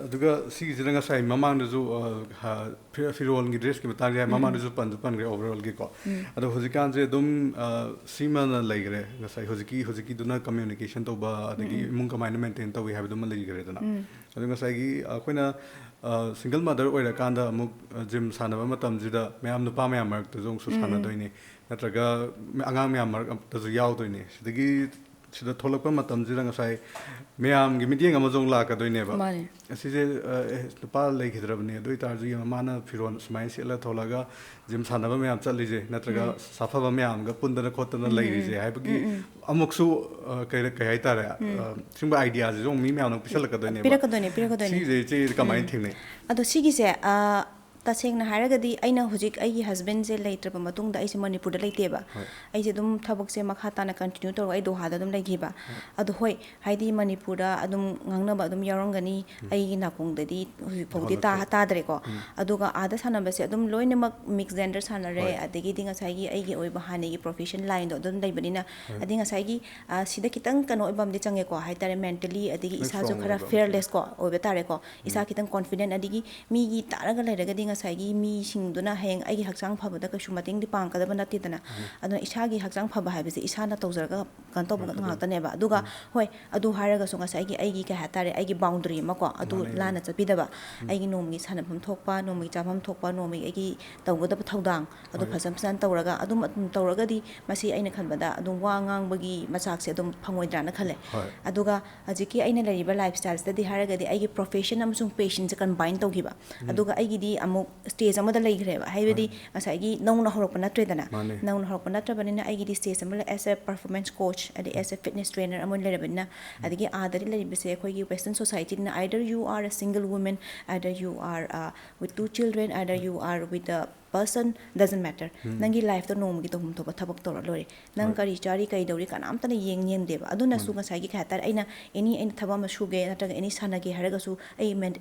ꯑꯗꯨꯒ ꯁꯤꯒꯤꯁꯤꯗ ꯉꯁꯥꯏ ꯃꯃꯥꯡꯗꯁꯨ, ꯑ, ꯍ-, ꯐꯤ-, ꯐꯤꯔꯣꯜꯒꯤ dressꯀꯤ ꯃꯇꯥꯡꯁꯦ ꯎꯝ, ꯎꯝ꯫ ꯃꯃꯥꯡꯗꯁꯨ ꯄꯟꯁꯨ ꯄꯟꯈ꯭ꯔꯦ overallꯒꯤꯀꯣ꯫ ꯎꯝ꯫ ꯑꯗꯣ ꯍꯧꯖꯤꯛꯀꯥꯟꯁꯦ ꯑꯗꯨꯝ, ꯑ, ꯁꯤꯃꯅ ꯂꯩꯈ꯭ꯔꯦ꯫ ꯉꯁꯥꯏ ꯍꯧꯖꯤꯛꯀꯤ, ꯍꯧꯖꯤꯛꯀꯤꯗꯨꯅ communication ꯇꯧꯕ, ꯑꯗꯒꯤ ꯎꯝ, ꯎꯝ꯫ ꯏꯃꯨꯡ ꯀꯃꯥꯏꯅ maintain ꯇꯧꯏ ꯍꯥꯏꯕꯗꯨꯃ ꯂꯩꯈ꯭ꯔꯦꯗꯅ꯫ ꯎꯝ꯫ ꯑꯗꯣ ꯉꯁꯥꯏꯒꯤ ꯑꯩꯈꯣꯏꯅ, ꯑ, single mother ꯑꯣꯏꯔꯀꯥꯟꯗ ꯑꯃꯨꯛ, ꯑ, gym ꯁꯥꯟꯅꯕ ꯃꯇꯝꯁꯤꯗ ꯃꯌꯥꯝ ꯅꯨꯄꯥ ꯃꯌꯥꯝ ꯃꯔꯛꯇꯁꯨ ꯑꯃꯨꯛꯁꯨ ꯎꯝ, ꯎꯝ꯫ ꯁꯥꯟꯅꯗꯣꯏꯅꯤ, ꯅꯠꯇ꯭ꯔꯒ ꯑꯉꯥꯡ ꯃꯌꯥꯝ ꯃꯔꯛꯇꯁꯨ ꯌꯥꯎꯗꯣꯏꯅꯤ꯫ ꯁꯤꯗꯒꯤ ꯁꯤꯗ ꯊꯣꯛꯂꯛꯄ ꯃꯇꯝꯁꯤꯗ ꯉꯁꯥꯏ ꯃꯌꯥꯝꯒꯤ ꯃꯤꯠꯌꯦꯡ ꯑꯃꯁꯨ ꯑꯃꯨꯛ ꯂꯥꯛꯀꯗꯣꯏꯅꯦꯕ꯫ ꯃꯥꯅꯦ꯫ ꯑꯁꯤꯁꯦ, ꯑ, ꯑꯦ, ꯅꯨꯄꯥ ꯂꯩꯈꯤꯗ꯭ꯔꯕꯅꯤ, ꯑꯗꯨ ꯑꯣꯏꯇꯥꯔꯁꯨ ꯌꯦꯡꯉꯣ, ꯃꯥꯅ ꯐꯤꯔꯣꯜ ꯁꯨꯃꯥꯏꯅ ꯁꯦꯠꯂ ꯊꯣꯛꯂꯒ gym ꯁꯥꯟꯅꯕ ꯃꯌꯥꯝ ꯆꯠꯂꯤꯁꯦ, ꯅꯠꯇ꯭ꯔꯒ ꯎꯝ꯫ ꯁꯥꯐꯕ ꯃꯌꯥꯝꯒ ꯄꯨꯟꯗꯅ ꯈꯣꯠꯇꯅ ꯎꯝ, ꯎꯝ, ꯂꯩꯔꯤꯁꯦ ꯎꯝ꯫ ꯍꯥꯏꯕꯒꯤ ꯎꯝ, ꯎꯝ꯫ ꯑꯃꯨꯛꯁꯨ, ꯑ, ꯀꯩ, ꯀꯩ ꯍꯥꯏꯇꯥꯔꯦ, ꯎꯝ꯫ ꯑ, ꯁꯤꯒꯨꯝꯕ ideaꯁꯤꯁꯨ ꯑꯃꯨꯛ ꯃꯤ ꯃꯌꯥꯝꯅ ꯑꯃꯨꯛ ꯄꯤꯁꯜꯂꯛꯀꯗꯣꯏꯅꯦꯕ꯫ ꯄꯤꯔꯛꯀꯗꯣꯏꯅꯦ, ꯄꯤꯔꯛꯀꯗꯣꯏꯅꯦ꯫ ꯁꯤꯁꯦ ꯏꯆꯦ ꯀꯃꯥꯏꯅ ꯎꯝ꯫ ꯊꯦꯡꯅꯩ? ꯑꯗꯣ ꯁꯤꯒꯤꯁꯦ, ꯑ, ꯇꯁꯦꯡꯅ ꯍꯥꯏꯔꯒꯗꯤ ꯑꯩꯅ ꯍꯧꯖꯤꯛ ꯑꯩꯒꯤ ꯍꯁꯕꯦꯟꯁꯦ ꯂꯩꯇ꯭ꯔꯕ ꯃꯇꯨꯡꯗ ꯑꯩꯁꯦ ꯃꯅꯤꯄꯨꯔꯗ ꯂꯩꯇꯦꯕ꯫ ꯍꯣꯏ꯫ ꯑꯩꯁꯦ ꯑꯗꯨꯝ ꯊꯕꯛꯁꯦ ꯃꯈꯥ ꯇꯥꯅ ꯀꯟꯇꯤꯅ꯭ꯌꯨ ꯇꯧꯔꯒ ꯑꯩ ꯗꯣꯍꯥꯗ ꯑꯗꯨꯝ ꯂꯩꯈꯤꯕ꯫ ꯑꯗꯣ ꯍꯣꯏ, ꯍꯥꯏꯗꯤ ꯃꯅꯤꯄꯨꯔꯗ ꯑꯗꯨꯝ ꯉꯥꯡꯅꯕ ꯑꯗꯨꯝ ꯌꯥꯎꯔꯝꯒꯅꯤ꯫ ꯑꯩꯒꯤ ꯅꯥꯀꯣꯡꯗꯗꯤ ꯍꯧꯖꯤꯛ ꯐꯥꯎꯗꯤ ꯇꯥ- ꯇꯥꯗ꯭ꯔꯦꯀꯣ꯫ ꯑꯗꯨꯒ ꯑꯥꯗ ꯁꯥꯟꯅꯕꯁꯦ ꯑꯗꯨꯝ ꯂꯣꯏꯅꯃꯛ ꯃꯤꯛꯁ ꯖꯦꯟꯗꯔ ꯁꯥꯟꯅꯔꯦ꯫ ꯍꯣꯏ꯫ ꯑꯗꯒꯤꯗꯤ ꯉꯁꯥꯏꯒꯤ ꯑꯩꯒꯤ ꯑꯣꯏꯕ ꯍꯥꯟꯅꯒꯤ ꯄ꯭ꯔꯣꯐꯦꯁꯟ ꯂꯥꯏꯟꯗꯣ ꯑꯗꯨꯝ ꯂꯩꯕꯅꯤꯅ꯫ ꯑꯗꯩ ꯉꯁꯥꯏꯒꯤ, ꯑ, ꯁꯤꯗ ꯈꯤꯇꯪ ꯀꯩꯅꯣ ꯑꯣꯏꯕ ꯑꯃꯗꯤ ꯆꯪꯉꯦꯀꯣ, ꯍꯥꯏꯇꯥꯔꯦ, ꯃꯦꯟꯇꯦꯂꯤ ꯑꯗꯒꯤ ꯈꯤꯇꯪ ꯏꯁꯥꯁꯨ ꯁ꯭ꯇ꯭ꯔꯣꯡ ꯈꯔ ꯑꯣꯏꯕ ꯑꯃ ꯐꯤꯌꯔꯂꯦꯁ ꯀꯣ ꯑꯣꯏꯕ ꯇꯥꯔꯦꯀꯣ꯫ ꯏꯁꯥ ꯈꯤꯇꯪ ꯀꯣꯟꯐꯤꯗꯦꯟ, ꯑꯗꯒꯤ ꯃꯤꯒꯤ ꯇꯥꯔꯒ ꯂꯩꯔꯒꯗꯤ ꯉꯁꯥꯏꯒꯤ ꯃꯤꯁꯤꯡꯗꯨꯅ ꯍꯌꯦꯡ ꯑꯩꯒꯤ ꯍꯛꯆꯥꯡ ꯐꯕꯗ ꯀꯩꯁꯨ ꯃꯇꯦꯡꯗꯤ ꯄꯥꯡꯒꯗꯕ ꯅꯠꯇꯦꯗꯅ꯫ ꯑꯗꯨꯅ ꯏꯁꯥꯒꯤ ꯍꯛꯆꯥꯡ ꯐꯕ ꯍꯥꯏꯕꯁꯦ ꯏꯁꯥꯅ ꯇꯧꯖꯔꯒ ꯀꯩꯅꯣ ꯇꯧꯕ ꯉꯥꯛꯇꯅꯦꯕ꯫ ꯑꯗꯨꯒ ꯍꯣꯏ, ꯑꯗꯨ ꯍꯥꯏꯔꯒꯁꯨ ꯉꯁꯥꯏꯒꯤ ꯑꯩꯒꯤ ꯀꯩ ꯍꯥꯏꯇꯥꯔꯦ, ꯑꯩꯒꯤ ꯕꯥꯎꯟꯗꯔꯤ ꯑꯃꯀꯣ, ꯑꯗꯨ ꯂꯥꯟꯅ ꯆꯠꯄꯤꯗꯕ꯫ ꯑꯩꯒꯤ ꯅꯣꯡꯃꯒꯤ ꯁꯥꯟꯅꯐꯝ ꯊꯣꯛꯄ, ꯅꯣꯡꯃꯒꯤ ꯆꯥꯐꯝ ꯊꯣꯛꯄ, ꯅꯣꯡꯃꯒꯤ ꯑꯩꯒꯤ ꯇꯧꯒꯗꯕ ꯊꯧꯗꯥꯡ ꯑꯗꯨ ꯐꯖ ꯐꯖꯅ ꯇꯧꯔꯒ, ꯑꯗꯨꯝ ꯑꯗꯨꯝ ꯇꯧꯔꯒꯗꯤ ꯃꯁꯤ ꯑꯩꯅ ꯈꯟꯕꯗ ꯑꯗꯨꯝ ꯋꯥ ꯉꯥꯡꯕꯒꯤ ꯃꯆꯥꯛꯁꯦ ꯑꯗꯨꯝ ꯐꯪꯉꯣꯏꯗ꯭ꯔꯥꯅ ꯈꯜꯂꯦ꯫ ꯍꯣꯏ꯫ ꯑꯗꯨꯒ ꯍꯧꯖꯤꯛꯀꯤ ꯑꯩꯅ ꯂꯩꯔꯤꯕ ꯂꯥꯏꯐ ꯁ꯭ꯇꯥꯏꯜꯁꯤꯗꯗꯤ ꯍꯥꯏꯔꯒꯗꯤ ꯑꯩꯒꯤ ꯄ꯭ꯔꯣꯐꯦꯁꯟ ꯑꯃꯁꯨꯡ ꯄꯦꯁꯟꯁꯦ ꯀꯝꯕꯥꯏꯟ ꯇꯧꯈꯤꯕ꯫ ꯑꯗꯨꯒ ꯑꯩꯒꯤꯗꯤ ꯑꯃꯨꯛ ꯁ꯭ꯇꯦꯖ ꯑꯃꯗ ꯂꯩꯈ꯭ꯔꯦꯕ, ꯍꯥꯏꯕꯗꯤ ꯉꯁꯥꯏꯒꯤ ꯅꯧꯅ ꯍꯧꯔꯛꯄ ꯅꯠꯇ꯭ꯔꯦꯗꯅ꯫ ꯃꯥꯅꯦ꯫ ꯅꯧꯅ ꯍꯧꯔꯛꯄ ꯅꯠꯇ꯭ꯔꯕꯅꯤꯅ ꯑꯩꯒꯤꯗꯤ ꯁ꯭ꯇꯦꯖ ꯑꯃ ꯂꯩ, as a performance coach ꯑꯗꯩ as a fitness trainer ꯑꯃ ꯑꯣꯏꯅ ꯂꯩꯔꯕꯅꯤꯅ꯫ ꯑꯗꯒꯤ ꯑꯥꯗꯗꯤ ꯂꯩꯔꯤꯕꯁꯦ ꯑꯩꯈꯣꯏꯒꯤ Western societyꯅ, either you are a single woman, either you are, uh, with two children, either you are with a person, doesn't matter. ꯅꯪꯒꯤ ꯂꯥꯏꯐꯇ ꯅꯣꯡꯃꯒꯤ ꯇꯧꯐꯝ ꯊꯣꯛꯄ ꯊꯕꯛ ꯇꯧꯔ ꯂꯣꯏꯔꯦ꯫ ꯅꯪ ꯀꯔꯤ ꯆꯥꯔꯤ, ꯀꯔꯤ ꯇꯧꯔꯤ, ꯀꯅꯥꯝꯇꯅ ꯌꯦꯡ ꯌꯦꯡꯗꯦꯕ꯫ ꯑꯗꯨꯅꯁꯨ ꯉꯁꯥꯏꯒꯤ ꯀꯩ ꯍꯥꯏꯇꯥꯔꯦ, ꯑꯩꯅ ꯑꯦꯅꯤ, ꯑꯩꯅ ꯊꯕꯛ ꯑꯃ ꯁꯨꯒꯦ ꯅꯠꯇ꯭ꯔꯒ ꯑꯦꯅꯤ ꯁꯥꯟꯅꯒꯦ ꯍꯥꯏꯔꯒꯁꯨ ꯑꯩ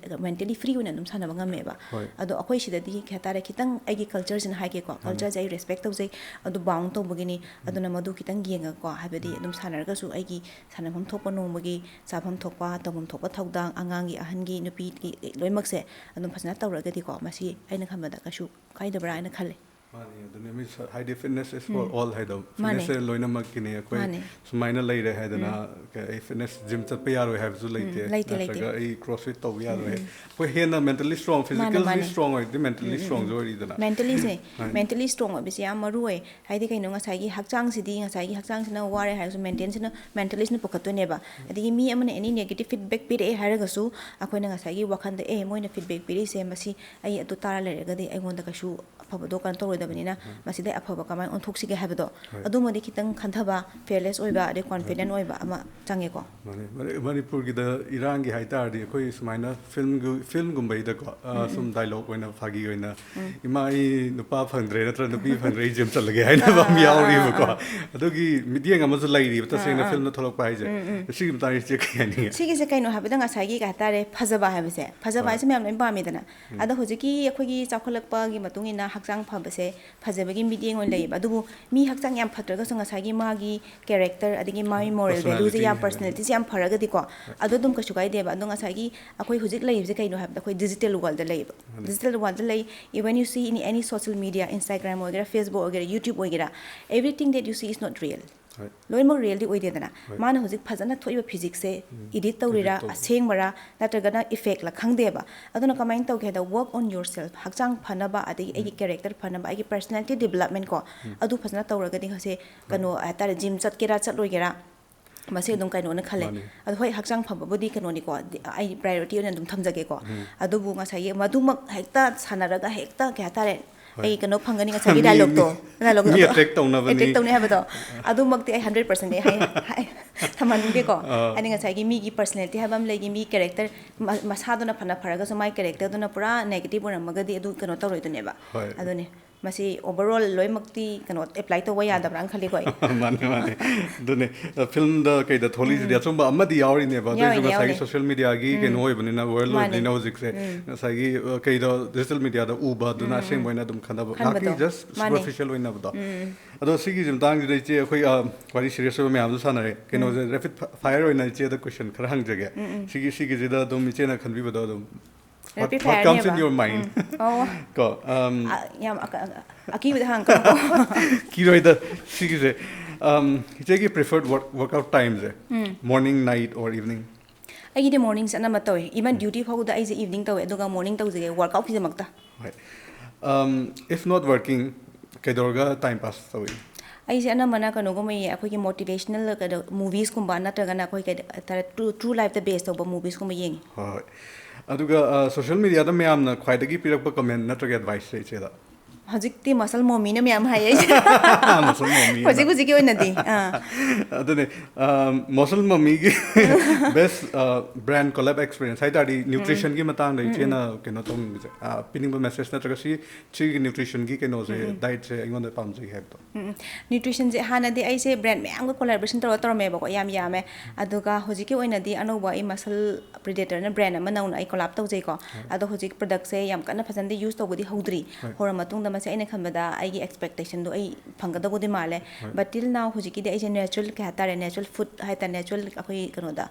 ꯃꯦꯟꯇꯦꯂꯤ ꯐ꯭ꯔꯤ ꯑꯣꯏꯅ ꯑꯗꯨꯝ ꯁꯥꯟꯅꯕ ꯉꯝꯃꯦꯕ꯫ ꯍꯣꯏ꯫ ꯑꯗꯣ ꯑꯩꯈꯣꯏ ꯁꯤꯗꯗꯤ ꯀꯩ ꯍꯥꯏꯇꯥꯔꯦ, ꯈꯤꯇꯪ ꯑꯩꯒꯤ ꯀꯜꯆꯔꯁꯤꯅ ꯍꯥꯏꯒꯦꯀꯣ, ꯀꯜꯆꯔꯁꯦ ꯑꯩ ꯔꯦꯁꯄꯦꯛ ꯇꯧꯖꯩ, ꯑꯗꯨ ꯕꯥꯎꯟ ꯇꯧꯕꯒꯤꯅꯤ꯫ ꯑꯗꯨꯅ ꯃꯗꯨ ꯈꯤꯇꯪ ꯌꯦꯡꯉꯒꯀꯣ, ꯍꯥꯏꯕꯗꯤ ꯑꯗꯨꯝ ꯁꯥꯟꯅꯔꯒꯁꯨ ꯑꯩꯒꯤ ꯁꯥꯟꯅꯐꯝ ꯊꯣꯛꯄ ꯅꯣꯡꯃꯒꯤ ꯆꯥꯐꯝ ꯊꯣꯛꯄ, ꯇꯧꯐꯝ ꯊꯣꯛꯄ ꯊꯧꯗꯥꯡ, ꯑꯉꯥꯡꯒꯤ, ꯑꯍꯟꯒꯤ, ꯅꯨꯄꯤꯒꯤ, ꯂꯣꯏꯅꯃꯛꯁꯦ ꯑꯗꯨꯝ ꯐꯖꯅ ꯇꯧꯔꯒꯗꯤꯀꯣ, ꯃꯁꯤ ꯑꯩꯅ ꯈꯟꯕꯗ ꯀꯩꯁꯨ ꯀꯥꯏꯗꯕ꯭ꯔꯥ ꯍꯥꯏꯅ ꯈꯜꯂꯦ꯫ ꯃꯥꯅꯤ, ꯑꯗꯨꯅꯦ, ꯃꯤ ꯁ-, ꯍꯥꯏꯗꯤ fitness is for all ꯍꯥꯏꯗꯣ꯫ ꯃꯥꯅꯦ꯫ Fitnessꯁꯦ ꯂꯣꯏꯅꯃꯛꯀꯤꯅꯦ꯫ ꯑꯩꯈꯣꯏ ꯃꯥꯅꯦ꯫ ꯁꯨꯃꯥꯏꯅ ꯂꯩꯔꯦ ꯍꯥꯏꯗꯅ, ꯀ-, ꯑꯩ fitness gym ꯆꯠꯄ ꯌꯥꯔꯣꯏ ꯍꯥꯏꯕꯁꯨ ꯂꯩꯇꯦ꯫ ꯂꯩꯇꯦ, ꯂꯩꯇꯦ꯫ ꯅꯠꯇ꯭ꯔꯒ ꯑꯩ CrossFit ꯇꯧꯕ ꯌꯥꯔꯣꯏ꯫ ꯑꯩꯈꯣꯏ ꯍꯦꯟꯅ mentally strong, ꯃꯥꯅꯦ, physically ꯃꯥꯅꯦ꯫ strong ꯑꯣꯏꯔꯗꯤ mentally strongꯁꯨ ꯑꯣꯏꯔꯤꯗꯅ꯫ ꯃꯦꯟꯇꯦꯂꯤꯁꯦ, ꯃꯥꯅꯦ꯫ ꯃꯦꯟꯇꯦꯂꯤ ꯁ꯭ꯇ꯭ꯔꯣꯡ ꯑꯣꯏꯕꯁꯦ ꯌꯥꯝ ꯃꯔꯨ ꯑꯣꯏ꯫ ꯍꯥꯏꯗꯤ ꯀꯩꯅꯣ, ꯉꯁꯥꯏꯒꯤ ꯍꯛꯆꯥꯡꯁꯤꯗꯤ, ꯉꯁꯥꯏꯒꯤ ꯍꯛꯆꯥꯡꯁꯤꯅ ꯋꯥꯔꯦ ꯍꯥꯏꯔꯁꯨ ꯃꯦꯟꯇꯦꯟꯁꯤꯅ, ꯃꯦꯟꯇꯦꯂꯤꯁꯤꯅ ꯄꯨꯈꯠꯇꯣꯏꯅꯦꯕ꯫ ꯑꯗꯒꯤ ꯃꯤ ꯑꯃꯅ ꯑꯦꯅꯤ ꯅꯦꯒꯦꯇꯤꯞ ꯐꯤꯗꯕꯦꯛ ꯄꯤꯔꯛꯑꯦ ꯍꯥꯏꯔꯒꯁꯨ ꯑꯩꯈꯣꯏꯅ ꯉꯁꯥꯏꯒꯤ ꯋꯥꯈꯟꯗ, "ꯑꯦ, ꯃꯣꯏꯅ ꯐꯤꯗꯕꯦꯛ ꯄꯤꯔꯛꯏꯁꯦ, ꯃꯁꯤ ꯑꯩ ꯑꯗꯨ ꯇꯥꯔ ꯂꯩꯔꯒꯗꯤ ꯑꯩꯉꯣꯟꯗ ꯀꯩꯁꯨ ꯑꯐꯕꯗꯣ ꯀꯩꯅꯣ ꯇꯧꯔꯣꯏꯗꯕꯅꯤꯅ, ꯃꯁꯤꯗꯩ ꯑꯐꯕ ꯀꯃꯥꯏꯅ ꯑꯣꯟꯊꯣꯛꯁꯤꯒꯦ ꯍꯥꯏꯕꯗꯣ, ꯍꯣꯏ꯫ ꯑꯗꯨꯃꯗꯤ ꯈꯤꯇꯪ ꯈꯟꯊꯕ, fearless ꯑꯣꯏꯕ, ꯑꯗꯩ confident ꯑꯣꯏꯕ ꯑꯃ ꯆꯪꯉꯦꯀꯣ꯫ ꯃꯥꯅꯦ꯫ ꯃꯅꯤ-, ꯃꯅꯤꯄꯨꯔꯒꯤꯗ ꯏꯔꯥꯡꯒꯤ ꯍꯥꯏꯇꯥꯔꯗꯤ, ꯑꯩꯈꯣꯏ ꯁꯨꯃꯥꯏꯅ ꯐꯤꯂꯝꯒꯤ, ꯐꯤꯂꯝꯒꯨꯝꯕꯩꯗꯀꯣ, ꯑ, ꯎꯝ, ꯎꯝ꯫ ꯁꯨꯝ dialogue ꯑꯣꯏꯅ, ꯐꯥꯒꯤ ꯑꯣꯏꯅ, ꯎꯝ꯫ "ꯏꯃꯥ, ꯑꯩ ꯅꯨꯄꯥ ꯐꯪꯗ꯭ꯔꯦ, ꯅꯠꯇ꯭ꯔꯒ ꯅꯨꯄꯤ ꯐꯪꯗ꯭ꯔꯦ, ꯑꯩ ꯖꯤꯝ ꯆꯠꯂꯒꯦ" ꯍꯥꯏꯅꯕ ꯑꯃ ꯑꯥ, ꯑꯥ, ꯌꯥꯎꯔꯤꯕꯀꯣ꯫ ꯑꯥ, ꯑꯥ꯫ ꯑꯗꯨꯒꯤ ꯃꯤꯠꯌꯦꯡ ꯑꯃꯁꯨ ꯂꯩꯔꯤꯕ, ꯇꯁꯦꯡꯅ ꯑꯥ, ꯑꯥ꯫ ꯐꯤꯂꯝꯗ ꯊꯣꯛꯂꯛꯄ ꯍꯥꯏꯁꯦ꯫ ꯎꯝ, ꯎꯝ꯫ ꯁꯤꯒꯤ ꯃꯇꯥꯡꯗ ꯏꯆꯦ ꯀꯩ ꯍꯥꯏꯅꯤꯡꯉꯦ? ꯁꯤꯒꯤꯁꯦ ꯀꯩꯅꯣ ꯍꯥꯏꯕꯗ, ꯉꯁꯥꯏꯒꯤ ꯀꯩ ꯍꯥꯏꯇꯥꯔꯦ, ꯐꯖꯕ ꯍꯥꯏꯕꯁꯦ, ꯐꯖꯕ ꯍꯣꯏ꯫ ꯍꯥꯏꯁꯦ ꯃꯌꯥꯝ ꯂꯣꯏ ꯄꯥꯝꯃꯤꯗꯅ꯫ ꯎꯝ꯫ ꯑꯗꯣ ꯍꯧꯖꯤꯛꯀꯤ ꯑꯩꯈꯣꯏꯒꯤ ꯆꯥꯎꯈꯠꯂꯛꯄꯒꯤ ꯃꯇꯨꯡ ꯏꯟꯅ ꯍꯛꯆꯥꯡ ꯐꯕꯁꯦ ꯐꯖꯕꯒꯤ ꯃꯤꯠꯌꯦꯡ ꯑꯣꯏꯅ ꯂꯩꯌꯦꯕ꯫ ꯑꯗꯨꯕꯨ ꯃꯤ ꯍꯛꯆꯥꯡ ꯌꯥꯝ ꯐꯠꯇ꯭ꯔꯒꯁꯨ ꯉꯁꯥꯏꯒꯤ ꯃꯥꯒꯤ character, ꯑꯗꯒꯤ ꯃꯥꯒꯤ moral valueꯁꯦ personality ꯌꯥꯝ, ꯍꯥꯏꯒꯗ꯭ꯔꯥ? Personalityꯁꯦ ꯌꯥꯝ ꯐꯔꯒꯗꯤꯀꯣ, ꯍꯣꯏ꯫ ꯑꯗꯣ ꯑꯗꯨꯝ ꯀꯩꯁꯨ ꯀꯥꯏꯗꯦꯕ꯫ ꯑꯗꯣ ꯉꯁꯥꯏꯒꯤ ꯑꯩꯈꯣꯏ ꯍꯧꯖꯤꯛ ꯂꯩꯔꯤꯕꯁꯦ ꯀꯩꯅꯣ ꯍꯥꯏꯕꯗ, ꯑꯩꯈꯣꯏ digital worldꯗ ꯂꯩꯌꯦꯕ꯫ ꯃꯥꯅꯦ꯫ Digital worldꯗ ꯂꯩ, even you see in any social media, Instagram ꯑꯣꯏꯒꯦꯔꯥ, Facebook ꯑꯣꯏꯒꯦꯔꯥ, everything that you see is not real꯫ ꯍꯣꯏ꯫ ꯂꯣꯏꯅꯃꯛ realꯗꯤ ꯑꯣꯏꯗꯦꯗꯅ꯫ ꯍꯣꯏ꯫ ꯃꯥꯅ ꯍꯧꯖꯤꯛ ꯐꯖꯅ ꯊꯣꯛꯏꯕ physicsꯁꯦ ꯎꯝ꯫ Edit ꯇꯧꯔꯤꯔꯥ, edit ꯇꯧꯕ꯫ ꯑꯁꯦꯡꯕꯔꯥ, ꯅꯠꯇ꯭ꯔꯒꯅ effectꯂ ꯈꯪꯗꯦꯕ꯫ ꯑꯗꯨꯅ ꯀꯃꯥꯏꯅ ꯇꯧꯒꯦ ꯍꯥꯏꯗ, work on yourself, ꯍꯛꯆꯥꯡ ꯐꯅꯕ, ꯑꯗꯒꯤ ꯑꯩꯒꯤ ꯎꯝ꯫ Character ꯐꯅꯕ, ꯑꯩꯒꯤ personality development ꯀꯣ, ꯎꯝ꯫ ꯑꯗꯨ ꯐꯖꯅ ꯇꯧꯔꯒꯗꯤ ꯉꯁꯤ ꯍꯣꯏ꯫ ꯀꯩꯅꯣ ꯍꯥꯏꯇꯥꯔꯦ, gym ꯆꯠꯀꯦꯔꯥ ꯆꯠꯂꯣꯏꯒꯦꯔꯥ, ꯃꯁꯤ ꯑꯗꯨꯝ ꯀꯩꯅꯣꯅ ꯈꯜꯂꯦ꯫ ꯃꯥꯅꯦ꯫ ꯑꯗꯣ ꯍꯣꯏ, ꯍꯛꯆꯥꯡ ꯐꯕꯕꯨꯗꯤ ꯀꯩꯅꯣꯅꯤꯀꯣ, ꯗꯤ-, ꯑꯩ priority ꯑꯣꯏꯅ ꯑꯗꯨꯝ ꯊꯝꯖꯒꯦꯀꯣ꯫ ꯎꯝ꯫ ꯑꯗꯨꯕꯨ ꯉꯁꯥꯏꯒꯤ ꯃꯗꯨꯃꯛ ꯍꯦꯛꯇ ꯁꯥꯟꯅꯔꯒ ꯍꯦꯛꯇ ꯀꯩ ꯍꯥꯏꯇꯥꯔꯦ, ꯍꯣꯏ꯫ ꯑꯩ ꯀꯩꯅꯣ ꯐꯪꯒꯅꯤ, ꯉꯁꯥꯏꯒꯤ ꯃꯤ, dialogueꯇꯣ, ꯃꯤ, dialogueꯗꯣ ꯃꯤ attract ꯇꯧꯅꯕꯅꯤ꯫ Attract ꯇꯧꯅꯤ ꯍꯥꯏꯕꯗꯣ, ꯑꯗꯨꯃꯛꯇꯤ ꯑꯩ hundred percentꯗꯤ ꯍꯥꯏ-, ꯍꯥꯏ-, ꯊꯝꯍꯟꯅꯤꯡꯗꯦꯀꯣ꯫ ꯑꯥ꯫ ꯍꯥꯏꯗꯤ ꯉꯁꯥꯏꯒꯤ ꯃꯤꯒꯤ personality ꯍꯥꯏꯕ ꯑꯃ ꯂꯩꯒꯤ, ꯃꯤ character ꯃ-, ꯃꯁꯥꯗꯨꯅ ꯐꯅ ꯐꯔꯒꯁꯨ ꯃꯥꯏ characterꯗꯨꯅ ꯄꯨꯔꯥ negative ꯑꯣꯏꯔꯝꯃꯒꯗꯤ ꯑꯗꯨ ꯀꯩꯅꯣ ꯇꯧꯔꯣꯏꯗꯣꯏꯅꯦꯕ꯫ ꯍꯣꯏ꯫ ꯑꯗꯨꯅꯤ꯫ ꯃꯁꯤ overall ꯂꯣꯏꯅꯃꯛꯇꯤ ꯀꯩꯅꯣ apply ꯇꯧꯕ ꯌꯥꯗꯕ꯭ꯔꯥꯅ ꯈꯜꯂꯤꯀꯣ ꯑꯩ꯫ ꯃꯥꯅꯦ, ꯃꯥꯅꯦ꯫ ꯑꯗꯨꯅꯦ, ꯑ, ꯐꯤꯂꯝꯗ ꯀꯩꯗ ꯊꯣꯛꯂꯤꯁꯤꯗꯤ ꯎꯝ꯫ ꯑꯆꯨꯝꯕ ꯑꯃꯗꯤ ꯌꯥꯎꯔꯤꯅꯦꯕ꯫ ꯑꯗꯨ ꯑꯣꯏꯔꯁꯨ ꯌꯥꯎꯔꯤꯅꯦ, ꯉꯁꯥꯏꯒꯤ ꯌꯥꯎꯔꯤꯅꯦ꯫ Social mediaꯒꯤ ꯎꯝ꯫ ꯀꯩꯅꯣ ꯑꯣꯏꯕꯅꯤꯅ, world ꯃꯥꯅꯦ꯫ ꯑꯣꯏꯕꯅꯤꯅ ꯍꯧꯖꯤꯛꯁꯦ, ꯎꯝ꯫ ꯉꯁꯥꯏꯒꯤ, ꯑ, ꯀꯩꯗꯣ digital mediaꯗ ꯎꯕ ꯑꯗꯨꯅ ꯎꯝ, ꯎꯝ꯫ ꯑꯁꯦꯡꯕ ꯑꯣꯏꯅ ꯑꯗꯨꯝ ꯈꯟꯅꯕ꯫ ꯈꯟꯕꯗꯣ꯫ ꯉꯥꯏꯍꯥꯛꯀꯤ just ꯃꯥꯅꯦ꯫ Superficial ꯑꯣꯏꯅꯕꯗꯣ꯫ ꯎꯝ, ꯎꯝ꯫ ꯑꯗꯣ ꯁꯤꯒꯤ ꯃꯇꯥꯡꯁꯤꯗ ꯏꯆꯦ ꯑꯩꯈꯣꯏ, ꯑ, ꯋꯥꯔꯤ serious ꯑꯣꯏꯕ ꯃꯌꯥꯝꯁꯨ ꯁꯥꯟꯅꯔꯦ꯫ ꯎꯝ꯫ ꯀꯩꯅꯣꯁꯦ, rapid fi-, fire ꯑꯣꯏꯅ ꯏꯆꯦꯗ question ꯈꯔ ꯍꯪꯖꯒꯦ꯫ ꯎꯝ, ꯎꯝ꯫ ꯁꯤꯒꯤ, ꯁꯤꯒꯤꯁꯤꯗ ꯑꯗꯨꯝ ꯏꯆꯦꯅ ꯈꯟꯕꯤꯕꯗꯣ ꯑꯗꯨꯝ What, rapid what comes in fireꯅꯦꯕ? Your mind? ꯎꯝ꯫ ꯑꯣ꯫ ꯀꯣ, um, ꯑ, ꯌꯥꯝ ꯑꯀ-, ꯑꯀꯤꯕꯗ ꯍꯪꯉꯛꯀꯅꯨꯀꯣ꯫ ꯀꯤꯔꯣꯏꯗ, ꯁꯤꯒꯤꯁꯦ꯫ Um, ꯏꯆꯦꯒꯤ preferred work-, workout timeꯁꯦ, um. Morning, night or evening? ꯑꯩꯒꯤꯗꯤ morningꯁꯦ ꯑꯅꯝꯕ ꯇꯧꯋꯦ꯫ Even ꯎꯝ꯫ Duty ꯐꯥꯎꯕꯗ ꯑꯩꯁꯦ evening ꯇꯧꯋꯦ, ꯑꯗꯨꯒ morning ꯇꯧꯖꯩꯌꯦ, workoutꯀꯤꯗꯃꯛꯇ꯫ ꯍꯣꯏ꯫ Um, if not working, ꯀꯩꯗꯧꯔꯒ time pass ꯇꯧꯏ? ꯑꯩꯁꯦ ꯑꯅꯝꯕꯅ ꯀꯩꯅꯣꯒꯨꯝꯕ ꯌꯦꯡꯉꯦ, ꯑꯩꯈꯣꯏꯒꯤ motivational ꯀꯩꯅꯣ, moviesꯀꯨꯝꯕ, ꯅꯠꯇ꯭ꯔꯒꯅ ꯑꯩꯈꯣꯏ ꯀꯩ ꯍꯥꯏꯇꯥꯔꯦ, true, true lifeꯇ base ꯇꯧꯕ moviesꯀꯨꯝꯕ ꯌꯦꯡꯉꯤ꯫ ꯍꯣꯏ, ꯍꯣꯏ꯫ ꯑꯗꯨꯒ, ꯑ, social mediaꯗ ꯃꯌꯥꯝꯅ ꯈ꯭ꯋꯥꯏꯗꯒꯤ ꯄꯤꯔꯛꯄ comment ꯅꯠꯇ꯭ꯔꯒ adviceꯁꯦ ꯏꯆꯦꯗ? ꯍꯧꯖꯤꯛꯇꯤ ꯃꯁꯜ ꯃꯣꯃꯤꯅ ꯃꯌꯥꯝ ꯍꯥꯏꯌꯦ ꯑꯩꯁꯦ꯫ ꯃꯁꯜ ꯃꯣꯃꯤ ꯑꯅ꯫ ꯍꯧꯖꯤꯛ ꯍꯧꯖꯤꯛꯀꯤ ꯑꯣꯏꯅꯗꯤ ꯑꯥ ꯑꯗꯨꯅꯦ, ꯃꯁꯜ ꯃꯣꯃꯤꯒꯤ best brand collab experience ꯍꯥꯏ ꯇꯥꯔꯗꯤ ꯅ꯭ꯌꯨꯇ꯭ꯔꯤꯁꯟꯒꯤ ꯃꯇꯥꯡꯗ ꯏꯆꯦꯅ ꯀꯩꯅꯣ ꯇꯧꯅꯤꯡꯕꯁꯦ, ꯑ, ꯄꯤꯅꯤꯡꯕ ꯃꯦꯁꯦꯖ ꯅꯠꯇ꯭ꯔꯒ ꯁꯤ ꯁꯤꯒꯤ ꯅ꯭ꯌꯨꯇ꯭ꯔꯤꯁꯟꯒꯤ ꯀꯩꯅꯣꯁꯦ, ꯗꯥꯏꯠꯁꯦ ꯑꯩꯉꯣꯟꯗ ꯄꯥꯝꯖꯩ ꯍꯥꯏꯕꯗꯣ? ꯎꯝ, ꯅ꯭ꯌꯨꯇ꯭ꯔꯤꯁꯟꯁꯦ ꯍꯥꯟꯅꯗꯤ ꯑꯩꯁꯦ ꯕ꯭ꯔꯥꯟ ꯃꯌꯥꯝꯒ ꯀꯣꯂꯥꯕꯣꯔꯦꯁꯟ ꯇꯧꯔꯒ ꯇꯧꯔꯝꯃꯦꯕꯀꯣ, ꯌꯥꯝ ꯌꯥꯝꯃꯦ꯫ ꯑꯗꯨꯒ ꯍꯧꯖꯤꯛꯀꯤ ꯑꯣꯏꯅꯗꯤ ꯑꯅꯧꯕ ꯑꯩ ꯃꯁꯜ ꯄ꯭ꯔꯤꯗꯦꯇꯔꯅ ꯕ꯭ꯔꯥꯟ ꯑꯃ ꯅꯧꯅ ꯑꯩ ꯀꯣꯂꯥꯞ ꯇꯧꯖꯩꯀꯣ꯫ ꯑꯗꯣ ꯍꯧꯖꯤꯛ ꯄ꯭ꯔꯗꯛꯁꯦ ꯌꯥꯝ ꯀꯟꯅ ꯐꯖꯅꯗꯤ ꯌꯨꯁ ꯇꯧꯕꯗꯤ ꯍꯧꯗ꯭ꯔꯤ꯫ ꯍꯣꯏ꯫ ꯍꯧꯔ ꯃꯇꯨꯡꯗ ꯃꯁꯤ ꯑꯩꯅ ꯈꯟꯕꯗ ꯑꯩꯒꯤ ꯑꯦꯛꯁꯄꯦꯛꯇꯦꯁꯟꯗꯣ ꯑꯩ ꯐꯪꯒꯗꯧꯕꯗꯤ ꯃꯥꯜꯂꯦ꯫ ꯍꯣꯏ꯫ But till now ꯍꯧꯖꯤꯛꯀꯤꯗꯤ ꯑꯩꯁꯦ ꯅꯦꯆꯔꯦꯜ ꯀꯩ ꯍꯥꯏꯇꯥꯔꯦ, ꯅꯦꯆꯔꯦꯜ ꯐꯨꯗ ꯍꯥꯏꯇꯥꯔꯦ, ꯅꯦꯆꯔꯦꯜ ꯑꯩꯈꯣꯏ ꯀꯩꯅꯣꯗ,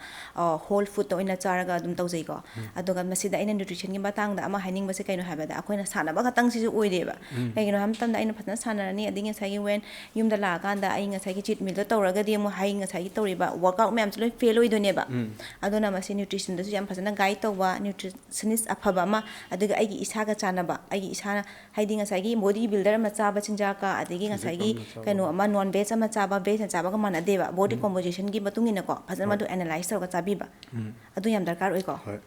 ꯍꯣꯜ ꯐꯨꯗꯇ ꯑꯣꯏꯅ ꯆꯥꯔꯒ ꯑꯗꯨꯝ ꯇꯧꯖꯩꯀꯣ꯫ ꯑꯗꯨꯒ ꯃꯁꯤꯗ ꯑꯩꯅ ꯅ꯭ꯌꯨꯇ꯭ꯔꯤꯁꯟꯒꯤ ꯃꯇꯥꯡꯗ ꯑꯃ ꯍꯥꯏꯅꯤꯡꯕꯁꯦ ꯀꯩꯅꯣ ꯍꯥꯏꯕꯗ, ꯑꯩꯈꯣꯏꯅ ꯁꯥꯟꯅꯕ ꯈꯛꯇꯪꯁꯤꯁꯨ ꯑꯣꯏꯗꯦꯕ꯫ ꯀꯩꯒꯤꯅꯣ ꯍꯥꯏꯕ ꯃꯇꯝꯗ ꯑꯩꯅ ꯐꯖꯅ ꯁꯥꯟꯅꯔꯅꯤ, ꯑꯗꯒꯤ ꯉꯁꯥꯏꯒꯤ when ꯌꯨꯝꯗ ꯂꯥꯛꯑꯀꯥꯟꯗ ꯑꯩ ꯉꯁꯥꯏꯒꯤ ꯆꯤꯠ ꯃꯤꯜꯗꯣ ꯇꯧꯔꯒꯗꯤ ꯑꯃꯨꯛ ꯍꯩ ꯉꯁꯥꯏꯒꯤ ꯇꯧꯔꯤꯕ ꯋꯥꯔꯛꯑꯥꯎꯠ ꯃꯌꯥꯝꯁꯦ ꯂꯣꯏ ꯐꯦꯜ ꯑꯣꯏꯗꯣꯏꯅꯦꯕ꯫ ꯑꯗꯨꯅ ꯃꯁꯤ ꯅ꯭ꯌꯨꯇ꯭ꯔꯤꯁꯟꯗꯁꯨ ꯌꯥꯝ ꯐꯖꯅ ꯒꯥꯏꯗ ꯇꯧꯕ, ꯅ꯭ꯌꯨꯇ꯭ꯔꯤꯁꯅꯤꯁ ꯑꯐꯕ ꯑꯃ, ꯑꯗꯨꯒ ꯑꯩꯒꯤ ꯏꯁꯥꯒ ꯆꯥꯟꯅꯕ, ꯑꯩꯒꯤ ꯏꯁꯥꯅ ꯍꯥꯏꯗꯤ ꯉꯁꯥꯏꯒꯤ ꯕꯣꯗꯤ ꯕꯤꯜꯗꯔ ꯑꯃ ꯆꯥꯕ ꯆꯤꯟꯖꯥꯛꯀ ꯑꯗꯒꯤ ꯉꯁꯥꯏꯒꯤ ꯑꯃ ꯆꯥꯕ꯫ ꯀꯩꯅꯣ ꯑꯃ ꯅꯣꯟ ꯚꯦꯖ ꯑꯃ ꯆꯥꯕ, ꯚꯦꯖꯅ ꯆꯥꯕꯒ ꯃꯥꯟꯅꯗꯦꯕ꯫ ꯕꯣꯗꯤ ꯀꯣꯝꯄꯣꯖꯤꯁꯟꯒꯤ ꯃꯇꯨꯡ ꯏꯟꯅꯀꯣ ꯐꯖꯅ ꯍꯣꯏ꯫ ꯃꯗꯨ ꯑꯦꯅꯥꯂꯥꯏꯁ ꯇꯧꯔꯒ ꯆꯥꯕꯤꯕ꯫ ꯎꯝ꯫ ꯑꯗꯨ ꯌꯥꯝ ꯗꯔꯀꯥꯔ ꯑꯣꯏꯀꯣ꯫ ꯍꯣꯏ꯫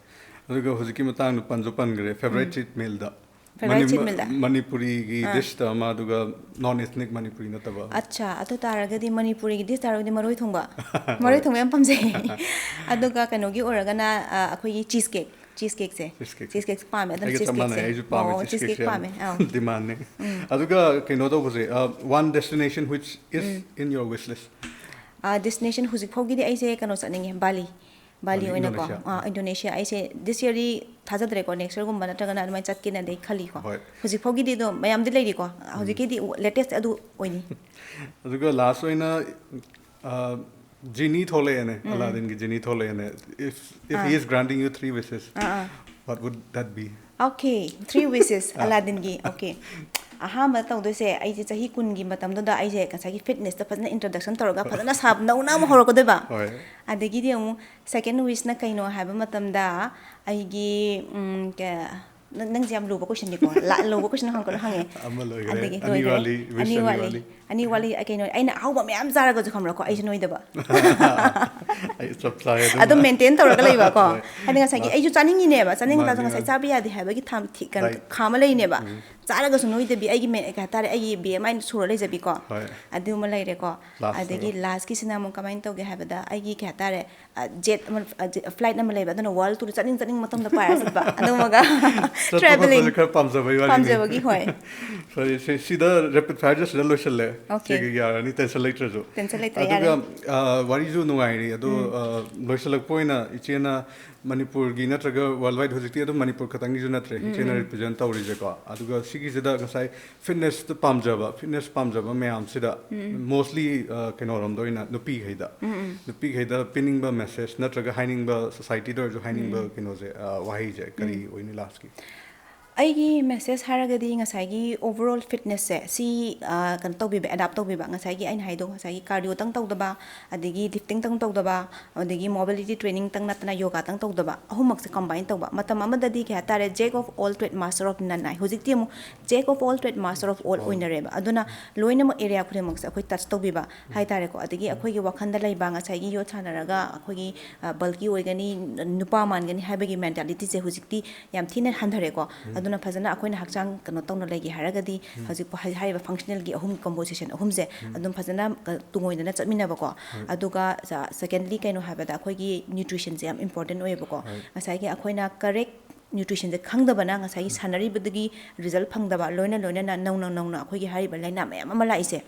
ꯑꯗꯨꯒ ꯍꯧꯖꯤꯛꯀꯤ ꯃꯇꯥꯡꯗ ꯄꯟꯁꯨ ꯄꯟꯈ꯭ꯔꯦ, ꯐꯦꯕꯔꯥꯏꯠ ꯆꯤꯠ ꯃꯤꯜꯗ꯫ Favorite cheat mealꯗ? ꯃꯅꯤꯄꯨꯔꯤꯒꯤ ꯑꯥ꯫ ꯗꯤꯁꯇ ꯑꯃ, ꯑꯗꯨꯒ ꯅꯣꯟ ꯏꯊꯅꯤꯛ ꯃꯅꯤꯄꯨꯔꯤ ꯅꯠꯇꯕ꯫ ꯑꯠꯆꯥ, ꯑꯗꯨ ꯇꯥꯔꯒꯗꯤ ꯃꯅꯤꯄꯨꯔꯤꯒꯤ ꯗꯤꯁ ꯇꯥꯔꯒꯗꯤ ꯃꯔꯣꯏ ꯊꯣꯡꯕ꯫ ꯃꯔꯣꯏ ꯊꯣꯡꯕ ꯌꯥꯝ ꯄꯥꯝꯖꯩ꯫ ꯑꯗꯨꯒ ꯀꯩꯅꯣꯒꯤ ꯑꯣꯏꯔꯒꯅ, ꯑ, ꯑꯩꯈꯣꯏꯒꯤ ꯆꯤꯁ ꯀꯦꯛ꯫ ꯆꯤꯁ ꯀꯦꯛꯁꯦ꯫ ꯆꯤꯁ ꯀꯦꯛ꯫ ꯆꯤꯁ ꯀꯦꯛꯁꯦ ꯄꯥꯝꯃꯦ꯫ ꯑꯗꯨꯅ ꯑꯩꯒ ꯆꯤꯁ ꯆꯞ ꯃꯥꯟꯅꯩ, ꯀꯦꯛꯁꯦ꯫ ꯑꯩꯁꯨ ꯄꯥꯝꯃꯦ ꯑꯣ, ꯆꯤꯁ ꯆꯤꯁ ꯀꯦꯛ ꯀꯦꯛꯁꯦ ꯌꯥꯝ꯫ ꯄꯥꯝꯃꯦ꯫ ꯑꯥ꯫ ꯗꯤꯃꯥꯟꯅꯦ꯫ ꯑꯗꯨꯒ ꯀꯩꯅꯣ ꯇꯧꯕꯁꯦ, one destination which is in your wish list꯫ ꯑ, ꯗꯦꯁꯇꯤꯅꯦꯁꯟ ꯍꯧꯖꯤꯛ ꯐꯥꯎꯒꯤꯗꯤ ꯑꯩꯁꯦ ꯀꯩꯅꯣ ꯆꯠꯅꯤꯡꯉꯦ, ꯕꯥꯂꯤ꯫ ꯕꯥꯂꯤ ꯕꯥꯂꯤ, ꯑꯣꯏꯅꯀꯣ꯫ ꯏꯟꯗꯣꯅꯦꯁꯤꯌꯥ꯫ ꯑ, ꯏꯟꯗꯣꯅꯦꯁꯤꯌꯥ꯫ ꯑꯩꯁꯦ ꯗꯤꯁ ꯌꯔꯗꯤ ꯊꯥꯖꯗ꯭ꯔꯦꯀꯣ, ꯅꯦꯛꯁ ꯌꯔꯒꯨꯝꯕ ꯅꯠꯇ꯭ꯔꯒꯅ ꯑꯗꯨꯃꯥꯏꯅ ꯆꯠꯀꯦꯅꯗꯤ ꯈꯜꯂꯤꯀꯣ꯫ ꯍꯣꯏ꯫ ꯍꯧꯖꯤꯛ ꯐꯥꯎꯒꯤꯗꯤ ꯑꯗꯨꯝ ꯃꯌꯥꯝꯗꯤ ꯂꯩꯔꯤꯀꯣ꯫ ꯍꯧꯖꯤꯛꯀꯤꯗꯤ ꯂꯦꯇꯦꯁ ꯑꯗꯨ ꯑꯣꯏꯅꯤ꯫ ꯑꯗꯨꯒ ꯂꯥꯁ ꯑꯣꯏꯅ, ꯑ, ꯖꯤꯅꯤ ꯊꯣꯛꯂꯛꯑꯦꯅꯦ, ꯑꯂꯥꯗꯤꯟꯒꯤ ꯖꯤꯅꯤ ꯊꯣꯛꯂꯛꯑꯦꯅꯦ꯫ If, if he is granting you three wishes, ꯑꯥ, ꯑꯥ꯫ what would that be? Okay, three wishes ꯑꯂꯥꯗꯤꯟꯒꯤ꯫ ꯑꯣꯀꯦ, ꯑꯍꯥꯟꯕ ꯇꯧꯗꯣꯏꯁꯦ ꯑꯩꯁꯦ ꯆꯍꯤ ꯀꯨꯟꯒꯤ ꯃꯇꯝꯗꯨꯗ ꯑꯩꯁꯦ ꯉꯁꯥꯏꯒꯤ ꯐꯤꯠꯅꯦꯁꯇ ꯐꯖꯅ ꯏꯟꯇ꯭ꯔꯗꯛꯁꯟ ꯇꯧꯔꯒ ꯐꯖꯅ ꯁꯥꯕ ꯅꯧꯅ ꯑꯃꯨꯛ ꯍꯧꯔꯛꯀꯗꯣꯏꯕ꯫ ꯍꯣꯏ꯫ ꯑꯗꯒꯤꯗꯤ ꯑꯃꯨꯛ ꯁꯦꯀꯦꯟ ꯋꯤꯁꯅ ꯀꯩꯅꯣ ꯍꯥꯏꯕ ꯃꯇꯝꯗ ꯑꯩꯒꯤ, ꯎꯝ, ꯀ-, ꯅꯪ-, ꯅꯪꯁꯦ ꯌꯥꯝ ꯂꯨꯕ ꯀꯣꯏꯁꯟꯅꯤꯀꯣ꯫ ꯂꯨꯕ ꯀꯣꯏꯁꯟ ꯍꯪꯉꯛꯀꯅꯨ, ꯍꯪꯉꯦ꯫ ꯑꯃ ꯂꯣꯏꯈ꯭ꯔꯦ꯫ ꯑꯗꯒꯤ ꯑꯅꯤ ꯂꯣꯏꯈ꯭ꯔꯦ꯫ ꯋꯥꯠꯂꯤ, wish ꯑꯅꯤ ꯑꯅꯤ ꯋꯥꯠꯂꯤ꯫ ꯋꯥꯠꯂꯤ꯫ ꯑꯅꯤ ꯋꯥꯠꯂꯤ꯫ ꯑ, ꯀꯩꯅꯣ, ꯑꯩꯅ ꯑꯍꯥꯎꯕ ꯃꯌꯥꯝ ꯆꯥꯔꯒꯁꯨ ꯈꯪꯕ꯭ꯔꯥꯀꯣ, ꯑꯩꯁꯦ ꯅꯣꯏꯗꯕ꯫ ꯑꯩ ꯆꯞ ꯆꯥꯏ ꯑꯗꯨꯝ꯫ ꯑꯗꯨꯝ ꯃꯦꯟꯇꯦꯟ ꯇꯧꯔꯒ ꯂꯩꯕꯀꯣ꯫ ꯍꯣꯏ꯫ ꯍꯥꯏꯗꯤ ꯉꯁꯥꯏꯒꯤ ꯑꯩꯁꯨ ꯆꯥꯅꯤꯡꯉꯤꯅꯦꯕ, ꯆꯥꯅꯤꯡꯉ ꯇꯥꯔꯁꯨ ꯃꯥꯅꯤ, ꯉꯁꯥꯏ ꯃꯥꯅꯤ꯫ ꯆꯥꯕ ꯌꯥꯗꯦ ꯍꯥꯏꯕꯒꯤ ꯊꯥꯝ ꯊꯤ-, ꯀꯩꯅꯣ, Diet꯫ ꯈꯥ ꯑꯃ ꯂꯩꯅꯦꯕ꯫ ꯆꯥꯔꯒꯁꯨ ꯅꯣꯏꯗꯕꯤ, ꯑꯩꯒꯤ ꯃꯦ-, ꯀꯩ ꯍꯥꯏꯇꯥꯔꯦ, ꯑꯩꯒꯤ ꯕꯤ ꯑꯦꯝ ꯑꯥꯏ ꯁꯨꯔ ꯂꯩꯖꯕꯤꯀꯣ꯫ ꯍꯣꯏ꯫ ꯑꯗꯨꯃ ꯂꯩꯔꯦꯀꯣ꯫ Last ꯑꯗꯒꯤ ꯇꯣ꯫ ꯂꯥꯁꯀꯤꯁꯤꯅ ꯑꯃꯨꯛ ꯀꯃꯥꯏꯅ ꯇꯧꯒꯦ ꯍꯥꯏꯕꯗ, ꯑꯩꯒꯤ ꯀꯩ ꯍꯥꯏꯇꯥꯔꯦ, ꯖꯦꯠ ꯑꯃ, ꯐ꯭ꯂꯥꯏꯠ ꯑꯃ ꯂꯩꯕ, ꯑꯗꯨꯅ ꯋꯥꯔꯜ ꯇꯨꯔ ꯆꯠꯅꯤꯡ ꯆꯠꯅꯤꯡ ꯃꯐꯝꯗ ꯄꯥꯏꯔ ꯆꯠꯄ꯫ ꯑꯗꯨꯃꯒ ꯆꯠꯄ ꯇ꯭ꯔꯦꯚꯦꯂꯤꯡ ꯈꯣꯠꯄꯁꯦ ꯈꯔ ꯄꯥꯝꯖꯕꯒꯤ ꯋꯥꯔꯤꯅꯤ꯫ ꯄꯥꯝꯖꯕꯒꯤ, ꯍꯣꯏ꯫ ꯐꯔꯦ, ꯁꯤ-, ꯁꯤꯗ ꯔꯦꯄꯤꯠ ꯐꯥꯌꯔꯁꯦ ꯁꯤꯗ ꯂꯣꯏꯁꯤꯜꯂꯦ꯫ Okay. ꯁꯤꯒꯤ ꯌꯥꯔꯅꯤ, ꯇꯦꯟꯁꯟ ꯂꯩꯇ꯭ꯔꯁꯨ꯫ ꯇꯦꯟꯁꯟ ꯂꯩꯇ꯭ꯔꯦ, ꯑꯗꯨꯒ ꯌꯥꯔꯦ꯫ ꯑ, ꯋꯥꯔꯤꯁꯨ ꯅꯨꯡꯉꯥꯏꯔꯤ ꯑꯗꯣ, ꯑ, ꯂꯣꯏꯁꯤꯜꯂꯛꯄ ꯑꯣꯏꯅ ꯏꯆꯦꯅ ꯃꯅꯤꯄꯨꯔꯒꯤ ꯅꯠꯇ꯭ꯔꯒ world wide, ꯍꯧꯖꯤꯛꯇꯤ ꯑꯗꯨꯝ ꯃꯅꯤꯄꯨꯔ ꯈꯛꯇꯪꯒꯤꯁꯨ ꯅꯠꯇ꯭ꯔꯦ ꯏꯆꯦꯅ represent ꯇꯧꯔꯤꯁꯦꯀꯣ꯫ ꯑꯗꯨꯒ ꯁꯤꯒꯤꯁꯤꯗ ꯉꯁꯥꯏ ꯐꯤꯠꯅꯦꯁꯇ ꯄꯥꯝꯖꯕ, ꯐꯤꯠꯅꯦꯁ ꯄꯥꯝꯖꯕ ꯃꯌꯥꯝꯁꯤꯗ mostly, ꯑ, ꯀꯩꯅꯣꯔꯣꯝꯗ ꯑꯣꯏꯅ ꯅꯨꯄꯤꯈꯩꯗ, ꯅꯨꯄꯤꯈꯩꯗ ꯄꯤꯅꯤꯡꯕ ꯃꯦꯁꯦꯖ ꯅꯠꯇ꯭ꯔꯒ ꯍꯥꯏꯅꯤꯡꯕ, ꯁꯣꯁꯥꯏꯇꯤꯗ ꯑꯣꯏꯔꯁꯨ ꯍꯥꯏꯅꯤꯡꯕ ꯀꯩꯅꯣꯁꯦ, ꯑ, ꯋꯥꯍꯩꯁꯦ ꯀꯔꯤ ꯑꯣꯏꯅꯤ ꯂꯥꯁꯀꯤ? ꯑꯩꯒꯤ ꯃꯦꯁꯦꯖ ꯍꯥꯏꯔꯒꯗꯤ ꯉꯁꯥꯏꯒꯤ overall ꯐꯤꯠꯅꯦꯁꯁꯦ ꯁꯤ, ꯑ, ꯀꯩꯅꯣ ꯇꯧꯕꯤꯕ, ꯑꯦꯗꯥꯞ ꯇꯧꯕꯤꯕ, ꯉꯁꯥꯏꯒꯤ ꯑꯩꯅ ꯍꯥꯏꯗꯣ, ꯉꯁꯥꯏꯒꯤ ꯀꯥꯔꯗꯤꯑꯣꯇꯪ ꯇꯧꯗꯕ, ꯑꯗꯒꯤ ꯂꯤꯐꯇꯤꯡꯇꯪ ꯇꯧꯗꯕ, ꯑꯗꯒꯤ ꯃꯣꯕꯤꯂꯤꯇꯤ ꯇ꯭ꯔꯦꯅꯤꯡꯇꯪ ꯅꯠꯇꯅ ꯌꯣꯒꯥꯇꯪ ꯇꯧꯗꯕ, ꯑꯍꯨꯝꯃꯛꯁꯦ ꯀꯝꯕꯥꯏꯟ ꯇꯧꯕ꯫ ꯃꯇꯝ ꯑꯃꯗꯗꯤ ꯀꯩ ꯍꯥꯏꯇꯥꯔꯦ, jack of all trade, master of none ꯍꯥꯏ꯫ ꯍꯧꯖꯤꯛꯇꯤ ꯑꯃꯨꯛ jack of all trade, master of all ꯑꯣꯏꯅꯔꯦꯕ꯫ ꯑꯗꯨꯅ ꯂꯣꯏꯅꯃꯛ ꯑꯦꯔꯤꯌꯥ ꯈꯨꯗꯤꯡꯃꯛꯁꯦ ꯑꯩꯈꯣꯏ ꯇꯆ ꯇꯧꯕꯤꯕ ꯍꯥꯏꯇꯥꯔꯦꯀꯣ꯫ ꯑꯗꯒꯤ ꯑꯩꯈꯣꯏꯒꯤ ꯋꯥꯈꯜꯗ ꯂꯩꯕ, ꯉꯁꯥꯏꯒꯤ ꯌꯣꯠ ꯁꯥꯟꯅꯔꯒ ꯑꯩꯈꯣꯏꯒꯤ, ꯑ, ꯕꯜꯀꯤ ꯑꯣꯏꯒꯅꯤ, ꯅꯨꯄꯥ ꯃꯥꯟꯒꯅꯤ ꯍꯥꯏꯕꯒꯤ ꯃꯦꯟꯇꯥꯂꯤꯇꯤꯁꯦ ꯍꯧꯖꯤꯛꯇꯤ ꯌꯥꯝ ꯊꯤꯅ ꯍꯟꯊꯔꯦꯀꯣ꯫ ꯑꯗꯨꯅ ꯐꯖꯅ ꯑꯩꯈꯣꯏꯅ ꯍꯛꯆꯥꯡ ꯀꯩꯅꯣ ꯇꯧꯅ ꯂꯩꯒꯦ ꯍꯥꯏꯔꯒꯗꯤ ꯍꯧꯖꯤꯛ ꯍꯥꯏ-, ꯍꯥꯏꯔꯤꯕ ꯐꯪꯁꯅꯦꯜꯒꯤ ꯑꯍꯨꯝ, ꯀꯝꯄꯣꯖꯤꯁꯟ ꯑꯍꯨꯝꯁꯦ ꯑꯗꯨꯝ ꯐꯖꯅ ꯀ-, ꯇꯨꯡꯑꯣꯏꯅꯅ ꯆꯠꯃꯤꯟꯅꯕꯀꯣ꯫ ꯑꯗꯨꯒ ꯁ-, ꯁꯦꯀꯦꯟꯂꯤ ꯀꯩꯅꯣ ꯍꯥꯏꯕꯗ ꯑꯩꯈꯣꯏꯒꯤ ꯅ꯭ꯌꯨꯇ꯭ꯔꯤꯁꯟꯁꯦ ꯌꯥꯝ ꯏꯝꯄꯣꯔꯇꯦꯟ ꯑꯣꯏꯌꯦꯕꯀꯣ꯫ ꯉꯁꯥꯏꯒꯤ ꯑꯩꯈꯣꯏꯅ ꯀꯔꯦꯛ ꯅ꯭ꯌꯨꯇ꯭ꯔꯤꯁꯟꯁꯦ ꯈꯪꯗꯕꯅ ꯉꯁꯥꯏꯒꯤ ꯁꯥꯟꯅꯔꯤꯕꯗꯒꯤ ꯔꯤꯖꯜ ꯐꯪꯗꯕ, ꯂꯣꯏꯅ ꯂꯣꯏꯅꯅ ꯅꯧꯅ ꯅꯧꯅ ꯑꯩꯈꯣꯏꯒꯤ ꯍꯥꯏꯔꯤꯕ ꯂꯥꯏꯅꯥ ꯃꯌꯥꯝ ꯑꯃ ꯂꯥꯛꯏꯁꯦ꯫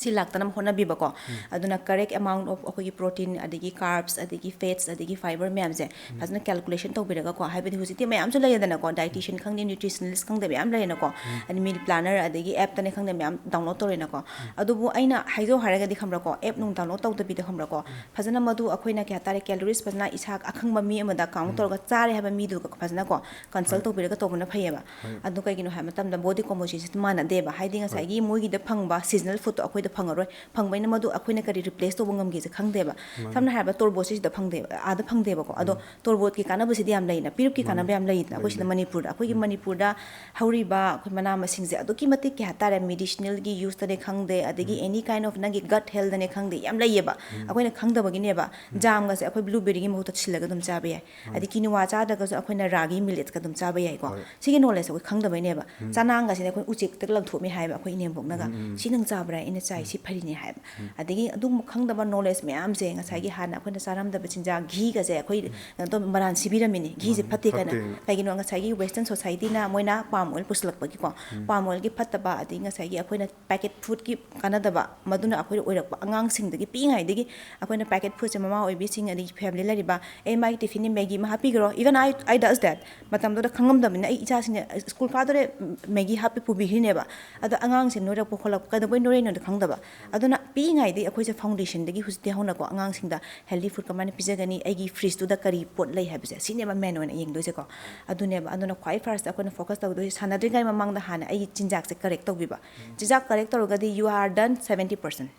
ꯁꯤ ꯂꯥꯛꯇꯅꯕ ꯍꯣꯠꯅꯕꯤꯕꯀꯣ꯫ ꯑꯗꯨꯅ ꯀꯔꯦꯛ ꯑꯦꯃꯥꯎꯟ ꯑꯣꯐ ꯑꯩꯈꯣꯏꯒꯤ ꯄ꯭ꯔꯣꯇꯤꯟ, ꯑꯗꯒꯤ ꯀꯥꯔꯕꯁ, ꯑꯗꯒꯤ ꯐꯦꯠꯁ, ꯑꯗꯒꯤ ꯐꯥꯏꯕꯔ ꯃꯌꯥꯝꯁꯦ ꯐꯖꯅ ꯀꯦꯜꯀꯨꯂꯦꯁꯟ ꯇꯧꯕꯤꯔꯒꯀꯣ꯫ ꯍꯥꯏꯕꯗꯤ ꯍꯧꯖꯤꯛꯇꯤ ꯃꯌꯥꯝꯁꯨ ꯂꯩꯔꯦꯗꯅꯀꯣ, ꯗꯥꯏꯇꯤꯁꯤꯌꯟ ꯈꯪꯗꯦ, ꯅ꯭ꯌꯨꯇ꯭ꯔꯤꯁꯅꯦꯂꯤꯁ ꯈꯪꯗꯦ, ꯃꯌꯥꯝ ꯂꯩꯔꯦꯅꯀꯣ꯫ ꯑꯗꯩ ꯃꯤꯜ ꯄ꯭ꯂꯥꯅꯔ, ꯑꯗꯒꯤ ꯑꯦꯞꯇꯅꯦ ꯈꯪꯗꯦ, ꯃꯌꯥꯝ ꯗꯥꯎꯟꯂꯣꯗ ꯇꯧꯔꯦꯅꯀꯣ꯫ ꯑꯗꯨꯕꯨ ꯑꯩꯅ ꯍꯥꯏꯖꯧ ꯍꯥꯏꯔꯒꯗꯤ ꯈꯪꯕ꯭ꯔꯥꯀꯣ, ꯑꯦꯞ ꯅꯨꯡ ꯗꯥꯎꯟꯂꯣꯗ ꯇꯧꯗꯕꯤꯗ ꯈꯪꯕ꯭ꯔꯥꯀꯣ, ꯐꯖꯅ ꯃꯗꯨ ꯑꯩꯈꯣꯏꯅ ꯀꯩ ꯍꯥꯏꯇꯥꯔꯦ, ꯀꯦꯂꯣꯔꯤꯁ ꯐꯖꯅ ꯏꯁꯥ ꯑꯈꯪꯕ ꯃꯤ ꯑꯃꯗ ꯀꯥꯎꯟ ꯇꯧꯔꯒ ꯆꯥꯔꯦ ꯍꯥꯏꯕ ꯃꯤꯗꯨꯒ ꯐꯖꯅꯀꯣ ꯀꯟꯁꯜ ꯇꯧꯕꯤꯔꯒ ꯇꯧꯕꯅ ꯐꯩꯌꯦꯕ꯫ ꯑꯗꯨ ꯀꯩꯒꯤꯅꯣ ꯍꯥꯏꯕ ꯃꯇꯝꯗ ꯕꯣꯗꯤ ꯀꯣꯝꯄꯣꯖꯤꯁꯟꯁꯦ ꯃꯥꯟꯅꯗꯦꯕ꯫ ꯍꯥꯏꯗꯤ ꯉꯁꯥꯏꯒꯤ ꯃꯣꯏꯒꯤꯗ ꯐꯪꯕ ꯁꯤꯖꯅꯦꯜ ꯐꯨꯗꯇꯣ ꯑꯩꯈꯣꯏꯗ ꯐꯪꯉꯔꯣꯏ꯫ ꯐꯪꯕꯩꯅ ꯃꯗꯨ ꯑꯩꯈꯣꯏꯅ ꯀꯔꯤ ꯔꯤꯄ꯭ꯂꯦꯁ ꯇꯧꯕ ꯉꯝꯒꯦꯁꯦ ꯈꯪꯗꯦꯕ꯫ ꯁꯝꯅ ꯍꯥꯏꯔꯕꯗ ꯇꯣꯔꯕꯣꯠꯁꯤ ꯁꯤꯗ ꯐꯪꯗꯦꯕ, ꯑꯥꯗ ꯐꯪꯗꯦꯕꯀꯣ꯫ ꯑꯗꯣ ꯇꯣꯔꯕꯣꯠꯀꯤ ꯀꯥꯟꯅꯕꯁꯤꯗꯤ ꯌꯥꯝ ꯂꯩꯅ, ꯄꯤꯔꯨꯛꯀꯤ ꯀꯥꯟꯅꯕ ꯌꯥꯝ ꯂꯩꯗꯅ ꯑꯩꯈꯣꯏ ꯁꯤꯗ ꯃꯅꯤꯄꯨꯔꯗ꯫ ꯑꯩꯈꯣꯏꯒꯤ ꯃꯅꯤꯄꯨꯔꯗ ꯍꯧꯔꯤꯕ ꯑꯩꯈꯣꯏ ꯃꯅꯥ ꯃꯁꯤꯡꯁꯦ ꯑꯗꯨꯛꯀꯤ ꯃꯇꯤꯛ ꯀꯩ ꯍꯥꯏꯇꯥꯔꯦ, ꯃꯦꯗꯤꯁꯤꯅꯦꯜꯒꯤ ꯌꯨꯁꯇꯅꯦ ꯈꯪꯗꯦ, ꯑꯗꯒꯤ ꯑꯦꯅꯤ ꯀꯥꯏꯟ ꯑꯣꯐ ꯅꯪꯒꯤ ꯒꯠ ꯍꯦꯜꯗꯅꯦ ꯈꯪꯗꯦ, ꯌꯥꯝ ꯂꯩꯌꯦꯕ꯫ ꯑꯩꯈꯣꯏꯅ ꯈꯪꯗꯕꯒꯤꯅꯦꯕ꯫ ꯖꯥꯝꯒꯁꯦ ꯑꯩꯈꯣꯏ ꯕ꯭ꯂꯨꯕꯦꯔꯤꯒꯤ ꯃꯍꯨꯠꯇ ꯁꯤꯜꯂꯒ ꯑꯗꯨꯝ ꯆꯥꯕ ꯌꯥꯏ꯫ ꯑꯗꯩ ꯀꯤꯅꯨꯋꯥ ꯆꯥꯗ꯭ꯔꯒꯁꯨ ꯑꯩꯈꯣꯏꯅ ꯔꯥꯒꯤ ꯃꯤꯂꯦꯠꯁꯀ ꯑꯗꯨꯝ ꯆꯥꯕ ꯌꯥꯏꯀꯣ꯫ ꯁꯤꯒꯤ ꯅꯣꯂꯦꯖꯁꯦ ꯑꯩꯈꯣꯏ ꯈꯪꯗꯕꯩꯅꯦꯕ꯫ ꯆꯅꯥꯡꯒꯁꯤꯅ ꯑꯩꯈꯣꯏ ꯎꯆꯦꯛꯇ ꯂꯪꯊꯣꯛꯑꯝꯃꯦ ꯍꯥꯏꯕ ꯑꯩꯈꯣꯏ ꯏꯅꯦꯝꯕꯣꯛꯅꯒ꯫ "ꯁꯤ ꯅꯪ ꯆꯥꯕ꯭ꯔꯥ?" ꯑꯩꯅ, "ꯆꯥꯏ, ꯁꯤ ꯐꯔꯤꯅꯦ" ꯍꯥꯏꯕ꯫ ꯑꯗꯒꯤ ꯑꯗꯨꯝ ꯈꯪꯗꯕ ꯅꯣꯂꯦꯖ ꯃꯌꯥꯝꯁꯦ ꯉꯁꯥꯏꯒꯤ ꯍꯥꯟꯅ ꯑꯩꯈꯣꯏꯅ ꯆꯥꯔꯝꯗꯕ ꯆꯤꯟꯖꯥꯛ, ꯘꯤꯒꯁꯦ ꯑꯩꯈꯣꯏ ꯀꯩꯅꯣ ꯇꯧ, ꯃꯔꯥꯟ ꯁꯤꯕꯤꯔꯝꯃꯤꯅꯦ, "ꯘꯤꯁꯦ ꯐꯠꯇꯦ" ꯀꯥꯏꯅ꯫ ꯐꯠꯇꯦ꯫ ꯀꯩꯒꯤꯅꯣ? ꯉꯁꯥꯏꯒꯤ ꯋꯦꯁꯇꯔꯟ ꯁꯣꯁꯥꯏꯇꯤꯅ ꯃꯣꯏꯅ ꯄꯥꯝ ꯑꯣꯏꯜ ꯄꯨꯁꯤꯜꯂꯛꯄꯒꯤꯀꯣ, ꯄꯥꯝ ꯑꯣꯏꯜꯒꯤ ꯐꯠꯇꯕ, ꯑꯗꯒꯤ ꯉꯁꯥꯏꯒꯤ ꯑꯩꯈꯣꯏꯅ ꯄꯦꯀꯦꯠ ꯐꯨꯗꯀꯤ ꯀꯥꯟꯅꯗꯕ, ꯃꯗꯨꯅ ꯑꯩꯈꯣꯏꯗ ꯑꯣꯏꯔꯛꯄ ꯑꯉꯥꯡꯁꯤꯡꯗꯒꯤ ꯄꯤꯛꯏꯉꯩꯗꯒꯤ ꯑꯩꯈꯣꯏꯅ ꯄꯦꯀꯦꯠ ꯐꯨꯗꯁꯦ ꯃꯃꯥ ꯑꯣꯏꯕꯤꯁꯤꯡ ꯑꯗꯒꯤ ꯐꯦꯃꯤꯂꯤ ꯂꯩꯔꯤꯕ, "ꯑꯦ, ꯃꯥꯒꯤ ꯇꯤꯐꯤꯟꯅꯤ, ꯃꯦꯒꯤ ꯑꯃ ꯍꯥꯞꯄꯤꯈ꯭ꯔꯣ"꯫ Even I, I does that꯫ ꯃꯇꯝꯗꯨꯗ ꯈꯪꯉꯝꯗꯕꯅꯤꯅ ꯑꯩ ꯏꯆꯥꯁꯤꯡꯅ ꯁ꯭ꯀꯨꯜ ꯀꯥꯗꯣꯔꯦ, ꯃꯦꯒꯤ ꯍꯥꯞꯄꯤ ꯄꯨꯕꯤꯈ꯭ꯔꯤꯅꯦꯕ꯫ ꯑꯗꯣ ꯑꯉꯥꯡꯁꯦ ꯅꯣꯏꯔꯛꯄ ꯈꯣꯠꯂꯛꯄ ꯀꯩꯗꯧꯕꯩ ꯅꯣꯏꯔꯛꯏꯅꯣꯗꯤ ꯈꯪꯗꯕ꯫ ꯑꯗꯨꯅ ꯄꯤꯛꯏꯉꯩꯗꯒꯤ ꯑꯩꯈꯣꯏꯁꯦ ꯐꯥꯎꯟꯗꯦꯁꯟꯗꯒꯤ ꯍꯧꯖꯤꯛꯇꯤ ꯍꯧꯅꯀꯣ ꯑꯉꯥꯡꯁꯤꯡꯗ ꯍꯦꯜꯗꯤ ꯐꯨꯗ ꯀꯃꯥꯏꯅ ꯄꯤꯖꯒꯅꯤ, ꯑꯩꯒꯤ ꯐ꯭ꯔꯤꯖꯇꯨꯗ ꯀꯔꯤ ꯄꯣꯠ ꯂꯩ ꯍꯥꯏꯕꯁꯦ ꯁꯤꯅꯦꯕ ꯃꯦꯟ ꯑꯣꯏꯅ ꯌꯦꯡꯗꯣꯏꯁꯦꯀꯣ꯫ ꯑꯗꯨꯅꯦꯕ꯫ ꯑꯗꯨꯅ ꯈ꯭ꯋꯥꯏ ꯐꯥꯔꯁꯇ ꯑꯩꯈꯣꯏꯅ ꯐꯣꯀꯁ ꯇꯧꯗꯣꯏꯁꯦ ꯁꯥꯟꯅꯗ꯭ꯔꯤꯉꯩ ꯃꯃꯥꯡꯗ ꯍꯥꯟꯅ ꯑꯩꯒꯤ ꯆꯤꯟꯖꯥꯛꯁꯦ ꯀꯔꯦꯛ ꯇꯧꯕꯤꯕ꯫ ꯆꯤꯟꯖꯥꯛ ꯀꯔꯦꯛ ꯇꯧꯔꯒꯗꯤ you are done seventy percent꯫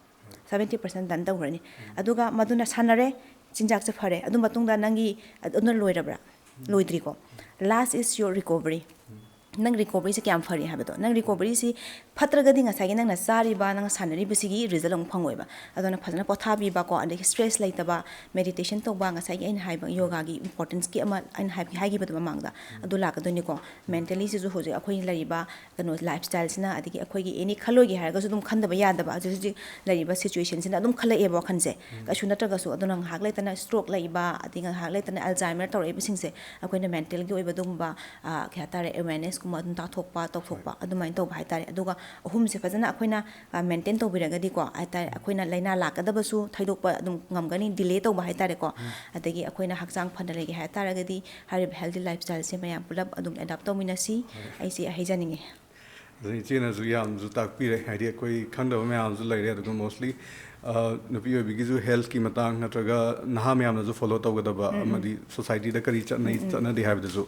Seventy percent done ꯇꯧꯈ꯭ꯔꯅꯤ꯫ ꯑꯗꯨꯒ ꯃꯗꯨꯅ ꯁꯥꯟꯅꯔꯦ, ꯆꯤꯟꯖꯥꯛꯁꯦ ꯐꯔꯦ, ꯑꯗꯨ ꯃꯇꯨꯡꯗ ꯅꯪꯒꯤ ꯑꯗꯨꯅ ꯂꯣꯏꯔꯕ꯭ꯔꯥ? ꯂꯣꯏꯗ꯭ꯔꯤꯀꯣ꯫ Last is your recovery꯫ ꯅꯪ ꯔꯤꯀꯣꯕꯔꯤꯁꯦ ꯀꯌꯥꯝ ꯐꯔꯤ ꯍꯥꯏꯕꯗꯣ꯫ ꯅꯪ ꯔꯤꯀꯣꯕꯔꯤꯁꯤ ꯐꯠꯇ꯭ꯔꯒꯗꯤ ꯉꯁꯥꯏꯒꯤ ꯅꯪꯅ ꯆꯥꯔꯤꯕ, ꯅꯪꯅ ꯁꯥꯟꯅꯔꯤꯕꯁꯤꯒꯤ ꯔꯤꯖꯜ ꯑꯃꯨꯛ ꯐꯪꯉꯣꯏꯕ꯫ ꯑꯗꯨꯅ ꯐꯖꯅ ꯄꯣꯊꯥꯕꯤꯕꯀꯣ, ꯑꯗꯒꯤ ꯁ꯭ꯇ꯭ꯔꯦꯁ ꯂꯩꯇꯕ, ꯃꯦꯗꯤꯇꯦꯁꯟ ꯇꯧꯕ, ꯉꯁꯥꯏꯒꯤ ꯑꯩꯅ ꯍꯥꯏꯕ ꯌꯣꯒꯥꯒꯤ ꯏꯝꯄꯣꯔꯇꯦꯟꯁꯀꯤ ꯑꯃ ꯑꯩꯅ ꯍꯥꯏꯕ, ꯍꯥꯏꯈꯤꯕꯗꯣ ꯃꯃꯥꯡꯗ, ꯑꯗꯨ ꯂꯥꯛꯀꯗꯣꯏꯅꯤꯀꯣ꯫ ꯃꯦꯟꯇꯦꯂꯤꯁꯤꯁꯨ ꯍꯧꯖꯤꯛ ꯑꯩꯈꯣꯏꯅ ꯂꯩꯔꯤꯕ ꯀꯩꯅꯣ ꯂꯥꯏꯐ ꯁ꯭ꯇꯥꯏꯜꯁꯤꯅ, ꯑꯗꯒꯤ ꯑꯩꯈꯣꯏꯒꯤ ꯑꯦꯅꯤ ꯈꯜꯂꯣꯏꯒꯦ ꯍꯥꯏꯔꯒꯁꯨ ꯑꯗꯨꯝ ꯈꯟꯗꯕ ꯌꯥꯗꯕ, ꯍꯧꯖꯤꯛ ꯍꯧꯖꯤꯛ ꯂꯩꯔꯤꯕ ꯁꯤꯆꯨꯋꯦꯁꯟꯁꯤꯅ ꯑꯗꯨꯝ ꯈꯜꯂꯛꯑꯦꯕ ꯋꯥꯈꯜꯁꯦ꯫ ꯀꯩꯁꯨ ꯅꯠꯇ꯭ꯔꯒꯁꯨ꯫ ꯑꯗꯨꯅ ꯉꯥꯏꯍꯥꯛ ꯂꯩꯇꯅ ꯁ꯭ꯇ꯭ꯔꯣꯛ ꯂꯩꯕ, ꯑꯗꯒꯤ ꯉꯥꯏꯍꯥꯛ ꯂꯩꯇꯅ ꯑꯜꯖꯥꯏꯃꯔ ꯇꯧꯔꯛꯏꯕꯁꯤꯡꯁꯦ ꯑꯩꯈꯣꯏꯅ ꯃꯦꯟꯇꯦꯜꯒꯤ ꯑꯣꯏꯕ ꯑꯗꯨꯒꯨꯝꯕ, ꯑ, ꯀꯩ ꯍꯥꯏꯇꯥꯔꯦ, ꯑꯦꯋꯦꯔꯅꯦꯁꯀꯨꯝꯕ ꯑꯗꯨꯝ ꯇꯥꯊꯣꯛꯄ, ꯇꯧꯊꯣꯛꯄ, ꯑꯗꯨꯃꯥꯏꯅ ꯇꯧꯕ ꯍꯥꯏꯇꯥꯔꯦ꯫ ꯑꯗꯨꯒ ꯑꯍꯨꯝꯁꯦ ꯐꯖꯅ ꯑꯩꯈꯣꯏꯅ, ꯑ, ꯃꯦꯟꯇꯦꯟ ꯇꯧꯕꯤꯔꯒꯗꯤꯀꯣ ꯍꯥꯏꯇꯥꯔꯦ, ꯑꯩꯈꯣꯏꯅ ꯂꯥꯏꯅꯥ ꯂꯥꯛꯀꯗꯕꯁꯨ ꯊꯩꯗꯣꯛꯄ ꯑꯗꯨꯝ ꯉꯝꯒꯅꯤ, ꯗꯤꯂꯦ ꯇꯧꯕ ꯍꯥꯏꯇꯥꯔꯦꯀꯣ꯫ ꯑꯗꯒꯤ ꯑꯩꯈꯣꯏꯅ ꯍꯛꯆꯥꯡ ꯐꯅ ꯂꯩꯒꯦ ꯍꯥꯏꯇꯥꯔꯒꯗꯤ ꯍꯥꯏꯔꯤꯕ ꯍꯦꯜꯗꯤ ꯂꯥꯏꯐ ꯁ꯭ꯇꯥꯏꯜꯁꯦ ꯃꯌꯥꯝ ꯄꯨꯂꯞ ꯑꯗꯨꯝ ꯑꯦꯗꯥꯞ ꯇꯧꯃꯤꯟꯅꯁꯤ꯫ ꯑꯩꯁꯦ ꯍꯥꯏꯖꯅꯤꯡꯉꯤ꯫ ꯑꯗꯨꯅ ꯏꯆꯦꯅꯁꯨ ꯌꯥꯝꯅꯁꯨ ꯇꯥꯛꯄꯤꯔꯦ, ꯍꯥꯏꯗꯤ ꯑꯩꯈꯣꯏ ꯈꯪꯗꯕ ꯃꯌꯥꯝꯁꯨ ꯂꯩꯔꯦ꯫ ꯑꯗꯨꯒ ꯃꯣꯁꯂꯤ ꯑ, ꯅꯨꯄꯤ ꯑꯣꯏꯕꯤꯒꯤꯁꯨ healthꯀꯤ ꯃꯇꯥꯡ ꯅꯠꯇ꯭ꯔꯒ ꯅꯍꯥ ꯃꯌꯥꯝꯅꯁꯨ follow ꯇꯧꯒꯗꯕ ꯑꯃꯗꯤ societyꯗ ꯀꯔꯤ ꯆꯠꯅꯩ ꯆꯠꯅꯗꯦ ꯍꯥꯏꯕꯗꯨꯁꯨ,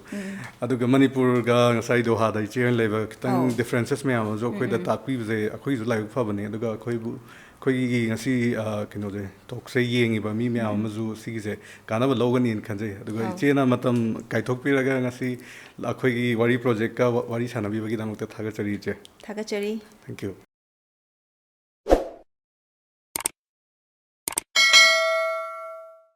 ꯑꯗꯨꯒ ꯃꯅꯤꯄꯨꯔꯒ ꯉꯁꯥꯏ ꯗꯣꯍꯥꯗ ꯏꯆꯦ ꯍꯣꯏꯅ ꯂꯩꯕ ꯈꯤꯇꯪ differences ꯃꯌꯥꯝ ꯑꯃꯁꯨ ꯑꯩꯈꯣꯏꯗ ꯇꯥꯛꯄꯤꯕꯁꯦ ꯑꯩꯈꯣꯏꯒꯤꯁꯨ ꯂꯥꯏꯕꯛ ꯐꯕꯅꯤ꯫ ꯑꯗꯨꯒ ꯑꯩꯈꯣꯏꯕꯨ, ꯑꯩꯈꯣꯏꯒꯤ ꯉꯁꯤ, ꯑ, ꯀꯩꯅꯣꯁꯦ, talkꯁꯦ ꯌꯦꯡꯉꯤꯕ ꯃꯤ ꯃꯌꯥꯝ ꯑꯃꯁꯨ ꯁꯤꯒꯤꯁꯦ ꯀꯥꯟꯅꯕ ꯂꯧꯒꯅꯤꯅ ꯈꯟꯖꯩ꯫ ꯑꯗꯨꯒ ꯏꯆꯦꯅ ꯃꯇꯝ ꯀꯥꯏꯊꯣꯛꯄꯤꯔꯒ ꯉꯁꯤ ꯑꯩꯈꯣꯏꯒꯤ ꯋꯥꯔꯤ projectꯀ ꯋꯥꯔꯤ ꯁꯥꯟꯅꯕꯤꯕꯒꯤꯗꯃꯛꯇ ꯊꯥꯒꯠꯆꯔꯤ, ꯏꯆꯦ꯫ ꯊꯥꯒꯠꯆꯔꯤ꯫ Thank you꯫